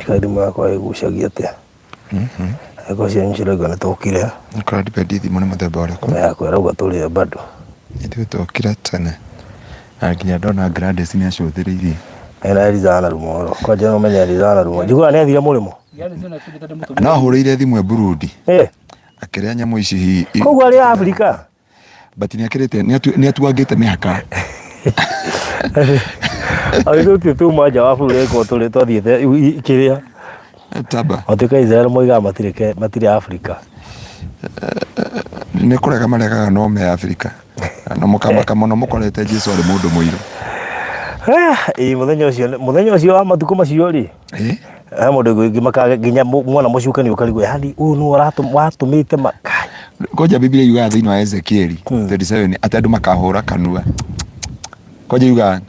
Ndikae thimũ yakwa ĩgucagia atĩa. Angĩkorwo cianyu cirauga nĩ tũkire. Ũkora depend thimũ nĩ mũthemba ũrĩkũ. Yakwa ĩrauga tũrĩe bado. Ithuĩ twokire tene na nginya ndona Gladys nĩ acũthĩrĩirie. Ena Eliza na rumoro. Kwanja no menye Eliza na rumoro. Njiguaga nĩ athire mũrĩmo. No ahũrĩire thimũ e Burundi. Eh. Akĩrĩa nyamũ ici hi. Koguo arĩ Afrika. But nĩ akĩrĩte nĩ atuangĩte mĩhaka. Agĩthuĩ tuma nja wa bũrũri ĩkorwo tũrĩ twathiĩte kĩrĩa. Taba. Matuĩka Israel moigaga matirĩ matirĩ Afrika. Nĩ kũrega maregaga no me Afrika. Na mũkamaka mũno mũkorete Jesu arĩ mũndũ mũirũ. Ĩĩ mũthenya ũcio mũthenya ũcio wa matukũ macio rĩ. Eh? He mũndũ ũngĩmaka nginya mwana mũcukani ũkarigwo yani ũyũ nĩwe watũmĩte ma Kai. Koja Biblia yugaga thĩinĩ wa Ezekieli 37 atĩ andũ makahũra kanua. Koja yugaga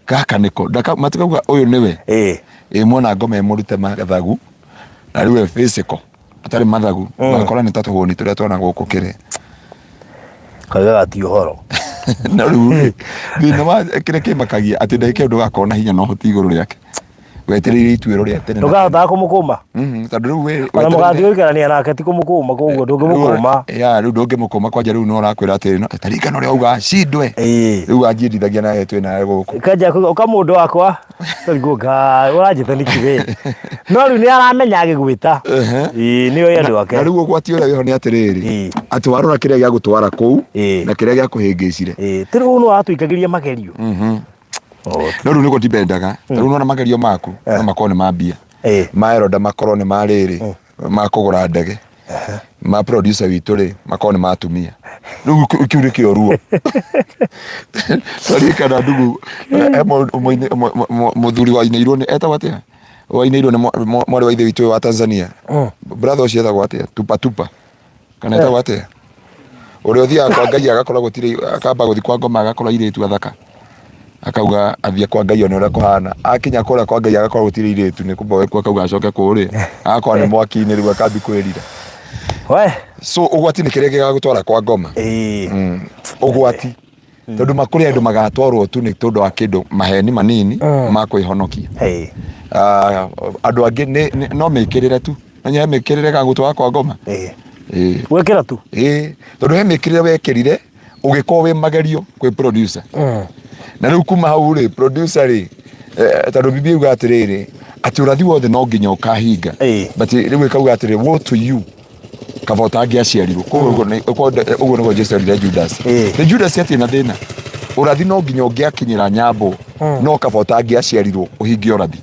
gaka nĩko matikauga ũyũ nĩwe. Ĩĩ. Ĩ mwona ngoma ĩmũrute mathagu na rĩu e physical atarĩ mathagu ũgakora nĩ ta tũhũni tũrĩa twana gũkũ kĩrĩa. Kaigaga ti ũhoro. Na rĩu rĩ thĩna wa kĩrĩa kĩmakagia atĩ ndagĩka ĩyo ndũgakorwo na hinya na ũhoti igũrũ rĩake. Wetereire ituĩro rĩa tene. na tene. Ndũkahotaga kũmũkũma. Tondũ rĩu we Ona mũgathiĩ gũikarania nake ti kũmũkũma koguo ndũngĩmũkũma. Ya rĩu ndũngĩmũkũma kwanja rĩu no ũrakwĩra atĩrĩ no taririkana ũrĩa uga cindwe. Ĩĩ. Rĩu anjindithagia nawe twĩ nawe gũkũ. Kanja kuga ũka mũndũ wakwa. Tondũ ngai ũranjĩta nĩkĩ we. No rĩu nĩ aramenya agĩgwĩta. Ĩĩ nĩ oĩ andũ ake. Na rĩu ũgwati ũrĩa wĩho nĩ atĩrĩrĩ Ĩĩ. atĩ warora kĩrĩa gĩagũtwara kũu Ĩĩ. na kĩrĩa gĩakũhĩngĩcire. Ĩĩ ti rĩu nĩ watũikagĩria magerio. No rĩu nĩguo ndibendaga rĩu nona magerio maku no makorwo nĩ ma mbia. Ĩĩ. Ma Eroda makorwo nĩ ma rĩrĩ ma kũgũra ndege. Ma producer witũ rĩ makorwo nĩ ma atumia. Rĩu kĩu nĩkĩo ruo. Twaririkana ndugu he mũthuri wainĩirwo nĩ etagwo atĩa? Wainĩirwo nĩ mwarĩ wa ithe witũ wa Tanzania. Brother ũcio etagwo atĩa? Tupa tupa. Kana etagwo atĩa? Ũrĩa ũthiaga kwa Ngai agakora gũtirĩ akamba gũthiĩ kwa ngoma agakora airĩtu athaka. Akauga athiĩ kwa Ngai one ũrĩa kũhana. Akinya kũrĩa kwa Ngai agakora gũtirĩ airĩtu nĩ kũboeku akauga acoke kũrĩa. Agakora nĩ mwaki-inĩ rĩu akambia kwĩrira. We. So ũgwati nĩ kĩrĩa gĩgagũtwara kwa ngoma. Ĩĩ. Ũgwati. Tondũ makũrĩ andũ magatwarwo tu nĩ tondũ wa kĩndũ maheni manini ma kwĩhonokia. Ĩĩ. Andũ angĩ no mĩkĩrĩre tu. Menya he mĩkĩrĩre gagũtwara kwa ngoma. Ĩĩ. Ĩĩ. Gwĩkĩra tu. Ĩĩ. Tondũ he mĩkĩrĩre wekĩrire ũgĩkorwo wĩ magerio kwĩ producer. Na rĩu kuma hau rĩ producer rĩ tondũ Biblia yugaga atĩrĩrĩ atĩ ũrathi wothe no nginya ũkahinga. Ĩĩ. But rĩu ĩkauga atĩrĩ woe to you kaba ũtangĩaciarirwo. Koguo ũguo nĩguo Jesu erire Judas. Ĩĩ. Nĩ Judas atirĩ na thĩna. Ũrathi no nginya ũngĩakinyĩra nyambo no kaba ũtangĩaciarirwo ũhingie ũrathi.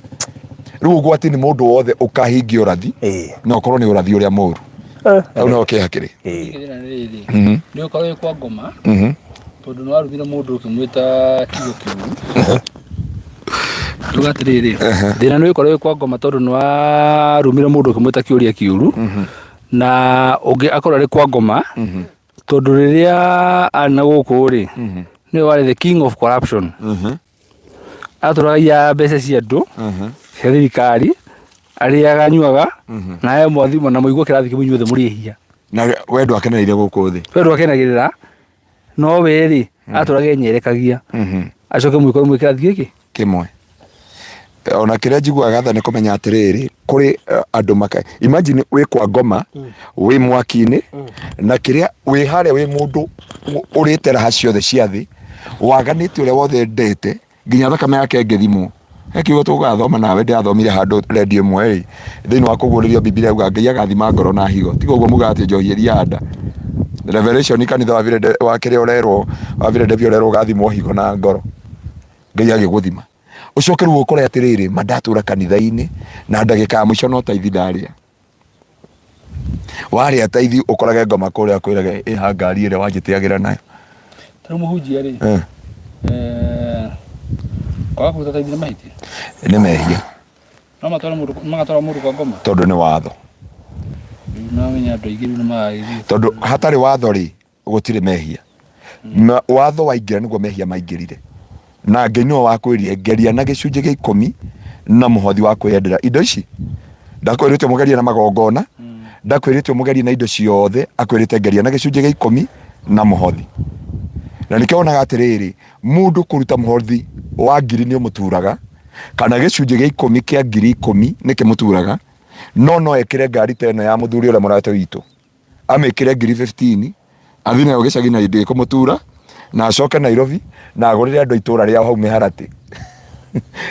Rĩu ũgwati nĩ mũndũ wothe ũkahingia ũrathi Ĩĩ. na ũkorwo nĩ ũrathi ũrĩa mũru. Hau no kĩeha kĩrĩ. Ĩĩ. Thĩna nĩ rĩrĩ nĩ ũkorwo wĩ kwa ngoma tondũ nĩ warumire mũndũ ũkĩmwĩta kiugo kĩũru. Nduga atĩrĩrĩ thĩna nĩ ũkorwo wĩ kwa ngoma tondũ nĩ warumire mũndũ ũkĩmwĩta kĩũria kĩũru na ũngĩ akorwo arĩ kwa ngoma tondũ rĩrĩa arĩ na gũkũ rĩ nĩwe warĩ the king of corruption. Atũragagia mbeca cia andũ cia thirikari arĩaga anyuaga na he mwathimo na mũigua kĩrathi kĩmwe inyuothe mũrĩ ehia. Na we ndwakenereire gũkũ thĩ. We ndwakenagĩrĩra no we rĩ atũraga enyerekagia acoke mwĩkore mwĩ kĩrathi gĩkĩ Kĩmwe. Ona kĩrĩa njiguaga tha nĩ kũmenya atĩrĩrĩ kũrĩ andũ maka imagine wĩ kwa ngoma wĩ mwaki-inĩ na kĩrĩa wĩ harĩa wĩ mũndũ ũrĩte raha ciothe cia thĩ waganĩte ũrĩa wothe endete nginya thakame yake ĩngĩthimwo. He kiugo tũgathoma nawe ndĩrathomire handũ redio ĩmwe ĩ thĩinĩ wa kũguũrĩrio Bibilia yauga Ngai agathima ngoro na higo. Tiga ũguo mugaga atĩ njohi ĩthiaga nda. Revelation kanitha wa Philadelphia wa kĩrĩa ũrerwo wa Philadelphia ũrerwo ũgathimwo higo na ngoro. Ngai agĩgũthima. Ũcoke rĩu ũkore atĩrĩrĩ ma ndatũra kanitha-inĩ na ndagĩka ya mũico no taithi ndarĩa. Warĩa taithi ũkorage ngoma kũrĩa akwĩrage ĩha ngari ĩrĩa wanjĩtĩagĩra nayo. Ta rĩu mũhunjia rĩ kwaga kũruta taithi nĩ mahĩtia? Nĩ mehia. No matware mũndũ magatwara mũndũ kwa ngoma? Tondũ nĩ watho. Rĩu no menye andũ aingĩ rĩu nĩ maragĩthiĩ. Tondũ hatarĩ watho rĩ gũtirĩ mehia. Na watho waingĩra nĩguo mehia maingĩrire. Na Ngai nĩwe wakwĩrire ngeria na gĩcunjĩ gĩa ikũmi na mũhothi wa kwĩyendera indo ici. Ndakwĩrĩte ũmũgerie na magongona, ndakwĩrĩte ũmũgerie na indo ciothe, akwĩrĩte ngeria na gĩcunjĩ gĩa ikũmi na mũhothi. Na nĩkĩo wonaga atĩrĩrĩ, mũndũ kũruta mũhothi wa ngiri nĩ ũmũturaga. Kana gĩcunjĩ gĩa 10 kĩa 10,000 nĩ kĩmũturaga, no no ekĩre ngari ta ĩno ya mũthuri ũrĩa mũrata witũ, amĩkĩre 15,000, athiĩ nayo gĩcagi na ndĩkũmũtura, na acoke Nairobi na agũrĩre andũ a itũra rĩao hau mĩharatĩ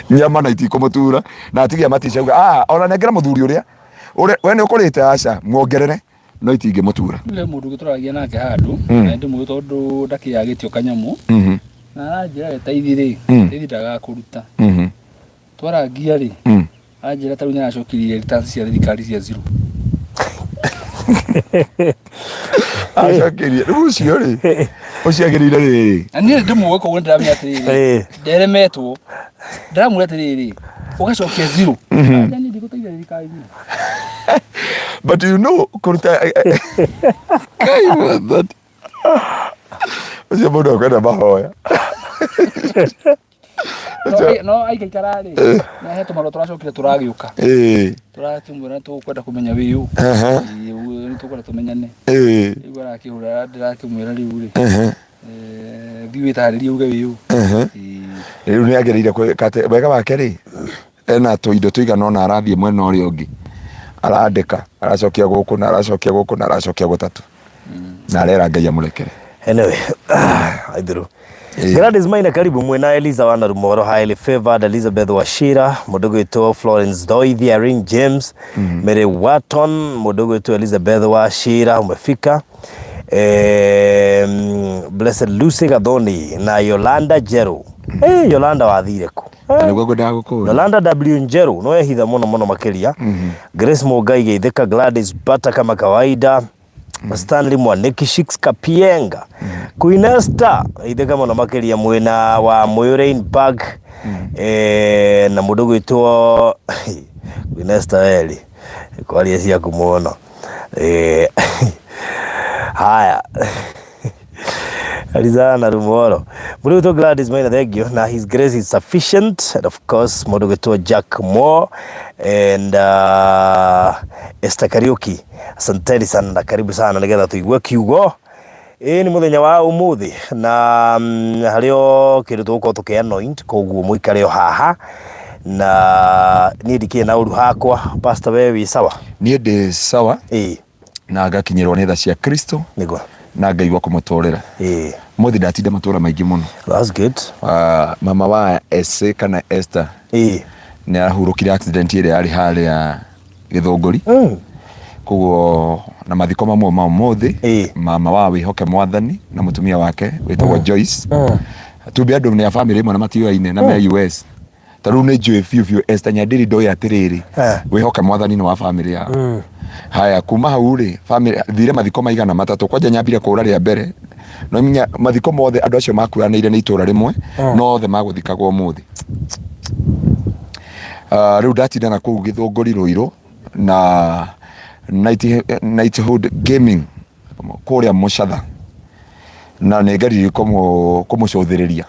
nyama na itikũmũtura, na atige amatice auga, ah, ona nengera mũthuri ũrĩa ũrĩa we nĩ ũkũrĩte, aca muongerere, no itingĩmũtura. He mũndũ ũngĩ tũraragia nake handũ, na ndĩmũĩ tondũ ndakĩagĩtio kanyamũ, na aranjĩra we taithi rĩ, taithi ndagakũruta. Twarangia rĩ, anjĩra ta rĩu nĩaracokirie returns cia thirikari cia zero. Acokirie rĩu ũcio rĩ, ũcio agĩrĩire rĩrĩ. Na niĩ ndĩmũĩ koguo nĩndĩramenya atĩrĩrĩ, nderemetwo, ndĩramwĩra atĩrĩrĩ, ũgacokia zero. Anja niĩ ndigũteithia thirikari niĩ. But you know, kũruta Ngai mwathani. Ũcio mũndũ akwenda mahoya. No aikaikara rĩ, na he tũmarũa tũracokire tũragĩũka. Tũrakĩmwĩra tũkwenda kũmenya wĩ ũ. Nĩ tũkwenda tũmenyane. Rĩu arakĩhũra ndĩrakĩmwĩra rĩu rĩ. Thiĩ wĩtarĩrie uge wĩ ũ. Rĩu nĩ agĩrĩire wega wake rĩ, ena tũindo tũigana ũna arathiĩ mwena ũrĩa ũngĩ arandĩka, aracokia gũkũ na aracokia gũkũ na aracokia gũtatũ, na arera Ngai amũrekere. Anyway, aithiru. Gladys Maina karibu mwena Eliza wa Narumoro, highly favored Elizabeth Wachira, mũndũ gwĩtwo Florence Doithi, Irene James, Mary Watton, mũndũ gwĩtwo Elizabeth Wachira umefika. Blessed Lucy Gathoni na Yolanda Njeru. Yolanda wathire ku? Na nĩguo ngwendaga gũkũria. Yolanda W Njeru no ehitha mũno mũno makĩria. Grace Mũngai geithĩka, Gladys Bata kama kawaida. Stanley Mwaniki, Shix Kapienga, Queen Esther geithĩka mũno makĩria mwena wa Mũyũ Park, na mũndũ gwĩtwo Queen Esther weri kwaria ciaku mũno. Haya Alizana Rumoro. Mũndũ gwĩtwo Gladys Maina, thank you. Na His grace is sufficient. And of course, mũndũ gwĩtwo Jack Moore and Esther Kariuki. Asanteni sana na karibu sana nĩgetha tũigue kiugo. Ĩĩ nĩ mũthenya wa ũmũthĩ na harĩ o kĩndũ tũgũkorwo tũkĩ anoint, koguo mũikare o haha na niĩ ndikĩrĩ na ũru hakwa. Pastor, we wĩ sawa? Niĩ ndĩ sawa. Ĩĩ. Na ngakinyĩrwo nĩ tha cia Kristo. Nĩguo. Na ngaigua kũmũtũrĩra. Ĩĩ. Mũthĩ ndatinda matũra maingĩ mũno. That's good. Mama wa Ese kana Esther. Ĩĩ. Nĩ arahurũkire accident ĩrĩa yarĩ harĩa Gĩthũngũri. Koguo na mathiko mamwe ma ũmũthĩ. Ĩĩ. Mama wa Wĩhoke Mwathani na mũtumia wake wĩtagwo Joyce. Tumbe andũ nĩ a family ĩmwe na matiũyaine na me US. Ta rĩu nĩ njũĩ biũ biũ Esther Nyandĩri ndoĩ atĩrĩrĩ, Wĩhoke Mwathani nĩ wa family yao. Haya kuma hau rĩ, family thire mathiko maigana matatũ. Kwanja nyambire kũra rĩa mbere. No menya mathiko mothe andũ acio makuranĩire nĩ itũra rĩmwe, no othe magũthikagwo ũmũthĩ. Rĩu ndatinda na kũu Gĩthũngũri Rũirũ na Knighthood Gaming kũrĩa Mũcatha, na nĩ ngeririe kũmũcũthĩrĩria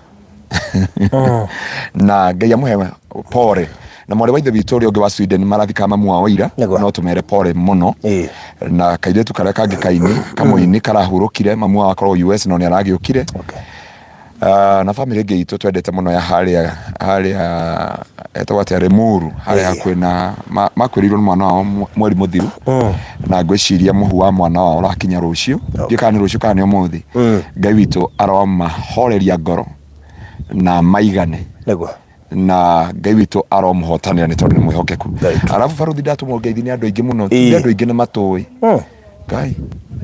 na Ngai amũhe pore, na mwarĩ wa ithe witũ ũrĩa ũngĩ wa Sweden marathikaga mamu wao ira. Nĩguo. No tũmere pore mũno. Na kairĩtu karĩa kangĩ kaini kamũini karahurũkire, mamu wao akorwo US no nĩ aragĩũkire. Na family ĩngĩ itũ twendete mũno ya harĩa harĩa etagwo atĩa, Limuru harĩa hakuhĩ na makuĩrĩirwo nĩ mwana wao mweri mũthiru, na ngwĩciria mũhu wa mwana wao ũrakinya rũciũ, ndiũĩ kana nĩ rũciũ kana nĩ ũmũthĩ. Ngai witũ aromahoreria ngoro na maigane. Nĩguo. Na Ngai witũ aromũhotanĩra nĩ tondũ nĩ mwĩhokeku. Arabu baruthi ndatũmwo ngeithi nĩ andũ aingĩ mũno. Nĩ andũ aingĩ nĩ matũĩ. Ngai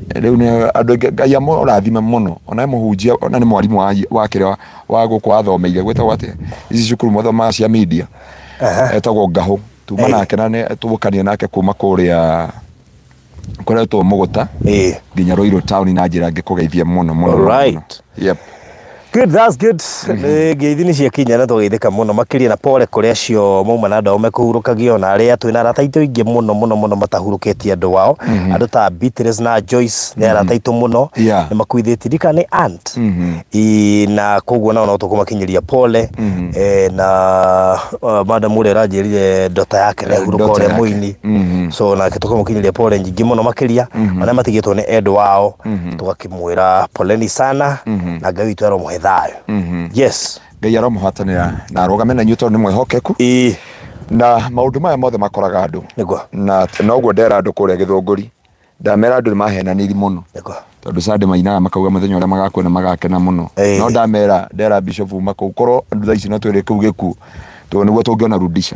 rĩu nĩ andũ aingĩ, Ngai amũrathime mũno. Ona nĩ mũhunjia, ona nĩ mwarimũ wa kĩrĩa wa gũkũ athomeire, gwĩtagwo atĩa ici cukuru mathomaga cia media, etagwo Ngahũ. Tuma nake na nĩ tũgũkania nake kuma kũrĩa kũretwo Mũgũta nginya Ruiru town, na njĩra ngĩkũgeithia mũno mũno mũno. Yep. Good, that's good. Nĩ ngeithi nĩ ciakinya na twageithĩka mũno makĩria, na pole kũrĩ acio mauma na andũ ao mekũhurũkagio, na arĩa twĩna arata aitũ aingĩ mũno mũno mũno matahurũkĩtie andũ ao. Andũ ta Beatrice na Joyce nĩ arata aitũ mũno. Nĩ makuithĩtie ndika nĩ aunt. Na koguo nao no tũkũmakinyĩria pole. Na madam ũrĩa ũranjĩrire ndota yake nĩ ahurũka Daughter ũrĩa yake. mũini. So nake tũkamũkinyĩria pole nyingĩ mũno makĩria. Arĩa matigĩtwo nĩ endwa ao tũgakĩmwĩra poleni sana, na Ngai witũ aromũhe thayũ. Yes. Ngai aromũhotanĩra na arũgame na inyuĩ tondũ nĩ mwĩhokeku. Na maũndũ maya mothe makoraga andũ. Nĩguo. Na noguo ndera andũ kũrĩa Gĩthũngũri. Ndamera andũ nĩ mahenanĩri mũno. Nĩguo. Tondũ Sunday mainaga makauga mũthenya ũrĩa magakuona magakena mũno. No ndamera ndera bishop uma kũu korwo andũ thaa ici no twĩre kĩu gĩkuũ tondũ nĩguo tũngĩona rudisha.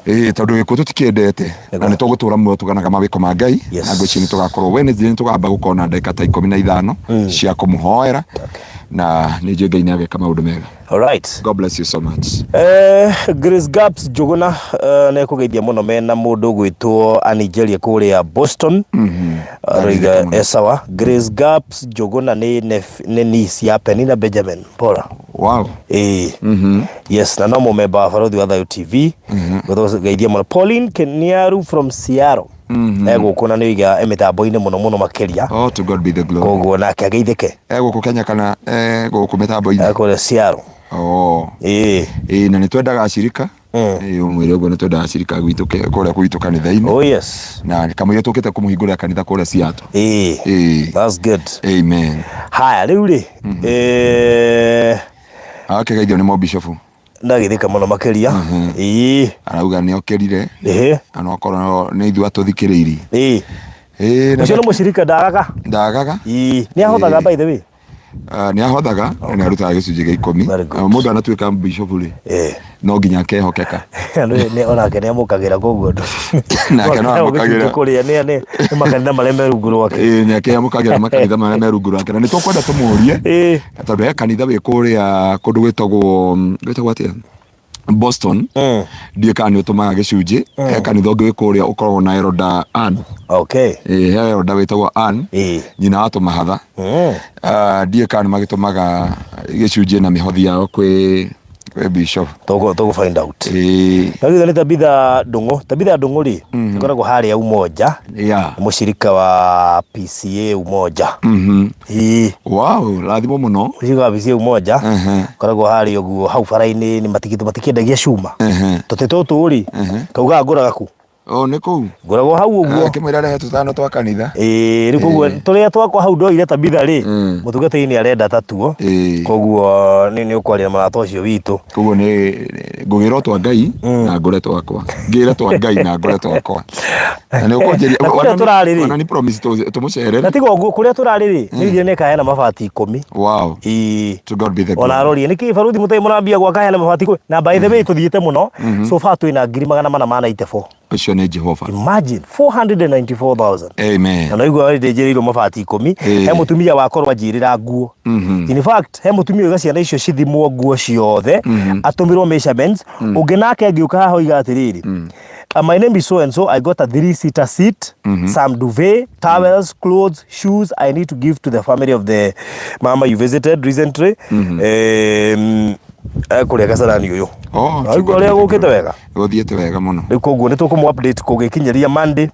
Ĩĩ tondũ gĩkuũ tũtikĩendete na nĩ tũgũtũra muoyo tũganaga mawĩko ma Ngai na ngwĩciria nĩ tũgakorwo Wednesday nĩ tũgamba gũkorwo na ndagĩka ta 15 cia kũmũhoera na nĩ njũĩ Ngai nĩ ageka maũndũ mega. All right. God bless you so much. Grace Gaps Njũgũna nĩ ekũgeithia mũno mena mũndũ ũgwĩtwo Anigeria kũrĩa Boston. Aroiga esawa. Grace Gaps Njũgũna nĩ niece ya Penina Benjamin Paula. Wow. Ĩĩ. Yes, na no mũmemba wa Barothi wa Thayũ TV. Geithia mũno. Pauline Keniaru from Seattle. Egũkũ na nĩ oiga e mĩtambo-inĩ mũno mũno makĩria. Oh, to God be the glory. Koguo nake ageithĩke. Egũkũ Kenya kana egũkũ mĩtambo-inĩ? Ekũrĩa Seattle. Oh. Ĩĩ. Ĩĩ na nĩ twendaga acirika. Ĩĩ ũmwĩre ũguo nĩ twendaga acirika gwitũ kũrĩa gwitũ kanitha-inĩ. Oh yes. Na kamũira tũkĩte kũmũhingũrĩra kanitha kũrĩa Seattle. Ĩĩ. Ĩĩ. That's good. Amen. Haya rĩu rĩ. Akĩgeithio nĩ mũbishofu. Ndagĩthĩka mũno makĩria. Ĩĩ. Arauga nĩ okĩrire. Ĩhĩ. Na no akorwo nĩ ithuĩ atũthikĩrĩirie. Ĩĩ. Ĩĩ. Ũcio nĩ mũcirika ndagaga. Ndagaga. Ĩĩ. Nĩ ahothaga by the way. Nĩ ahothaga na nĩ arutaga gĩcunjĩ gĩa 10. Very good. Mũndũ anatuĩka bishop rĩ, no nginya akehokeka. Onake nĩ amũkagĩra koguo ndũ. Nake no amũkagĩra. Kũrĩa nĩ makanitha marĩa me rungu rwake. Ĩĩ nĩ akĩamũkagĩra makanitha marĩa me rungu rwake. Na nĩ tũkwenda tũmũrie tondũ he kanitha wĩ kũrĩa kũndũ gwĩtagwo atĩa? Boston. Ndiũĩ kana nĩ ũtũmaga gĩcunjĩ. He kanitha ũngĩ wĩ kũrĩa ũkoragwo na Elder Ann. Ĩĩ, he Elder wĩtagwo Ann, nyina wa Tũmahatha. Ndiũĩ kana nĩ magĩtũmaga gĩcunjĩ na mĩhothi yao kwĩ bishop. Tũgũ find out. Ĩĩ. Na githĩ nĩ Tabitha Ndung'u. Tabitha Ndung'u rĩ, ĩkoragwo harĩa Umoja. Nĩ mũcirika wa PCA Umoja. Ĩĩ. Wow, rathimo mũno. Mũcirika wa PCA Umoja. Koragwo harĩa ũguo hau bara-inĩ nĩ matigithũ matikĩendagia cuma. Tũtĩ tũtũ rĩ, kaugaga ngũraga kũ? Oh, nĩ kũu? Ngũragwo hau ũguo. Akĩmwĩra rehe tũtano twa kanitha. Ĩĩ, rĩu koguo tũrĩa twakwa hau ndoire Tabitha rĩ, mũtungatĩri nĩ arenda tatuo. Koguo nĩ ũkwaria na mũrata ũcio witũ. Koguo nĩ ngũgĩra twa Ngai na ngũre twakwa. Ngĩre twa Ngai na ngũre twakwa. Na nĩ ũkũnjĩria. Na kũrĩa tũrarĩ rĩ. Ona nĩ promise tũmũcerere. Na tiga ũguo kũrĩa tũrarĩ rĩ, nĩ ithuĩ nĩ kaheana mabati 10. Wow. Ĩĩ. To God be the glory. Ona arorie nĩkĩ baruthi mũtarĩ mũrambia gwaka heana mabati 10. Na by the way tũthiĩte mũno. So far twĩna 494,000. Ũcio nĩ Jehova. Imagine 494,000. Amen. Na naigua ndĩnjĩrĩirwo mabati 10. He mũtumia wakorwo anjĩrĩra nguo. In fact, he mũtumia oiga ciana icio cithimwo nguo ciothe, atũmĩrwo measurements. Ũngĩ nake angĩũka haha oiga atĩrĩrĩ, my name is so and so, I got a 3-seater seat, some duvet, towels, clothes, shoes I need to give to the family of the mama you visited recently. Kũrĩa Kasarani ũyũ. Oh, Aigua ũrĩa gũkĩte wega? Gũthiĩte wega mũno. Rĩu koguo nĩ tũkũmũ update kũgĩkinyĩria Monday.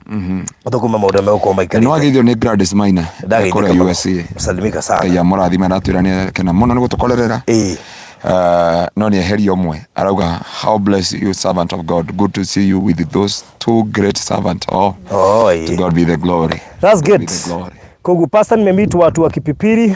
Tũkũma maũndũ megũkorwo maikarĩte. Nĩ wageithio nĩ Gladys Maina. Ndageithĩka Kũrĩa mũno. USA. Salimika sana. Ngai amũrathime aratwĩra nĩ akena mũno nĩ gũtũkorerera. No nĩ eheria ũmwe arauga how bless you servant of God, good to see you with those two great servants. Oh, Oh, to God be the glory. That's To God be good. the glory. Koguo pastor nimemeet watu wa Kipipiri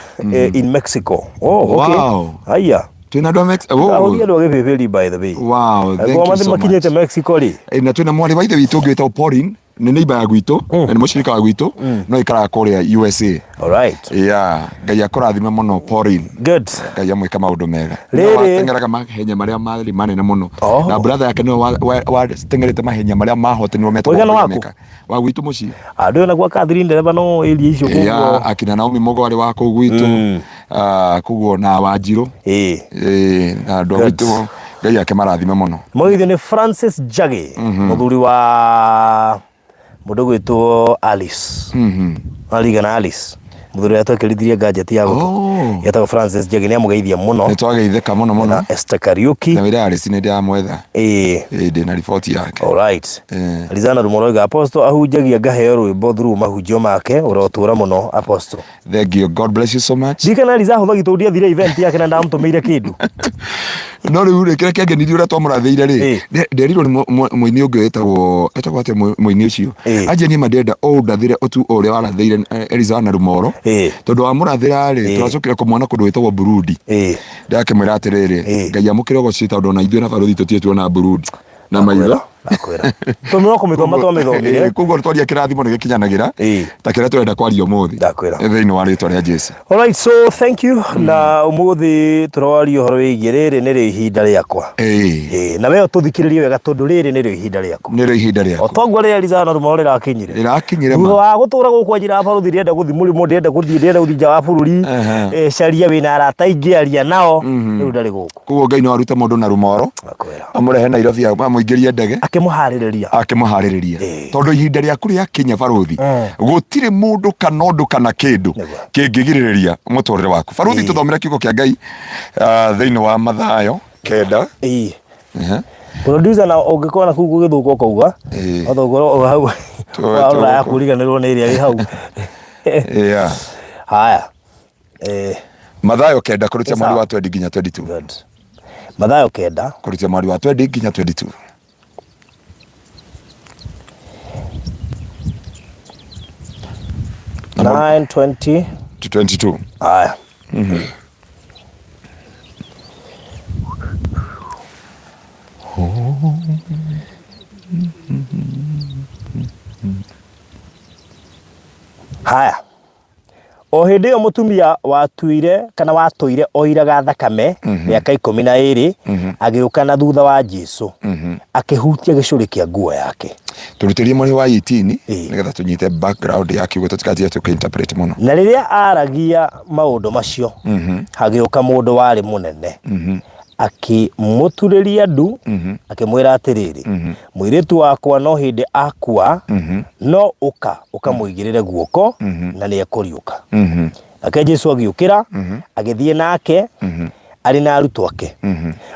in Mexico. Oh, okay. Wow. Haya. Twĩna andũ a Mexico. Oh. Ahũthia andũ a Kipipiri by the way. Wow, thank Angĩkorwo you so much. makinyĩte Mexico rĩ. Na twĩna mwarĩ wa ithe witũ ũngĩ wĩtagwo Pauline, nĩ neighbor ya gwitũ, na nĩ mũcirika wa gwitũ, no aikaraga kũrĩa USA. All right. Yeah, Ngai akũrathime mũno Pauline. Good. Ngai amwĩka maũndũ mega. Rĩrĩ. Wateng'eraga mahenya marĩa marĩ manene mũno. Oh. Na brother yake nĩwe wateng'erete mahenya marĩa mahotanirwo metagwo Mũigana waku? Meka. Wa gwitũ mũciĩ. Andũ na gwa Catherine ndereba no area icio koguo. Yeah, akina Naomi Mugo arĩ wa kũu gwitũ. Koguo na Wanjirũ. Na andũ a Good. gwitũ Ngai akĩmarathime mũno. Mũgeithio nĩ Francis Njagi, mũthuri wa mũndũ gwĩtwo Alice. Arigana Alice. Mũthuri ũrĩa twekĩrithirie gadget ya gũtũ. Etagwo Francis Njagi, nĩ amũgeithia mũno. Nĩ twageithĩka mũno mũno. Na Esther Kariuki. Na wĩra Alice nĩ ndĩramwetha. Ĩĩ, ndĩna riboti yake. All right. Alizana Rumoroiga Apostle ahunjagia ngaheo rwĩmbo through mahunjio make, ũrotũra mũno Apostle. Thank you. God bless you so much. Ndikana Eliza ahũthagi tondũ ndiathire event yake na ndamũtũmĩire kĩndũ. No rĩu rĩ, kĩrĩa kĩangenirie ũrĩa twamũrathĩire rĩ, nderirwo nĩ mũini ũngĩ wĩtagwo, etagwo atĩa mũini ũcio? Anjia niĩ ma ndĩrenda ũndathĩre tu o ũrĩa warathĩire Eliza na Rumoro. Tondũ wamũrathĩra rĩ, tũracokire kũmuona kũndũ gwĩtagwo Burundi. Ndakĩmwĩra atĩrĩrĩ, Ngai amũkĩre ũgoci tondũ ona ithuĩ na barũthi tũtirĩ tuona Burundi na maitho. Ndakwĩra. Tondũ no kũmĩthoma twamĩthomire. Koguo twaria kĩrathimo nĩ gĩkinyanagĩra ta kĩrĩa tũrenda kwaria ũmũthĩ. Ndakwĩra. Thĩinĩ wa rĩtwa rĩa Jesu. Alright, so thank you. Na ũmũthĩ tũraria ũhoro wĩgiĩ rĩrĩ nĩrĩo ihinda rĩakwa. Na we ũtũthikĩrĩrie wega tondũ rĩrĩ nĩrĩo ihinda rĩaku. Nĩrĩo ihinda rĩaku. O toguo rĩrĩa Eliza na Rumoro rĩrakinyire. Rĩrakinyire Thutha wa gũtũra gũkũ anjĩra barũthi ndĩrenda gũthiĩ mũrĩmo, ndĩrenda gũthiĩ, ndĩrenda gũthiĩ nja wa bũrũri. Caria wĩna arata aingĩ aria nao. Rĩu ndarĩ gũkũ. Koguo Ngai no arute mũndũ na Rumoro. Ngakwĩra. Amũrehe Nairobi amũingĩrie ndege. Akĩmũharĩrĩria. Akĩmũharĩrĩria. Tondũ ihinda rĩaku rĩakinya barũthi, gũtirĩ mũndũ kana ũndũ kana kĩndũ kĩngĩgirĩrĩria mũtũrĩre waku. Barũthi, tũthomere kiugo kĩa Ngai thĩinĩ wa Mathayo 9. Producer, na ũngĩkorwo na kũu gũgĩthũka ũkauga othogoro hau warora kũriganĩrwo nĩ ĩrĩa ĩ hau. Haya. Mathayo 9 kũrutia mweri wa 20 nginya 22. Good. Mathayo 9. Kũrutia mweri wa 20 nginya 22. 9:20 to 22. Haya. Haya. O hĩndĩ ĩyo mũtumia watuire kana watũire oiraga thakame mĩaka 12 agĩũka na thutha wa Jesu akĩhutia gĩcũrĩ kĩa nguo yake. Tũrutĩrie mweri wa 18 nĩgetha tũnyite background ya kiugo tũtigatige tũkĩ-interpret mũno. Na rĩrĩa aaragia maũndũ macio, hagĩũka mũndũ warĩ mũnene akĩmũturĩria ndu akĩmwĩra atĩrĩrĩ, mũirĩtu wakwa no hĩndĩ akua, no ũka ũkamũigĩrĩre guoko na nĩ ekũriũka. Nake Jesu agĩũkĩra agĩthiĩ nake arĩ na arutwo ake.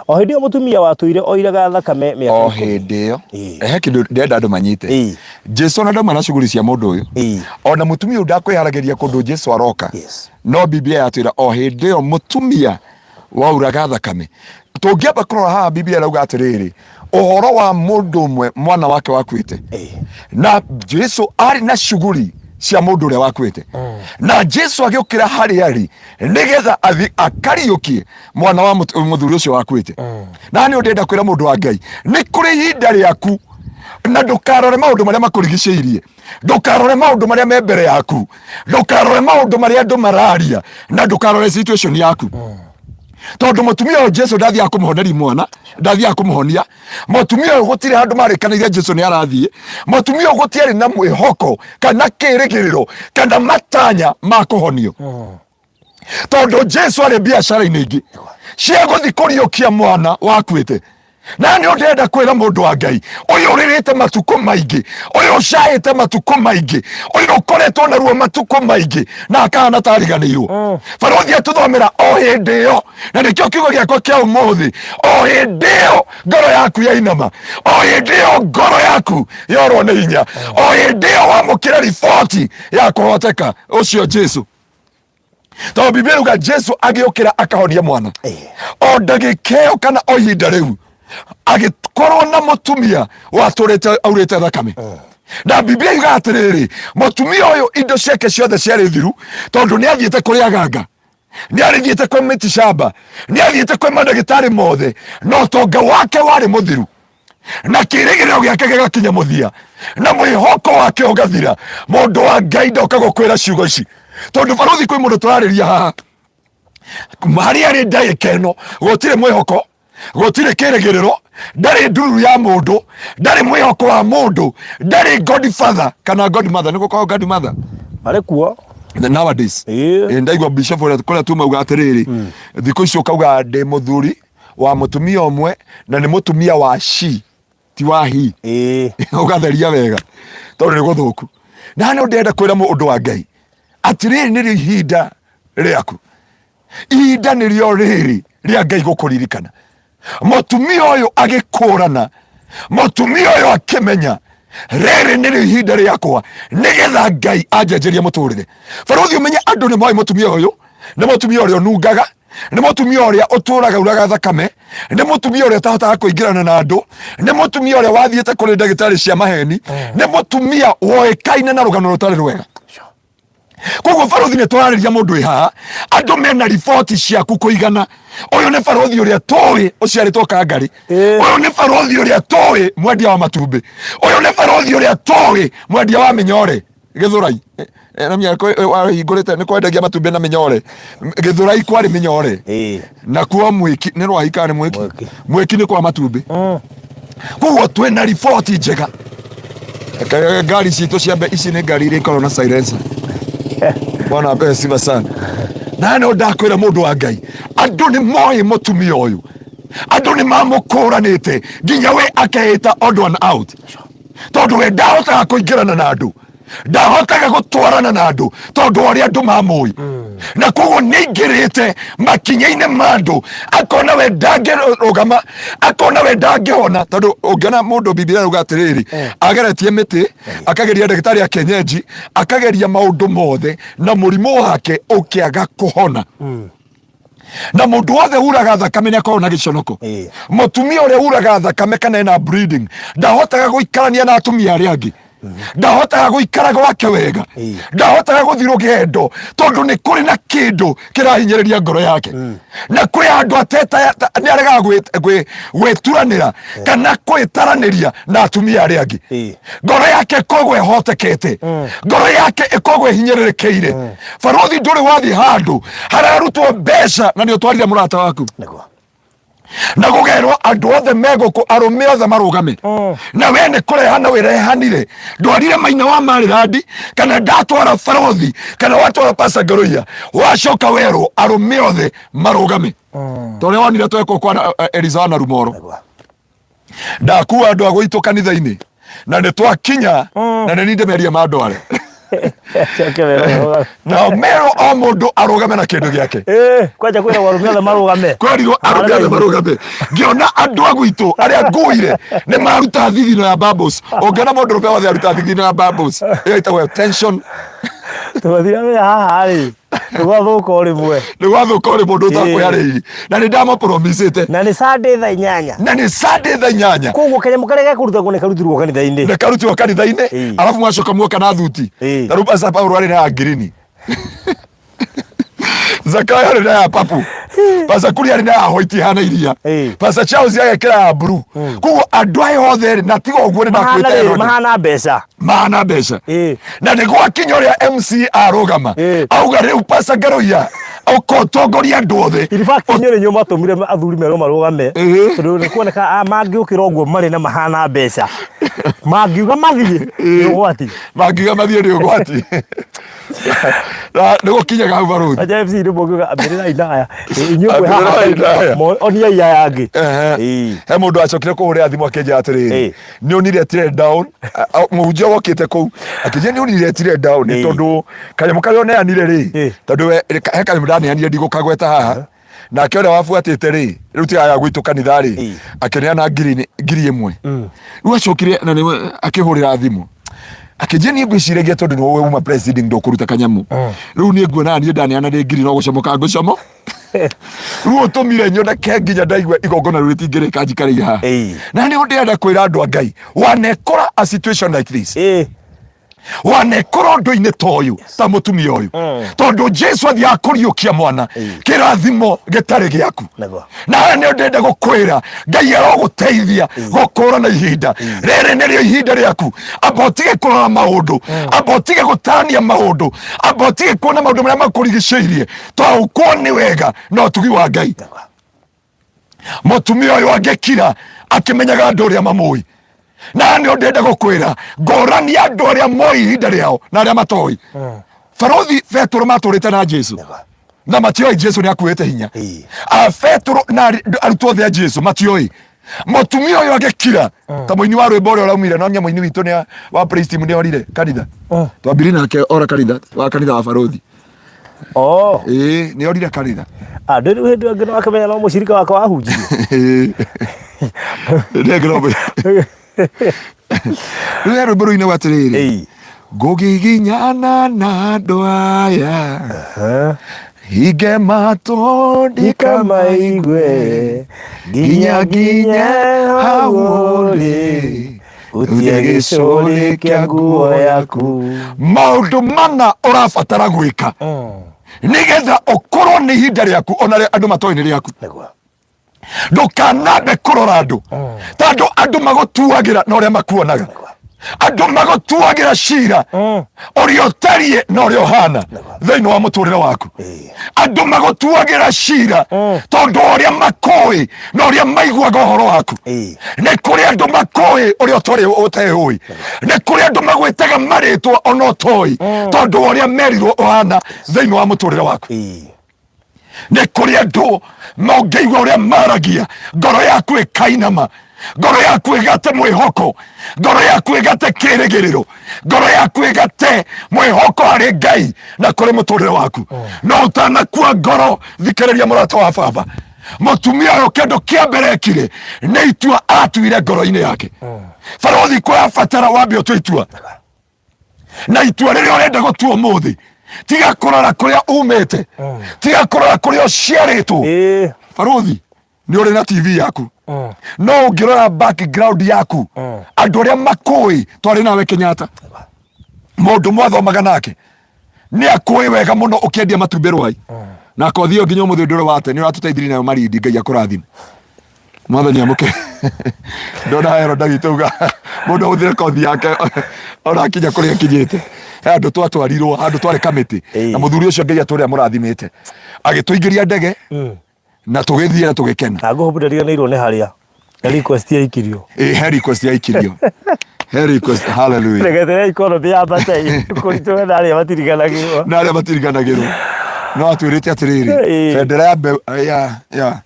O hĩndĩ ĩyo mũtumia watũire oiraga thakame mĩaka O 10. Hĩndĩ ĩyo Ĩĩ. He kĩndũ ndĩrenda andũ manyite. Jesu ona ndauma na shughuli cia mũndũ ũyũ, ona mũtumia ũyũ ndakwĩharagĩria kũndũ Jesu aroka. No Biblia yatwĩra o hĩndĩ ĩyo mũtumia wauraga thakame. Tũngĩamba kũrora haha, Biblia ĩrauga atĩrĩrĩ, ũhoro wa mũndũ ũmwe mwana wake wakuĩte, na Jesu arĩ na shughuli cia mũndũ ũrĩa wakuĩte, na Jesu agĩũkĩra harĩa arĩ nĩgetha athiĩ akariũkie mwana wa mũthuri ũcio wakuĩte. Na nĩ ndĩrenda kwĩra mũndũ wa Ngai, nĩ kũrĩ ihinda rĩaku, na ndũkarore maũndũ marĩa makũrigicĩirie, ndũkarore maũndũ marĩa me mbere yaku, ndũkarore maũndũ marĩa andũ mararia, na ndũkarore situation yaku, tondũ mũtumia ũyũ Jesu ndathiaga kũmũhoneria mwana, ndathiaga kũmũhonia mũtumia ũyũ. Gũtirĩ handũ marĩkanĩire Jesu nĩ arathiĩ. Mũtumia ũyũ gũtiarĩ na mwĩhoko kana kĩrĩgĩrĩro kana matanya ma kũhonio, tondũ Jesu arĩ biacara-inĩ ingĩ cia gũthiĩ kũriũkia mwana wakuĩte. Na nĩ ndĩrenda kwĩra mũndũ wa Ngai ũyũ ũrĩrĩte matukũ maingĩ, ũyũ ũcaĩte matukũ maingĩ, ũyũ ũkoretwo na ruo matukũ maingĩ na akahana tariganĩirwo, barũthi atũthomera o hĩndĩ ĩyo, na nĩkĩo kiugo gĩakwa kĩa ũmũthĩ, o hĩndĩ ĩyo ngoro yaku yainama, o hĩndĩ ĩyo ngoro yaku yorwo nĩ hinya, o hĩndĩ ĩyo wamũkĩra riboti ya kũhoteka ũcio Jesu, tondũ Biblia ĩruga Jesu agĩũkĩra akahonia mwana o ndagĩka ĩyo kana o ihinda rĩu, agĩkorwo na mũtumia watũrĩte aurĩte thakame. Na Biblia yugaga atĩrĩrĩ, mũtumia ũyũ indo ciake ciothe ciarĩ thiru, tondũ nĩ athiĩte kũrĩ aganga, nĩ arĩthiĩte kwĩ mĩtishamba, nĩ athiĩte kwĩ mandagĩtarĩ mothe, na ũtonga wake warĩ mũthiru, na kĩrĩgĩrĩro gĩake gĩgakinya mũthia, na mwĩhoko wake ũgathira. Mũndũ wa Ngai, ndoka gũkwĩra ciugo ici tondũ barũthi kwĩ mũndũ tũrarĩria haha harĩa arĩ ndagĩka ĩno, gũtirĩ mwĩhoko, gũtirĩ kĩrĩgĩrĩro, ndarĩ ndururu ya mũndũ, ndarĩ mwĩhoko wa mũndũ, ndarĩ godfather kana godmother. Nĩ gũkoragwo godmother? Marĩ kuo. Nowadays. Ndaigua bishop ũrĩa kũrĩa tumauga atĩrĩrĩ, thikũ ici ũkauga ndĩ mũthuri wa mũtumia ũmwe, na nĩ mũtumia wa she, ti wa he. Ũgatheria wega tondũ nĩ gũthũku. Na nĩ ndĩrenda kwĩra mũndũ wa Ngai atĩrĩrĩ, nĩrĩo ihinda rĩaku, ihinda nĩrĩo rĩrĩ rĩa Ngai gũkũririkana. Mũtumia ũyũ agĩkũrana, mũtumia ũyũ akĩmenya rĩrĩ nĩrĩo ihinda rĩakwa nĩgetha Ngai anjenjerie mũtũrĩre. Barũthi, ũmenye andũ nĩ moĩ mũtumia ũyũ nĩ mũtumia ũrĩa ũnungaga. Nĩ mũtumia ũrĩa ũtũraga uraga thakame, nĩ mũtumia ũrĩa ũtahotaga kũingĩrana na andũ, nĩ mũtumia ũrĩa wathiĩte kũrĩ ndagĩtarĩ cia maheni, nĩ mũtumia woĩkaine na rũgano rũtarĩ rwega. Koguo barothi, nĩ twararĩria mũndũ wĩ haha, andũ mena riboti ciaku kũigana. Ũyũ nĩ barothi ũrĩa tũĩ ũciarĩtwo Kangarĩ. Ũyũ nĩ barothi ũrĩa tũĩ mwendia wa matumbĩ. Ũyũ nĩ barothi ũrĩa tũĩ mwendia wa mĩnyore Gĩthũrai. Na mĩaka wahingũrĩte nĩ kwendagia matumbĩ na mĩnyore Gĩthũrai, kwarĩ mĩnyore. Nakuo Mwĩki nĩ rwahi kana nĩ Mwĩki? Mwĩki. Mwĩki nĩ kwa matumbĩ. Koguo twĩna riboti njega. Reke ngari citũ ciambe, ici nĩ ngari iria ikoragwo na silencer. Bwana apewe sifa sana. Na no ndakwĩra, mũndũ wa Ngai, andũ nĩ moĩ mũtumia ũyũ, andũ nĩ mamũkũranĩte, nginya we akeĩta odd one out, tondũ we ndahotaga kũingĩrana na andũ, ndahotaga gũtwarana na andũ, tondũ ũrĩa andũ mamũĩ. Na koguo nĩ aingĩrĩte makinya-inĩ ma andũ, akona we ndangĩrũgama, akona we ndangĩhona, tondũ ũngĩona mũndũ, Biblia yauga atĩrĩrĩ, ageretie mĩtĩ, akageria ndagĩtarĩ a kienyeji, akageria maũndũ mothe, na mũrimũ wake ũkĩaga kũhona. Na mũndũ wothe uraga thakame nĩ akoragwo na gĩconoko. Mũtumia ũrĩa uraga thakame kana ena bleeding ndahotaga gũikarania na atumia arĩa angĩ, ndahotaga gũikara gwake wega, ndahotaga gũthiĩ rũgendo, tondũ nĩ kũrĩ na kĩndũ kĩrahinyĩrĩria ngoro yake. Na kwĩ andũ ateta nĩ aregaga gwĩturanĩra kana kwĩtaranĩria na atumia arĩa angĩ. Ngoro yake ĩkoragwo ĩhotekete, ngoro yake ĩkoragwo ĩhinyĩrĩrĩkĩire. Barothi, ndũrĩ wathiĩ handũ hararutwo mbeca na nĩ ũtwarire mũrata waku na gũgerwo andũ othe megũkũ, arũme othe marũgame, na we nĩ kũrehana wĩrehanire, ndwarire maina wa marĩrandi kana ndatwara barothi kana watwara pasa ngoroia, wacoka werwo arũme othe marũgame, ta ũrĩa wonire twekwo kwa Eliza na Rumoro. Ndakua andũ a gwitũ kanitha-inĩ na nĩ twakinya na nĩ nindĩmeria mandware. Coke wega. Nao merwo o mũndũ arũgame na kĩndũ gĩake. Kwanja kwĩragwo arũme othe marũgame. Kwerirwo arũme othe marũgame. Ngĩona andũ a gwitũ arĩa nguire nĩ maruta thithino ya bubbles. Ũngĩona mũndũ rũme wothe aruta thithino ya bubbles, ĩyo ĩtagwo tension. Tũgathira wĩra haha rĩ, nĩgwathũka o rĩmwe. Nĩ gwathũka ũrĩ mũndũ ũtakwĩharĩirie, na nĩ ndamũpromisĩte. Na nĩ Sunday thaa 8. Na nĩ Sunday thaa 8. Koguo kanyamũ karĩa gekurutagwo nĩ karutirwo kanitha-inĩ. Nĩ karutirwo kanitha-inĩ. Arabu mwacoka muoka na thuti. Ta rĩu Pastor Paul arĩ na ya ngirini, Zakayo arĩ na ya papu, Pastor Kuria arĩ na ya white ihana iria, Pastor Charles agekĩra ya blue. Koguo andũ aya othe rĩ, na tiga ũguo nĩ Mahana ndakwĩte rĩrĩ, Herode. mahana mbeca. Mahana mbeca. Na nĩ gwakinya ũrĩa MC arũgama, auga rĩu Pastor Ngaruiya ũkotongoria andũ othe. In fact, inyuĩ nĩ inyuĩ mwatũmire athuri merwo marũgame, tondũ nĩ kuoneka mangĩũkĩra ũguo marĩ na mahana mbeca, mangiuga mathiĩ nĩ ũgwati. Mangiuga mathiĩ nĩ ũgwati. Na nĩ gũkinyaga hau, barũthi. Aja MC nĩ mũngiuga ambĩrĩrai na aya. Inyuĩ mwĩ haha. Ambĩrĩrai na aya. Oniai aya angĩ. He mũndũ acokire kũhũrĩra thimũ akĩnjĩra atĩrĩrĩ, nĩ onire tire down. Mũhunjia wokĩte kũu akĩnjĩra nĩ onire tire down, nĩ tondũ kanyamũ karĩa ũneanire rĩ, tondũ he kanyamũ ndaneanire, ndigũkagweta haha, nake ũrĩa wabuatĩte rĩ, rĩu ti aya gwitũ kanitha rĩ, akĩneana 1,000. Rĩu acokire na nĩwe akĩhũrĩra thimũ akĩnjia, niĩ ngwĩciragia tondũ nĩwe uma president ndũkũruta kanyamũ. Rĩu niĩ nguona niĩ ndaneana nĩ ngiri, no gũcomoka ngũcomo. Rĩu ũtũmire nyoneke nginya ndaigua igongona rĩu rĩtingĩrĩka njikarĩire haha. Na nĩho ndĩrenda kwĩra andũ a Ngai, wanekora a situation like this, wanekora ũndũ-inĩ ta ũyũ, ta mũtumia ũyũ, tondũ Jesu athiaga kũriũkia mwana, kĩrathimo gĩtarĩ gĩaku. Na haha nĩ ndĩrenda gũkwĩra, Ngai arogũteithia gũkũrana ihinda rĩrĩ nĩrĩo ihinda rĩaku. Amba ũtige kũrora maũndũ, amba ũtige gũtania maũndũ, amba ũtige kuona maũndũ marĩa makũrigicĩirie. Taũkwo nĩ wega na ũtugi wa Ngai. Mũtumia ũyũ angĩkira akĩmenyaga andũ ũrĩa mamũĩ. Na nĩ ndĩrenda gũkwĩra, ngũrani andũ arĩa moĩ ihinda rĩao na arĩa matoĩ. Barothi, Petũrũ matũrĩte na Jesu na matioĩ Jesu nĩ akuĩte hinya. A Petũrũ na arutwo othe a Jesu matioĩ. Mũtumia ũyũ agĩkira ta mũini wa rwĩmbo ũrĩa ũraumire, no nya mũini witũ nĩ wa praise team nĩ orire kanitha. Twambire nake ora kanitha wa kanitha wa barothi. Ĩĩ, nĩ orire kanitha. Ah, ndĩ rĩu hĩndĩ ĩyo ngĩno akĩmenya no mũcirika wakwa wahunjirie. Nĩ ngĩro rĩu he rwĩmbo rũinagwo atĩrĩrĩ, ngũgiginyana na andũ aya. Hinge matũ Ndikamaigue nginya nginye hau ũrĩ, hutie gĩcũrĩ kĩa nguo yaku. Maũndũ mana ũrabatara gwĩka nĩgetha ũkorwo nĩ ihinda rĩaku ona rĩa andũ matoĩ nĩ rĩaku. Nĩguo. Ndũkanambe kũrora andũ, tondũ andũ magũtuagĩra na ũrĩa makuonaga. Andũ magũtuagĩra cira ũrĩa ũtariĩ na ũrĩa ũhana thĩinĩ wa mũtũrĩre waku. Andũ magũtuagĩra cira tondũ ũrĩa makũĩ na ũrĩa maiguaga ũhoro waku. Nĩ kũrĩ andũ makũĩ ũrĩa ũtarĩ ũteũĩ. Nĩ kũrĩ andũ magwĩtaga marĩtwa ona ũtoĩ tondũ wa ũrĩa merirwo ũhana thĩinĩ wa mũtũrĩre waku. Nĩ kũrĩ andũ mangĩigua ũrĩa maragia, ngoro yaku ĩkainama, ngoro yaku ĩgate mwĩhoko, ngoro yaku ĩgate kĩrĩgĩrĩro, ngoro yaku ĩgate mwĩhoko harĩ Ngai na kũrĩ mũtũrĩre waku. No ũtanakua ngoro, thikĩrĩria mũrata wa baba. Mũtumia ũyũ kĩndũ kĩa mbere ekire nĩ itua atuire ngoro-inĩ yake. Barothi kũrabatara wambe ũtue itua, na itua rĩrĩa ũrenda gũtua ũmũthĩ, tiga kũrora kũrĩa umĩte, tiga kũrora kũrĩa ũciarĩtwo. Barothi, nĩ ũrĩ na TV yaku, no ũngĩrora background yaku, andũ arĩa makũĩ, twarĩ nawe Kenyatta, mũndũ mwathomaga nake nĩ akũĩ wega mũno ũkĩendia matumbĩ rwai na kothi ĩyo nginya ũmũthĩ ndũrĩ wate. Nĩ ũratũteithirie nayo Marindi. Ngai akũrathime, Mwathani amũke. Ndona hero ndagite uga mũndũ ahũthĩre kothi yake ona akinya kũrĩa akinyĩte. He handũ twatwarirwo, handũ twarĩ kamĩtĩ na mũthuri ũcio, Ngai atũrĩa mũrathimĩte, agĩtũingĩria ndege na tũgĩthiĩ na tũgĩkena. Na ngũhũbu ndariganĩirwo nĩ harĩa request yaikirio. Ĩ, he request yaikirio, he request, hallelujah. Regetere economy yambate kũritũhe na arĩa matiriganagĩrwo. Na arĩa matiriganagĩrwo no atwĩrĩte atĩrĩrĩ, bendera ya ya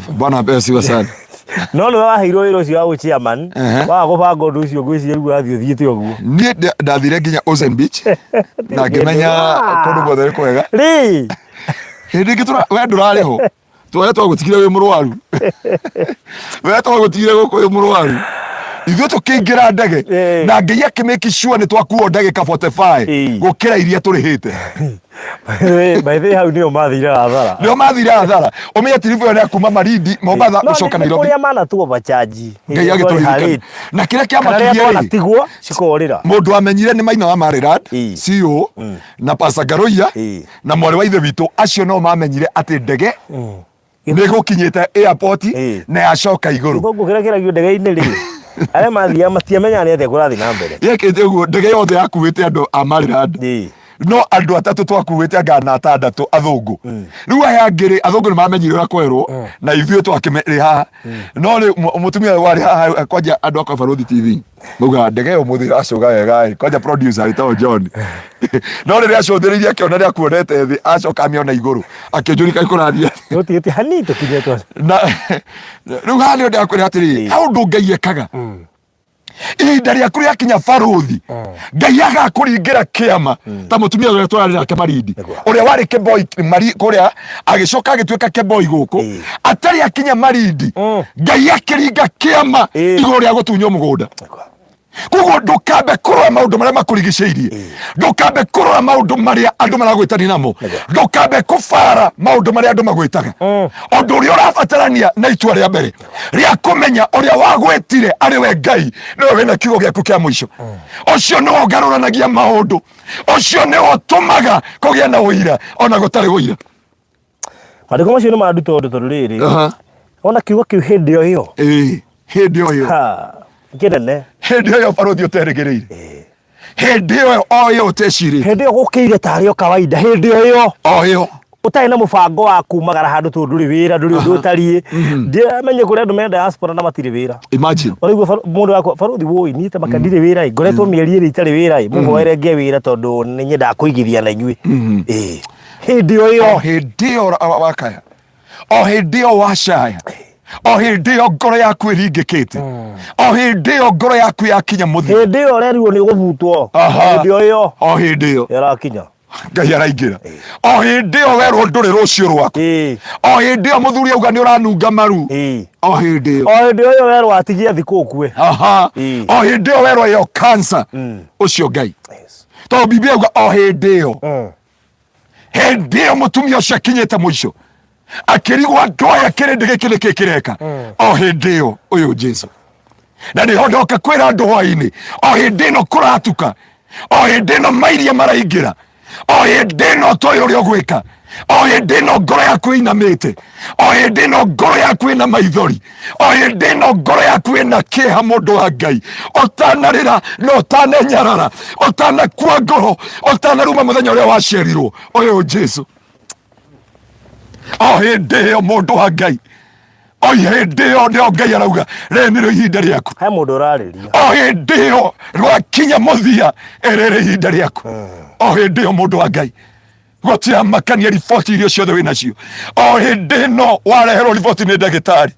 Bwana apewe sifa sana. No nĩwe waheirwo wĩra ũcio wa ũchairman wa gũbanga ũndũ ũcio, ngwĩciria rĩu wathiĩ ũthiĩte ũguo. Niĩ ndathire nginya Ocean Beach na ngĩmenya kũndũ guothe nĩ kwega. Rĩ. Hĩndĩ ĩngĩ we ndũrarĩ ho, twarĩa twagũtigire wĩ mũrwaru, we twagũtigire gũkũ wĩ mũrwaru, ithuĩ tũkĩingĩra ndege na Ngai akĩmake sure nĩ twakuo ndagĩka 45 gũkĩra iria tũrĩhĩte. By the way, hau nĩo mathire hathara. Nĩo mathire hathara. Ũmenye tiribu ĩyo nĩ ya kuma Malindi, Mombatha, No, gũcoka nĩ Nairobi. kũrĩa manatu overcharge. Ngai agĩtũririkana na kĩrĩa Kana rĩrĩa kĩamakirie rĩ, twanatigwo cikorĩra. Mũndũ wamenyire nĩ Maina wa Maryland, CEO, na Pastor Ngaruiya na mwarĩ wa ithe witũ, acio no mamenyire atĩ ndege nĩ gũkinyĩte airport na yacoka igũrũ. Gĩthũngũ kĩrĩa kĩragio ndege-inĩ rĩ, arĩa mathiaga matiamenyaga nĩ atĩa kũrathiĩ na mbere. Yekĩte ũguo ndege yothe yakuĩte andũ a Maryland, no andũ atatũ twakuĩte anga na atandatũ athũngũ. Rĩu aya angĩ rĩ, athũngũ nĩ mamenyire ũrĩa kwerwo na ithuĩ twakĩrĩ haha. No rĩ, mũtumia ũyũ warĩ haha kwanja, andũ akwa Barũthi TV maugaga ndege ĩyo mũthĩ ĩracũga wega ĩ, kwanja producer wĩtagwo John, no rĩrĩa acũthĩrĩirie akĩona nĩ akuonete thĩ, acoka amĩona igũrũ akĩnjũria kaĩ kũrathiĩ atĩa? Tũtigĩte hanini tũkinye twa. Na rĩu haha nĩho ndĩrakwĩra atĩrĩrĩ, he ũndũ Ngai ekaga. Ihinda rĩaku rĩakinya, barũthi, Ngai agakũringĩra kĩama ta mũtumia ũrĩa twararĩ nake Marindi, ũrĩa warĩ kĩboi mari kũrĩa, agĩcoka agĩtuĩka kĩboi gũkũ. Atarĩ akinya Marindi, Ngai akĩringa kĩama igũrũ rĩa gũtunywo mũgũnda. Koguo ndũkambe kũrora maũndũ marĩa makũrigicĩirie, ndũkambe kũrora maũndũ marĩa andũ maragwĩtania namo, ndũkambe kũbara maũndũ marĩa andũ magwĩtaga. Ũndũ ũrĩa ũrabatarania na itua rĩa mbere rĩa kũmenya ũrĩa wagwĩtire arĩ we Ngai, nĩwe wĩna kiugo gĩaku kĩa mũico. Ũcio nĩwe ũgarũranagia maũndũ, ũcio nĩwe ũtũmaga kũgĩa na ũira ona gũtarĩ ũira. Maandĩko macio nĩ mandu tondũ rĩrĩ, ona kiugo kĩu hĩndĩ o ĩyo. Ĩĩ, hĩndĩ o ĩyo. Ha, kĩnene. Hĩndĩ ĩyo barũthi ũterĩgĩrĩire, hĩndĩ ĩyo o ĩyo ũtecirĩtie, Hĩndĩ ĩyo gũkĩire tarĩ o kawaida, hĩndĩ o ĩyo o ĩyo ũtarĩ na mũbango wa kumagara handũ tondũ ndũrĩ wĩra, ndũrĩ ũndũ ũtariĩ. Ndiamenye kũrĩ andũ me diaspora na matirĩ wĩra. Imagine. Ũraigua mũndũ wakwa barũthi, wũi niĩ ta maka ndirĩ wĩra ĩ, ngoretwo mĩeri 2 itarĩ wĩra ĩ, mũhoere ngĩe wĩra tondũ nĩ nyendaga kũigithia na inyuĩ. Ĩ, hĩndĩ o ĩyo. O hĩndĩ ĩyo wakaya, o hĩndĩ ĩyo wacaya, o hĩndĩ ĩyo ngoro yaku ĩringĩkĩte, o hĩndĩ ĩyo ngoro yaku yakinya mũthia, Hĩndĩ ĩyo ũrerirwo nĩ ũgũbutwo. Hĩndĩ o ĩyo o hĩndĩ ĩyo ĩrakinya. Ngai araingĩra. O hĩndĩ ĩyo werwo ndũrĩ rũciũ rwaku, o hĩndĩ ĩyo mũthuri auga nĩ ũranunga maru, o hĩndĩ ĩyo, O hĩndĩ ĩyo werwo atigie thikũ ũkue. O hĩndĩ ĩyo werwo ĩyo cancer, ũcio Ngai, tondũ Biblia auga o hĩndĩ ĩyo. Hĩndĩ ĩyo mũtumia ũcio akinyĩte mũico, akĩrigwo andũ aya kĩrĩndĩ gĩkĩ nĩkĩ kĩreka. O hĩndĩ ĩyo ũyũ Jesu, na nĩho ndoka kwĩra andũ hwainĩ, o hĩndĩ ĩno kũratuka, o hĩndĩ ĩno mairia maraingĩra, o hĩndĩ ĩno toĩ ũrĩa ũgwĩka, o hĩndĩ ĩno ngoro yaku ĩinamĩte, o hĩndĩ ĩno ngoro yaku ĩna maithori, o hĩndĩ ĩno ngoro yaku ĩna kĩeha, mũndũ wa Ngai, ũtanarĩra na ũtanenyarara, ũtanakua ngoro, ũtanaruma mũthenya ũrĩa waciarirwo, ũyũ Jesu. O hĩndĩ ĩyo, mũndũ wa Ngai, o hĩndĩ ĩyo nĩo Ngai arauga rĩrĩ nĩrĩo ihinda rĩaku. He mũndũ ũrarĩria. O hĩndĩ ĩyo rwakinya mũthia, ĩrĩrĩ ihinda rĩaku. O hĩndĩ ĩyo, mũndũ wa Ngai, gũtiramakania riboti iria ciothe wĩ nacio, o hĩndĩ ĩno wareherwo riboti nĩ ndagĩtarĩ,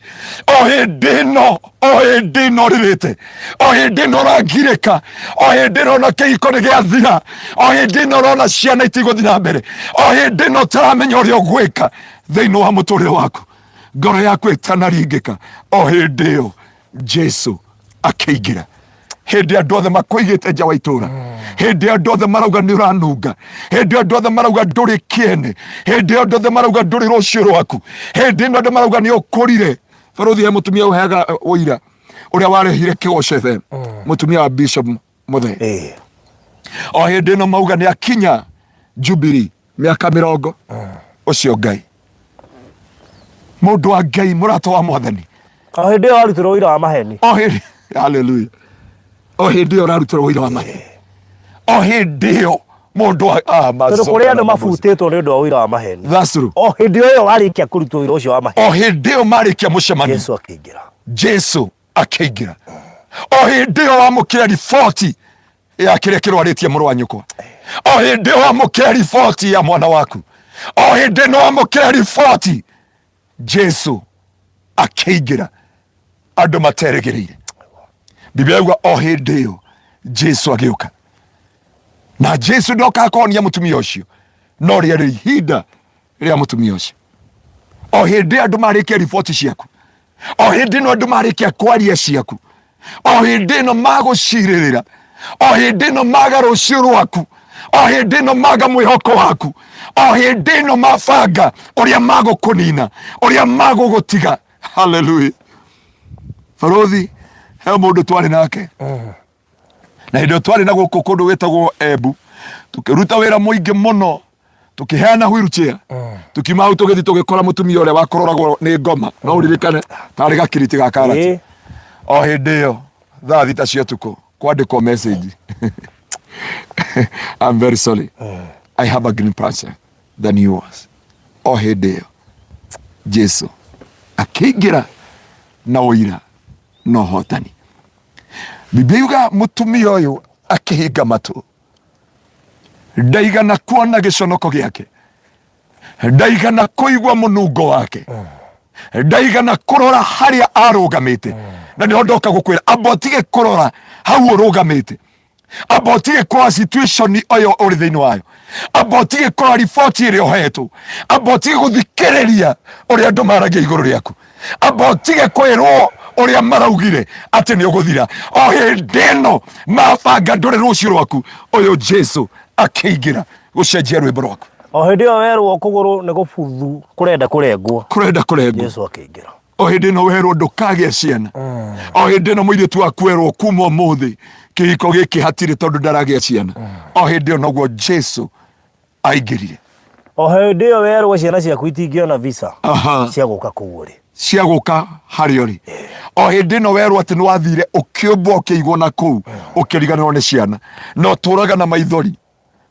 o hĩndĩ ĩno, o hĩndĩ ĩno ũrĩrĩte, o hĩndĩ ĩno ũrangirĩka, o hĩndĩ ĩno ona kĩhiko nĩ gĩathira, o hĩndĩ ĩno ũrona ciana itigũthiĩ na mbere, o hĩndĩ ĩno ũtaramenya ũrĩa ũgwĩka thĩinĩ wa mũtũrĩre waku, ngoro yaku ĩtanaringĩka, o hĩndĩ ĩyo Jesu akĩingĩra. Hĩndĩ andũ othe makũigĩte nja wa itũra, hĩndĩ andũ othe marauga nĩ ũranunga, hĩndĩ andũ othe marauga ndũrĩ kĩene, hĩndĩ andũ othe marauga ndũrĩ rũciũ rwaku, hĩndĩ ĩno andũ marauga nĩ ũkũrire. Barũthi, he mũtumia ũheaga ũira ũrĩa warehire kĩgoco FM, mũtumia wa Bishop Mũthee. O hĩndĩ ĩno mauga nĩ akinya Jubilee mĩaka 40, ũcio Ngai, mũndũ wa Ngai, mũrata wa Mwathani. O hĩndĩ ĩyo warutirwo ũira wa maheni. O hĩndĩ, haleluya, o hĩndĩ ĩyo ũrarutĩrwo ũira wa maheni, o hĩndĩ ĩyo mũndũ wa ah, tondũ kũrĩ andũ mabutĩtwo nĩ ũndũ wa ũira wa maheni. That's true. O hĩndĩ ĩyo warĩkia kũrutwo ũira ũcio wa maheni, o hĩndĩ ĩyo marĩkia mũcemanio, Jesu akĩingĩra. Jesu akĩingĩra. O hĩndĩ ĩyo wamũkĩra riboti ya kĩrĩa kĩrwarĩtie mũrũ wa nyũkwa, o hĩndĩ ĩyo wamũkĩra riboti ya mwana waku, o hĩndĩ ĩno wamũkĩra riboti, Jesu akĩingĩra andũ materĩgĩrĩire. Biblia yauga o hĩndĩ ĩyo Jesu agĩũka, na Jesu ndokaga kũhonia mũtumia ũcio, no rĩarĩ ihinda rĩa mũtumia ũcio. O hĩndĩ andũ marĩkia riboti ciaku, o hĩndĩ ĩno andũ marĩkia kwaria ciaku, o hĩndĩ ĩno magũcirĩrĩra, o hĩndĩ ĩno maga rũciũ rwaku, o hĩndĩ ĩno maga mwĩhoko waku, o hĩndĩ ĩno mabanga ũrĩa magũkũnina, ũrĩa magũgũtiga. Haleluya. Barũthi, he mũndũ twarĩ nake na hĩndĩ ĩyo twarĩ na gũkũ kũndũ gwĩtagwo Embu, tũkĩruta wĩra mũingĩ mũno, tũkĩheana wheelchair, tukiuma hau tũgĩthiĩ tũgĩkora mũtumia ũrĩa wakororagwo nĩ ngoma, no ũririkane tarĩ gakiriti ga karati. O hĩndĩ ĩyo thaa 6 cia ũtukũ kwandĩkwo message, "I'm very sorry, I have a green pasture than yours." O hĩndĩ ĩyo Jesu akĩingĩra na ũira na ũhotani. Biblia yuga mũtumia ũyũ akĩhinga matũ, ndaigana kuona gĩconoko gĩake, ndaigana kũigua mũnungo wake, ndaigana kũrora harĩa arũgamĩte. Na nĩho ndoka gũkwĩra, amba ũtige kũrora hau ũrũgamĩte, amba ũtige kũrora situation ĩyo ũrĩ thĩinĩ wayo, amba ũtige kũrora riboti ĩrĩa ũhetwo, amba ũtige gũthikĩrĩria ũrĩa andũ maragia igũrũ rĩaku, amba ũtige kwĩrwo ũrĩa maraugire atĩ nĩ ũgũthira. O hĩndĩ ĩno mabanga ndũrĩ rũciũ rwaku, ũyũ Jesu akĩingĩra gũcenjia rwĩmbo rwaku. O hĩndĩ ĩyo werwo kũgũrũ nĩ gũbuthu kũrenda kũrengwo, kũrenda kũrengwo, Jesu akĩingĩra. O hĩndĩ ĩno werwo ndũkagĩa ciana, o hĩndĩ ĩno mũirĩtu waku werwo kuma ũmũthĩ kĩhiko gĩkĩ hatirĩ tondũ ndaragĩa ciana, o hĩndĩ ĩyo noguo Jesu aingĩrire. O hĩndĩ ĩyo werwo ciana ciaku itingĩona visa cia gũka kũu ũrĩ, cia gũka harĩa ũrĩ, o hĩndĩ ĩno werwo atĩ nĩ wathire ũkĩũmbwo ũkĩigwo na kũu ũkĩriganĩrwo nĩ ciana na ũtũraga na maithori,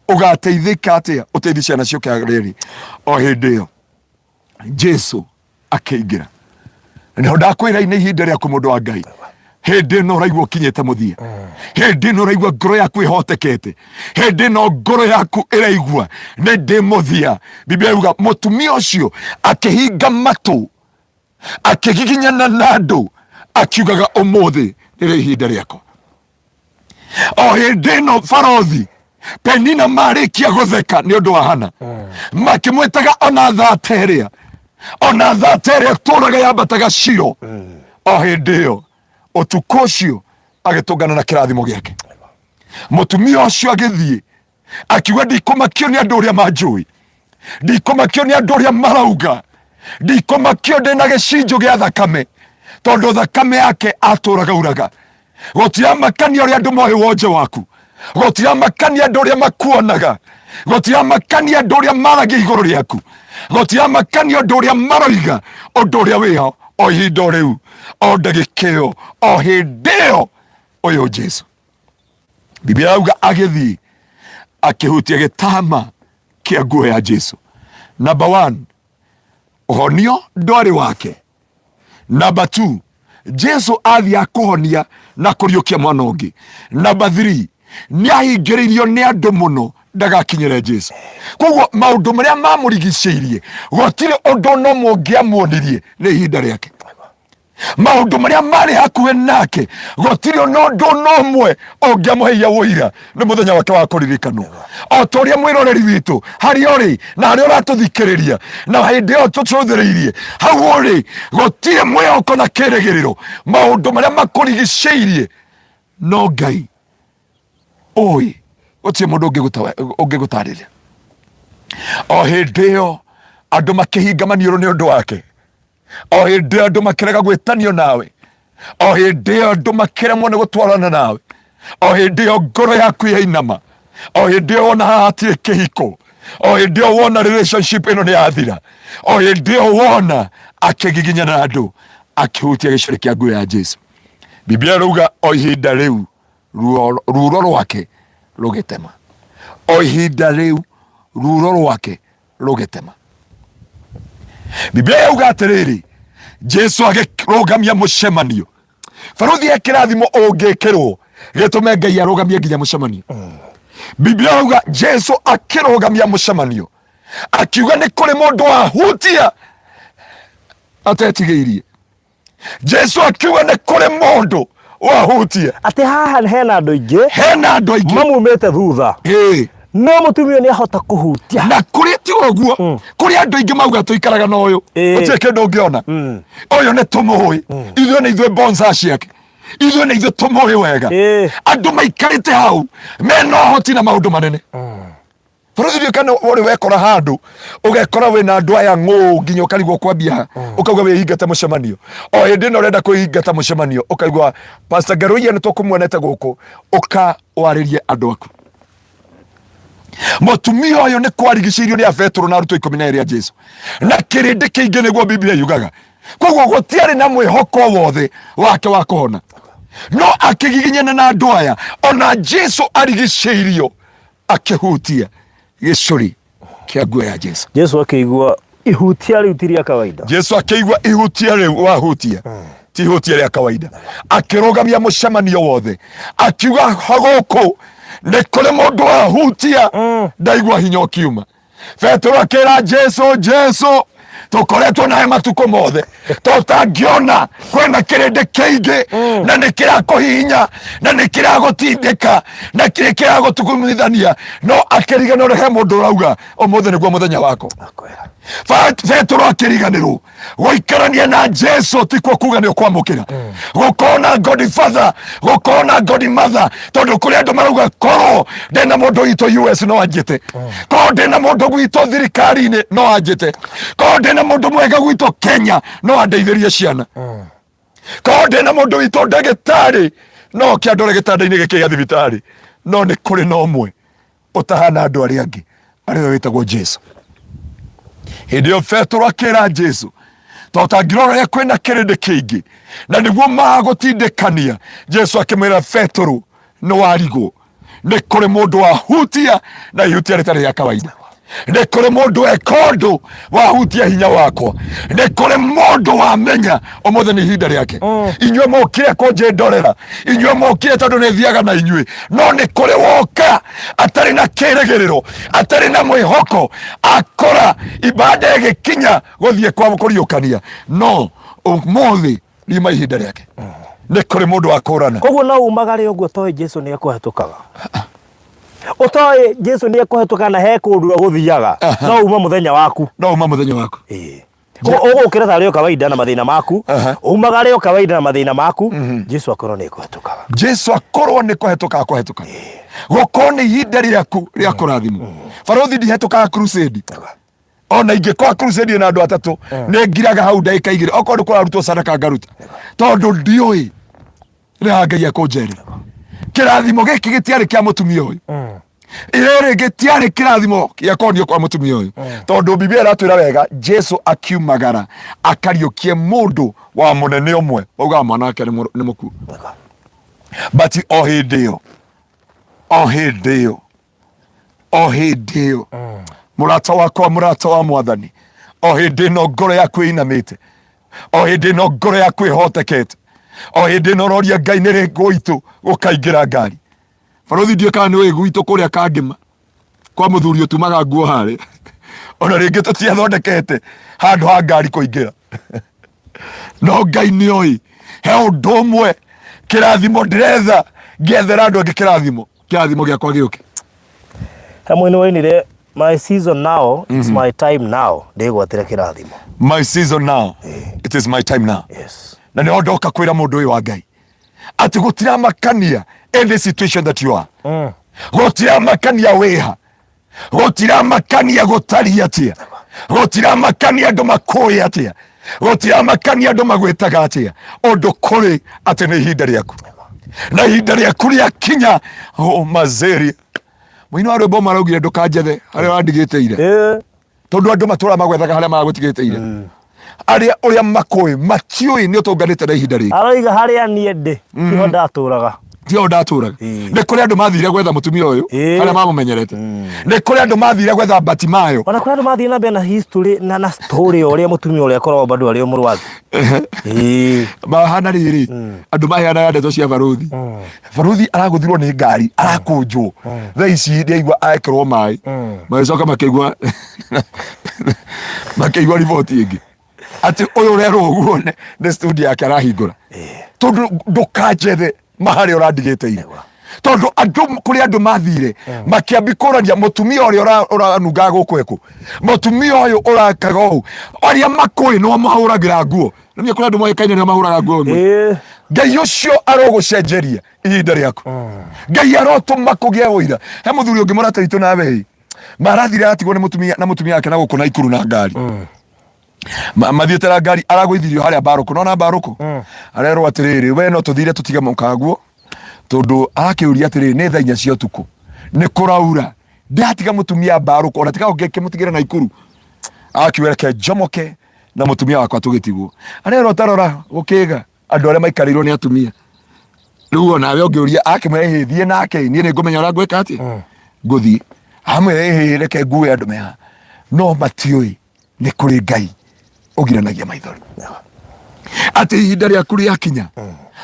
ũgateithĩka atĩa ũteithie ciana ciũke harĩa ũrĩ? O hĩndĩ ĩyo Jesu akĩingĩra. Nĩho ndakwĩra nĩ ihinda rĩaku, mũndũ wa Ngai. Hĩndĩ ĩno ũraigua ũkinyĩte mũthia, hĩndĩ ĩno ũraigua ngoro yaku ĩhotekete, hĩndĩ ĩno ngoro yaku ĩraigua nĩ ndĩ mũthia, Biblia yuga mũtumia ũcio akĩhinga matũ, akĩgiginyana na andũ, akiugaga ũmũthĩ nĩrĩo ihinda rĩakwa. O hĩndĩ ĩno barothi Penina marĩkia gũtheka nĩ ũndũ wa Hana, makĩmwĩtaga ona thata ĩrĩa, ona thata ĩrĩa tũraga yambataga Shilo, o hĩndĩ ĩyo ũtukũ ũcio agĩtũngana na kĩrathimo gĩake. Mũtumia ũcio agĩthiĩ akiuga, "Ndikũmakio nĩ andũ ũrĩa manjũĩ." Ndikũmakio nĩ andũ ũrĩa marauga. Ndikũmakio ndĩ na gĩcinjo gĩa thakame, tondũ thakame yake atũraga uraga. Gũtiramakania ũrĩa andũ moĩ wonje waku, gũtiramakania andũ ũrĩa makuonaga, gũtiramakania andũ ũrĩa maragia igũrũ rĩaku, gũtiramakania ũndũ ũrĩa maroiga, ũndũ ũrĩa wĩho o ihinda o rĩu, o ndagĩka ĩyo, o hĩndĩ ĩyo, ũyũ Jesu. Biblia yauga agĩthiĩ akĩhutia gĩtama kĩa nguo ya Jesu. Number one, ũhonio ndwarĩ wake. Number two, Jesu athiĩ akũhonia na kũriũkia mwana ũngĩ. Number three, nĩ ahingĩrĩirio nĩ andũ mũno ndagakinyĩre Jesu. Koguo maũndũ marĩa mamũrigicĩirie gũtirĩ ũndũ no mũngĩamuonirie nĩ ihinda rĩake. Maũndũ marĩa marĩ hakuhĩ nake gũtirĩ ona ũndũ ona ũmwe ũngĩamũheia ũira nĩ mũthenya wake wa kũririkanwo. O ta ũrĩa mwĩroreri witũ harĩa ũrĩ na harĩa ũratũthikĩrĩria na hĩndĩ ĩyo tũcũthĩrĩirie hau ũrĩ, gũtirĩ mwĩhoko na kĩrĩgĩrĩro. Maũndũ marĩa makũrigicĩirie no Ngai ũĩ, gũtirĩ mũndũ ũngĩgũtarĩria. O hĩndĩ ĩyo andũ makĩhinga maniũrũ nĩ ũndũ wake, o hĩndĩ ĩyo andũ makĩrega gwĩtanio nawe, o hĩndĩ ĩyo andũ makĩremwo nĩ gũtwarana nawe, o hĩndĩ ĩyo ngoro yaku yainama, o hĩndĩ ĩyo wona haha hatirĩ kĩhiko, o hĩndĩ ĩyo wona relationship ĩno nĩ yathira, o hĩndĩ ĩyo wona akĩgiginyana na andũ, akĩhutia gĩcũrĩ kĩa nguo ya Jesu. Biblia ĩrauga o ihinda rĩu ruro rwake rũgĩtema, o ihinda rĩu ruro rwake rũgĩtema. Biblia yauga atĩrĩrĩ, Jesu agĩrũgamia mũcemanio. Baruthi ya kĩrathimo ũngĩkĩrwo gĩtũme Ngai arũgamie nginya mũcemanio. Biblia yauga Jesu akĩrũgamia mũcemanio akiuga nĩ kũrĩ mũndũ wahutia atetigĩirie. Jesu akiuga nĩ kũrĩ mũndũ wahutia. Atĩ haha hena andũ aingĩ hena andũ aingĩ mamumĩte thutha. Ĩĩ. No mũtumia nĩ ahota kũhutia. Na kũrĩ ti ũguo, kũrĩ andũ aingĩ mauga tũikaraga na ũyũ, gũtirĩ kĩndũ ũngĩona. Ũyũ nĩ tũmũĩ, ithuĩ nĩ ithuĩ bonsa ciake, ithuĩ nĩ ithuĩ tũmũĩ wega. Andũ maikarĩte hau mena ũhoti na maũndũ manene. Bũrũri ndiũĩ kana ũrĩ wekora handũ ũgekora wĩna andũ aya ng'ũ nginya ũkarigwo kwambia ha, ũkauga wĩhingate mũcemanio. O hĩndĩ ĩno ũrenda kwĩhingata mũcemanio ũkaigua Pastor Ngaruiya nĩ tũkũmuonete gũkũ, ũka warĩrie andũ aku. Mũtumia ũyũ nĩ kwarigicĩirio nĩ a Petero na arutwo 12 a Jesu na kĩrĩndĩ kĩingĩ, nĩguo Biblia yugaga. Koguo gũtiarĩ na mwĩhoko wothe wake wa kũhona, no akĩgiginyana na andũ aya, ona Jesu arigicĩirio akĩhutia gĩcũrĩ kĩa nguo ya Jesu. Jesu akĩigua ihutia rĩu ti rĩa kawaida. Jesu akĩigua ihutia rĩu wahutia ti ihutia rĩa kawaida, akĩrũgamia mũcemanio wothe akiuga gũkũ nĩ kũrĩ mũndũ wahutia, ndaigua hinya ũkiuma. Petero akĩra Jesu, Jesu tũkoretwo nawe matukũ mothe tũtangĩona kwĩna kĩrĩndĩ kĩingĩ na nĩ kĩrakũhihinya na nĩ kĩragũtindĩka na kĩrĩ kĩragũtugumithania, no akĩriganĩrwo he mũndũ ũrauga ũmũthĩ nĩguo mũthenya wako. Petero akĩriganĩrwo gũikarania na Jesu tikuo kuga nĩ ũkwamũkĩra, gũkorwo na godfather, gũkorwo na godmother, tondũ kũrĩ andũ marauga korwo ndĩna mũndũ witũ US no anjĩte, korwo ndĩna mũndũ gwitũ thirikari-inĩ no anjĩte, korwo ndĩna mũndũ mwega gwitũ Kenya no andeithĩrie ciana, korwo ndĩna mũndũ witũ ndagĩtarĩ no oke andore gĩtanda-inĩ gĩkĩ gĩa thibitarĩ. No nĩ kũrĩ na ũmwe ũtahana andũ arĩa angĩ, arĩwe wĩtagwo Jesu. Hĩndĩ ĩyo Petero akĩra Jesu, totangĩrora ũrĩa kwĩna kĩrĩndĩ kĩingĩ na nĩguo magũtindĩkania. Jesu akĩmwĩra Petero, nĩ warigwo, nĩ kũrĩ mũndũ wahutia na ihutia rĩtarĩ rĩa kawaida, nĩ kũrĩ mũndũ eka ũndũ wahutia hinya wakwa, nĩ kũrĩ mũndũ wamenya ũmũthĩ nĩ ihinda rĩake. Inyuĩ mũkire kũnjĩndorera, inyuĩ mũkire tondũ nĩ thiaga na inyuĩ, no nĩ kũrĩ woka atarĩ na kĩrĩgĩrĩro, atarĩ na mwĩhoko, akora ibada ĩgĩkinya gũthiĩ kwa kũriũkania, no ũmũthĩ riuma ihinda rĩake, nĩ kũrĩ mũndũ wa kũrana. Koguo no umagare ũguo toĩ Jesu nĩ ekũhetũkaga, ũtoĩ Jesu nĩ ekũhetũka na he kũndũ egũthiaga, no uma mũthenya waku. No uma mũthenya waku. Ũgũkĩra tarĩ o kawaida na mathĩna maku, umagare o kawaida na mathĩna maku, Jesu akorwo nĩ ekũhetũkaga. Jesu akorwo nĩ kũhetũka akũhetũka, gũkorwo nĩ ihinda rĩaku rĩa kũrathimwo. Barũthi ndihetũkaga crusade. Ona ingĩkorwo crusade na andũ atatũ, nĩ ngiraga hau ndagĩka 2, okorwo nĩ kũrarutwo sadaka ngaruta, tondũ ndiũĩ nĩ ha Ngai ekũnjerera. Kĩrathimo gĩkĩ gĩtiarĩ kĩa mũtumia ũyũ. Rĩrĩ gĩtiarĩ kĩrathimo gĩa kũhonio kwa mũtumia ũyũ, tondũ Biblia ĩratwĩra wega Jesu akiumagara akariũkie mũndũ wa mũnene ũmwe, waugaga mwana wake nĩ mũkuũ. But o hĩndĩ ĩyo, o hĩndĩ ĩyo, o hĩndĩ ĩyo, mũrata wakwa, mũrata wa Mwathani, o hĩndĩ ĩno ngoro yaku ĩinamĩte, o hĩndĩ ĩno ngoro yaku ĩhotekete, o hĩndĩ ĩno ũroria Ngai nĩ rĩ gwitũ gũkaingĩra ngari. Barũthi, ndiũĩ kana nĩ ũĩ gwitũ kũrĩa Kangĩma kwa mũthuri ũtumaga nguo harĩa, ona rĩngĩ tũtiathondekete handũ ha ngari kũingĩra, no Ngai nĩ oĩ he ũndũ ũmwe kĩrathimo ndĩretha, ngĩethera andũ angĩ kĩrathimo, kĩrathimo gĩakwa gĩũke. He mũini wainire, "My season now, it's my time now," ndĩgwatĩre kĩrathimo. My season now, it is my time now. Na nĩho ndoka kwĩra mũndũ ũyũ wa Ngai atĩ gũtiramakania any situation that you are, gũtiramakania wĩha, gũtiramakania gũtariĩ atĩa, gũtiramakania andũ makũĩ atĩa, gũtiramakania andũ magwĩtaga atĩa, ũndũ kũrĩ atĩ nĩ ihinda rĩaku, na ihinda rĩaku rĩakinya, oh, mazeri mũini wa rwĩmbo maraugire ndũkanjethe harĩa ũrandigĩte ira, tondũ andũ matũra magwethaga harĩa maragũtigĩte ira. Arĩa ũrĩa makũĩ matiũĩ nĩ ũtũnganĩte na ihinda rĩngĩ. Aroiga harĩa niĩ ndĩ tiho ndatũraga. Tiho ndatũraga. Nĩ kũrĩ andũ mathire gwetha mũtumia ũyũ harĩa mamũmenyerete, nĩ kũrĩ andũ mathire gwetha Batimayo. Ona kũrĩ andũ mathiĩ na mbere na history na story ya ũrĩa mũtumia ũrĩa akoragwo bado arĩ o mũrwaru. Mahana rĩrĩ, andũ maheanaga ndeto cia barũthi. Barũthi aragũthirwo nĩ ngari, arakũnjwo, thaa ici nĩaigua ekĩrwo maĩ, magĩcoka makĩigua riboti ĩngĩ atĩ ũyũ ũrerwo ũguo nĩ studio yake arahingũra. Tondũ ndũkanjethe maharĩa ũrandigĩte ira, tondũ andũ kũrĩ andũ mathire makĩambi kũrania mũtumia ũrĩa ũranungaga gũkũ ekũ, mũtumia ũyũ ũrakaga ũũ, arĩa makũĩ nĩo mahũragĩra nguo. Nĩ kũrĩ andũ moĩkaine nĩo mahũraga nguo ĩmwe. Ngai ũcio arogũcenjeria ihinda rĩaku. Ngai arotũma kũgĩe ũira. He mũthuri ũngĩ mũrata witũ nawe ĩ, marathire aratigwo nĩ mũtumia na mũtumia wake na gũkũ Naikuru na ngari. Mathiĩte na ngari, aragũithirio harĩa Mbarũkũ, nona Mbarũkũ arerwo atĩrĩrĩ, we no tũthire tũtige mũkaguo, tondũ arakĩũria atĩrĩrĩ, nĩ thaa 4 cia ũtukũ, nĩ kũraura, ndatiga mũtumia Mbarũkũ, ona tiga ũngĩkĩmũtigĩra Naikuru. Akiuga reke njomoke na mũtumia wakwa tũgĩtigwo. Arerwo tarora gũkĩga andũ arĩa maikarĩirwo nĩ atumia. Rĩu onawe ũngĩũria, akĩmwĩra ĩhĩ thiĩ nake, niĩ nĩ ngũmenya ũrĩa ngwĩka atĩ ngũthiĩ. Amwĩra ĩhĩ reke ngue andũ meha, no matiũĩ nĩ kũrĩ Ngai ũgiranagia maithori, atĩ ihinda rĩaku rĩakinya,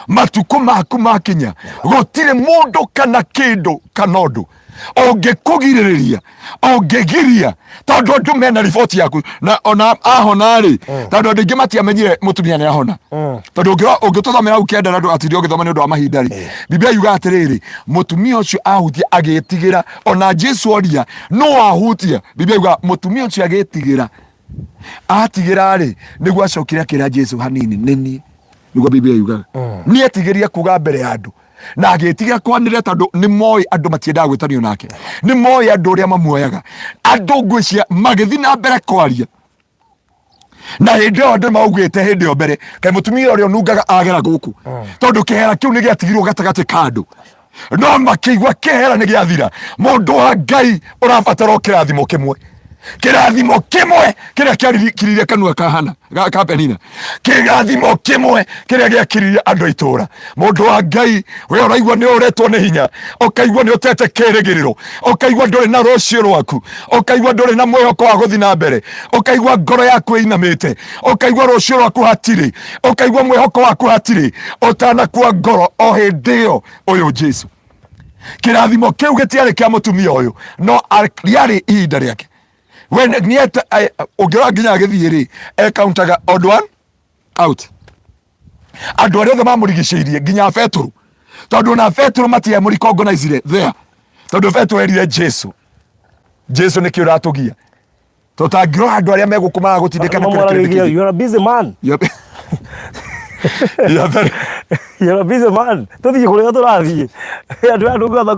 matukũ maku makinya, gũtirĩ mũndũ kana kĩndũ kana ũndũ ũngĩkũgirĩrĩria, ũngĩgiria, tondũ andũ mena riboti yaku. Na ona ahona rĩ, tondũ andũ aingĩ matiamenyire mũtumia nĩ ahona, tondũ ũngĩtũthomera hau kenda na ndũgatinde ũgĩthoma nĩ ũndũ wa mahinda rĩ, Biblia yugaga atĩrĩrĩ, mũtumia ũcio ahutia agĩtigĩra. Ona Jesu oria no ahutia, Biblia yugaga mũtumia ũcio agĩtigĩra. Atigĩra rĩ, nĩguo acokire akĩra Jesu hanini, nĩ niĩ. Nĩguo Biblia yugaga nĩ etigĩria kuga mbere ya andũ na agĩtigĩra kwanĩrĩra, tondũ nĩ moĩ andũ matiendaga gwĩtanio nake, nĩ moĩ andũ ũrĩa mamuoyaga. Andũ ngwĩcia magĩthiĩ na mbere kwaria, na hĩndĩ ĩyo andũ maugĩte hĩndĩ ĩyo mbere, kaĩ mũtumia ũrĩa ũnungaga agera gũkũ, tondũ kĩhera kĩu nĩ gĩatigirwo gatagatĩ ka andũ, no makĩigua kĩhera nĩ gĩathira. Mũndũ wa Ngai, ũrabatara o kĩrathimo kĩmwe, kĩrathimo kĩmwe kĩrĩa kĩarikiririe kanua ka Hana ka Penina, kĩrathimo kĩmwe kĩrĩa gĩakiririe andũ a itũũra. Mũndũ wa Ngai, we ũraigua nĩ ũretwo nĩ hinya, ũkaigua nĩ ũtete kĩrĩgĩrĩro, ũkaigua ndũrĩ na rũciũ rwaku, ũkaigua ndũrĩ na mwĩhoko wa gũthiĩ na mbere, ũkaigua ngoro yaku ĩinamĩte, ũkaigua rũciũ rwaku hatirĩ, ũkaigua mwĩhoko waku hatirĩ, ũtanakua ngoro, o hĩndĩ ĩyo ũyũ Jesu, kĩrathimo kĩu gĩtiarĩ kĩa mũtumia ũyũ, no rĩarĩ ihinda rĩake. We ũngĩrora nginya agĩthiĩ rĩ, ekauntaga odd one out, andũ arĩa othe mamũrigicĩirie nginya Petũrũ, tondũ ona Petũrũ matiamũrikongonaicire there, tondũ Petũrũ erire Jesu, Jesu nĩkĩ ũratũgia, tũtangĩrora andũ arĩa megũkũ maragũtindĩka na kũrĩa kĩrĩndĩ kĩingĩ. You're a busy man. You're very You're a busy man. Tũthiĩ kũrĩa tũrathiĩ. Andũ aya ndũngĩhota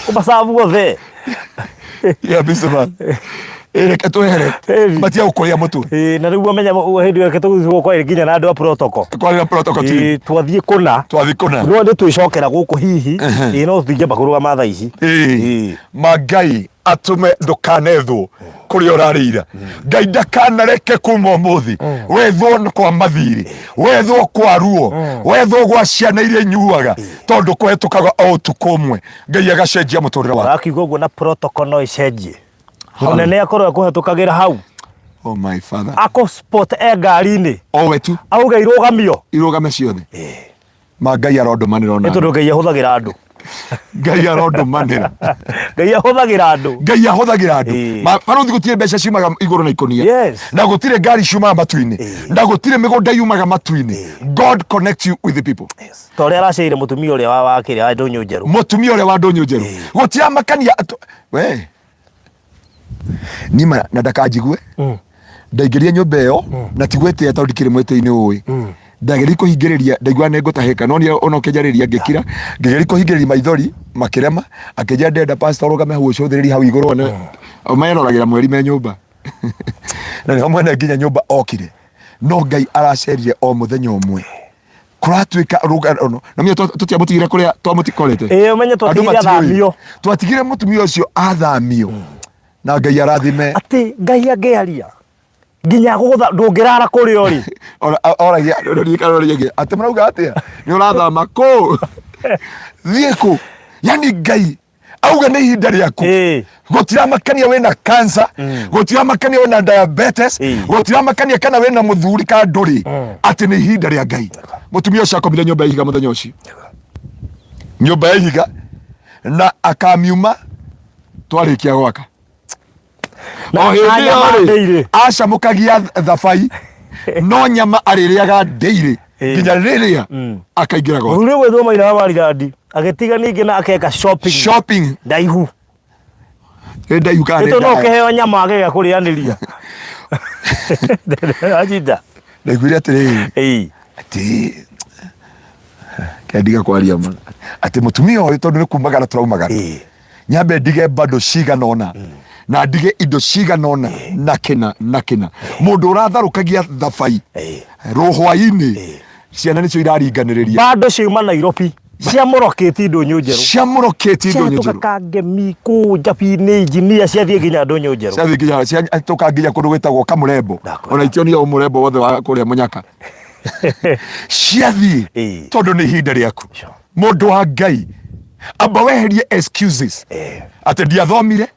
kũmacabu othe. You're a busy man. Ĩ, reke twehere Ĩni. matia gũkũrĩa mũtwe. Ĩĩ, na rĩu amenya hĩndĩ ĩyo reke tũgĩthiĩ kwarĩ nginya na andũ a protocol. Kwarĩ na protocol team. Ĩĩ, twathiĩ kũna. Twathiĩ kũna. No nĩ twĩcokera gũkũ hihi. Ĩĩ, no tũtingĩamba kũrũgama thaa ici. Ĩĩ. Ĩĩ. Ma Ngai atũme ndũkanethwo kũrĩa ũrarĩira. Ngai ndakanareke kuma ũmũthĩ wethwo nĩ kwa mathirĩ, wethwo kwa ruo, wethwo gwa ciana iria inyuaga, tondũ kũhetũkaga o ũtukũ ũmwe Ngai agacenjia mũtũrĩre waku. Ũrakiuga ũguo na protocol no ĩcenjie. Mũnene akorwo ekũhetũkagĩra hau. Oh my father. Akũ spot e ngari-inĩ. O we tu. Auge irũgamio. Irũgame ciothe. Ma Ngai arondũmanĩra ona. Nĩ tondũ Ngai ahũthagĩra andũ. Ngai arondũmanĩra. Ngai ahũthagĩra andũ. Ngai ahũthagĩra andũ. Ĩĩ. Barũthi gũtirĩ mbeca ciumaga igũrũ na ikũnia. Yes. Na gũtirĩ ngari ciumaga matu-inĩ. Na gũtirĩ mĩgũnda yumaga matu-inĩ. God connect you with the people. Yes. Ta ũrĩa araceire mũtumia ũrĩa wa wa kĩrĩa wa ndũnyũ njerũ. Mũtumia ũrĩa wa ndũnyũ njerũ. Gũtiramakania we nima na ndakanjigue. Ndaingĩria nyũmba ĩyo na ti gwĩtĩa tondũ ndikĩrĩ mwĩtĩ-inĩ ũĩ. Ndageria kũhingĩrĩria ndaigua nĩ ngũtahĩka no niĩ ona ũkĩnjarĩria ngĩkira. Ngĩgeria kũhingĩrĩria maithori makĩrema akĩnjĩra ndĩrenda pastor ũrũgame hau ũcũthĩrĩrie hau igũrũ one meroragĩra mweri me nyũmba. Na nĩho mwene nginya nyũmba okire. No Ngai aracerire o mũthenya ũmwe. Kũratuĩka rũgano na menya tũtiamũtigire kũrĩa twamũtikorete. Ĩĩ ũmenye Andũ twatigire matiũĩ. athamio. Twatigire mũtumia ũcio athamio. Na Ngai arathime. Atĩ Ngai angĩaria nginya gũgũtha ndũngĩrara kũrĩa ũrĩ. Oragia roria atĩ mũrauga atĩa nĩ ũrathama kũ thiĩ kũ yani Ngai auga nĩ ihinda rĩaku. Ĩĩ. Gũtiramakania wĩna cancer, gũtiramakania wĩna diabetes, gũtiramakania kana wĩna mũthuri ka ndũrĩ, atĩ nĩ ihinda rĩa Ngai. Mũtumia ũcio akomire nyũmba ya ihiga mũthenya ũcio, nyũmba ya ihiga, na akamiuma twarĩkia gwaka. Na- O hĩndĩ na ĩyo nyama rĩ, ndĩirĩ. acamũkagia thabai no nyama arĩrĩaga ndĩirĩ nginya rĩrĩa akaingĩra gwake. Mũthuri ũgwĩtwo Maina wa Marirandi agĩtiga ningĩ na akeka shopping Shopping ndaihu. Nĩ ndaihu kana nĩ Nĩ tondũ no ndaya? ũkĩheo nyama agĩga kũrĩanĩria. Anyita. Ndaiguire atĩrĩrĩ Ĩĩ. atĩ kendiga kwaria ma atĩ mũtumia ũyũ tondũ nĩ kumagara tũraumagara. Ĩĩ. Nyambe ndige bado cigana ũna na ndige indo cigana ũna na kĩna na kĩna. Mũndũ ũratharũkagia thabai Ĩĩ. rũhwainĩ ciana nĩcio iraringanĩrĩria. Bado ciuma Nairobi ciamũrokĩti ndũnyũ njerũ. Ciamũrokĩti ndũnyũ njerũ. Ciahĩtũka Kangemi kũu Njabinĩ injinia ciathiĩ nginya ndũnyũ njerũ. Ciathiĩ nginya ciahĩtũka nginya kũndũ gwĩtagwo Kamũrembo. Ndakwĩra. Ona itionire ũmũrembo wothe wa kũrĩa Mũnyaka. Ciathiĩ Ĩĩ. tondũ nĩ ihinda rĩaku. Sure. Mũndũ wa Ngai amba weherie excuses atĩ ndiathomire,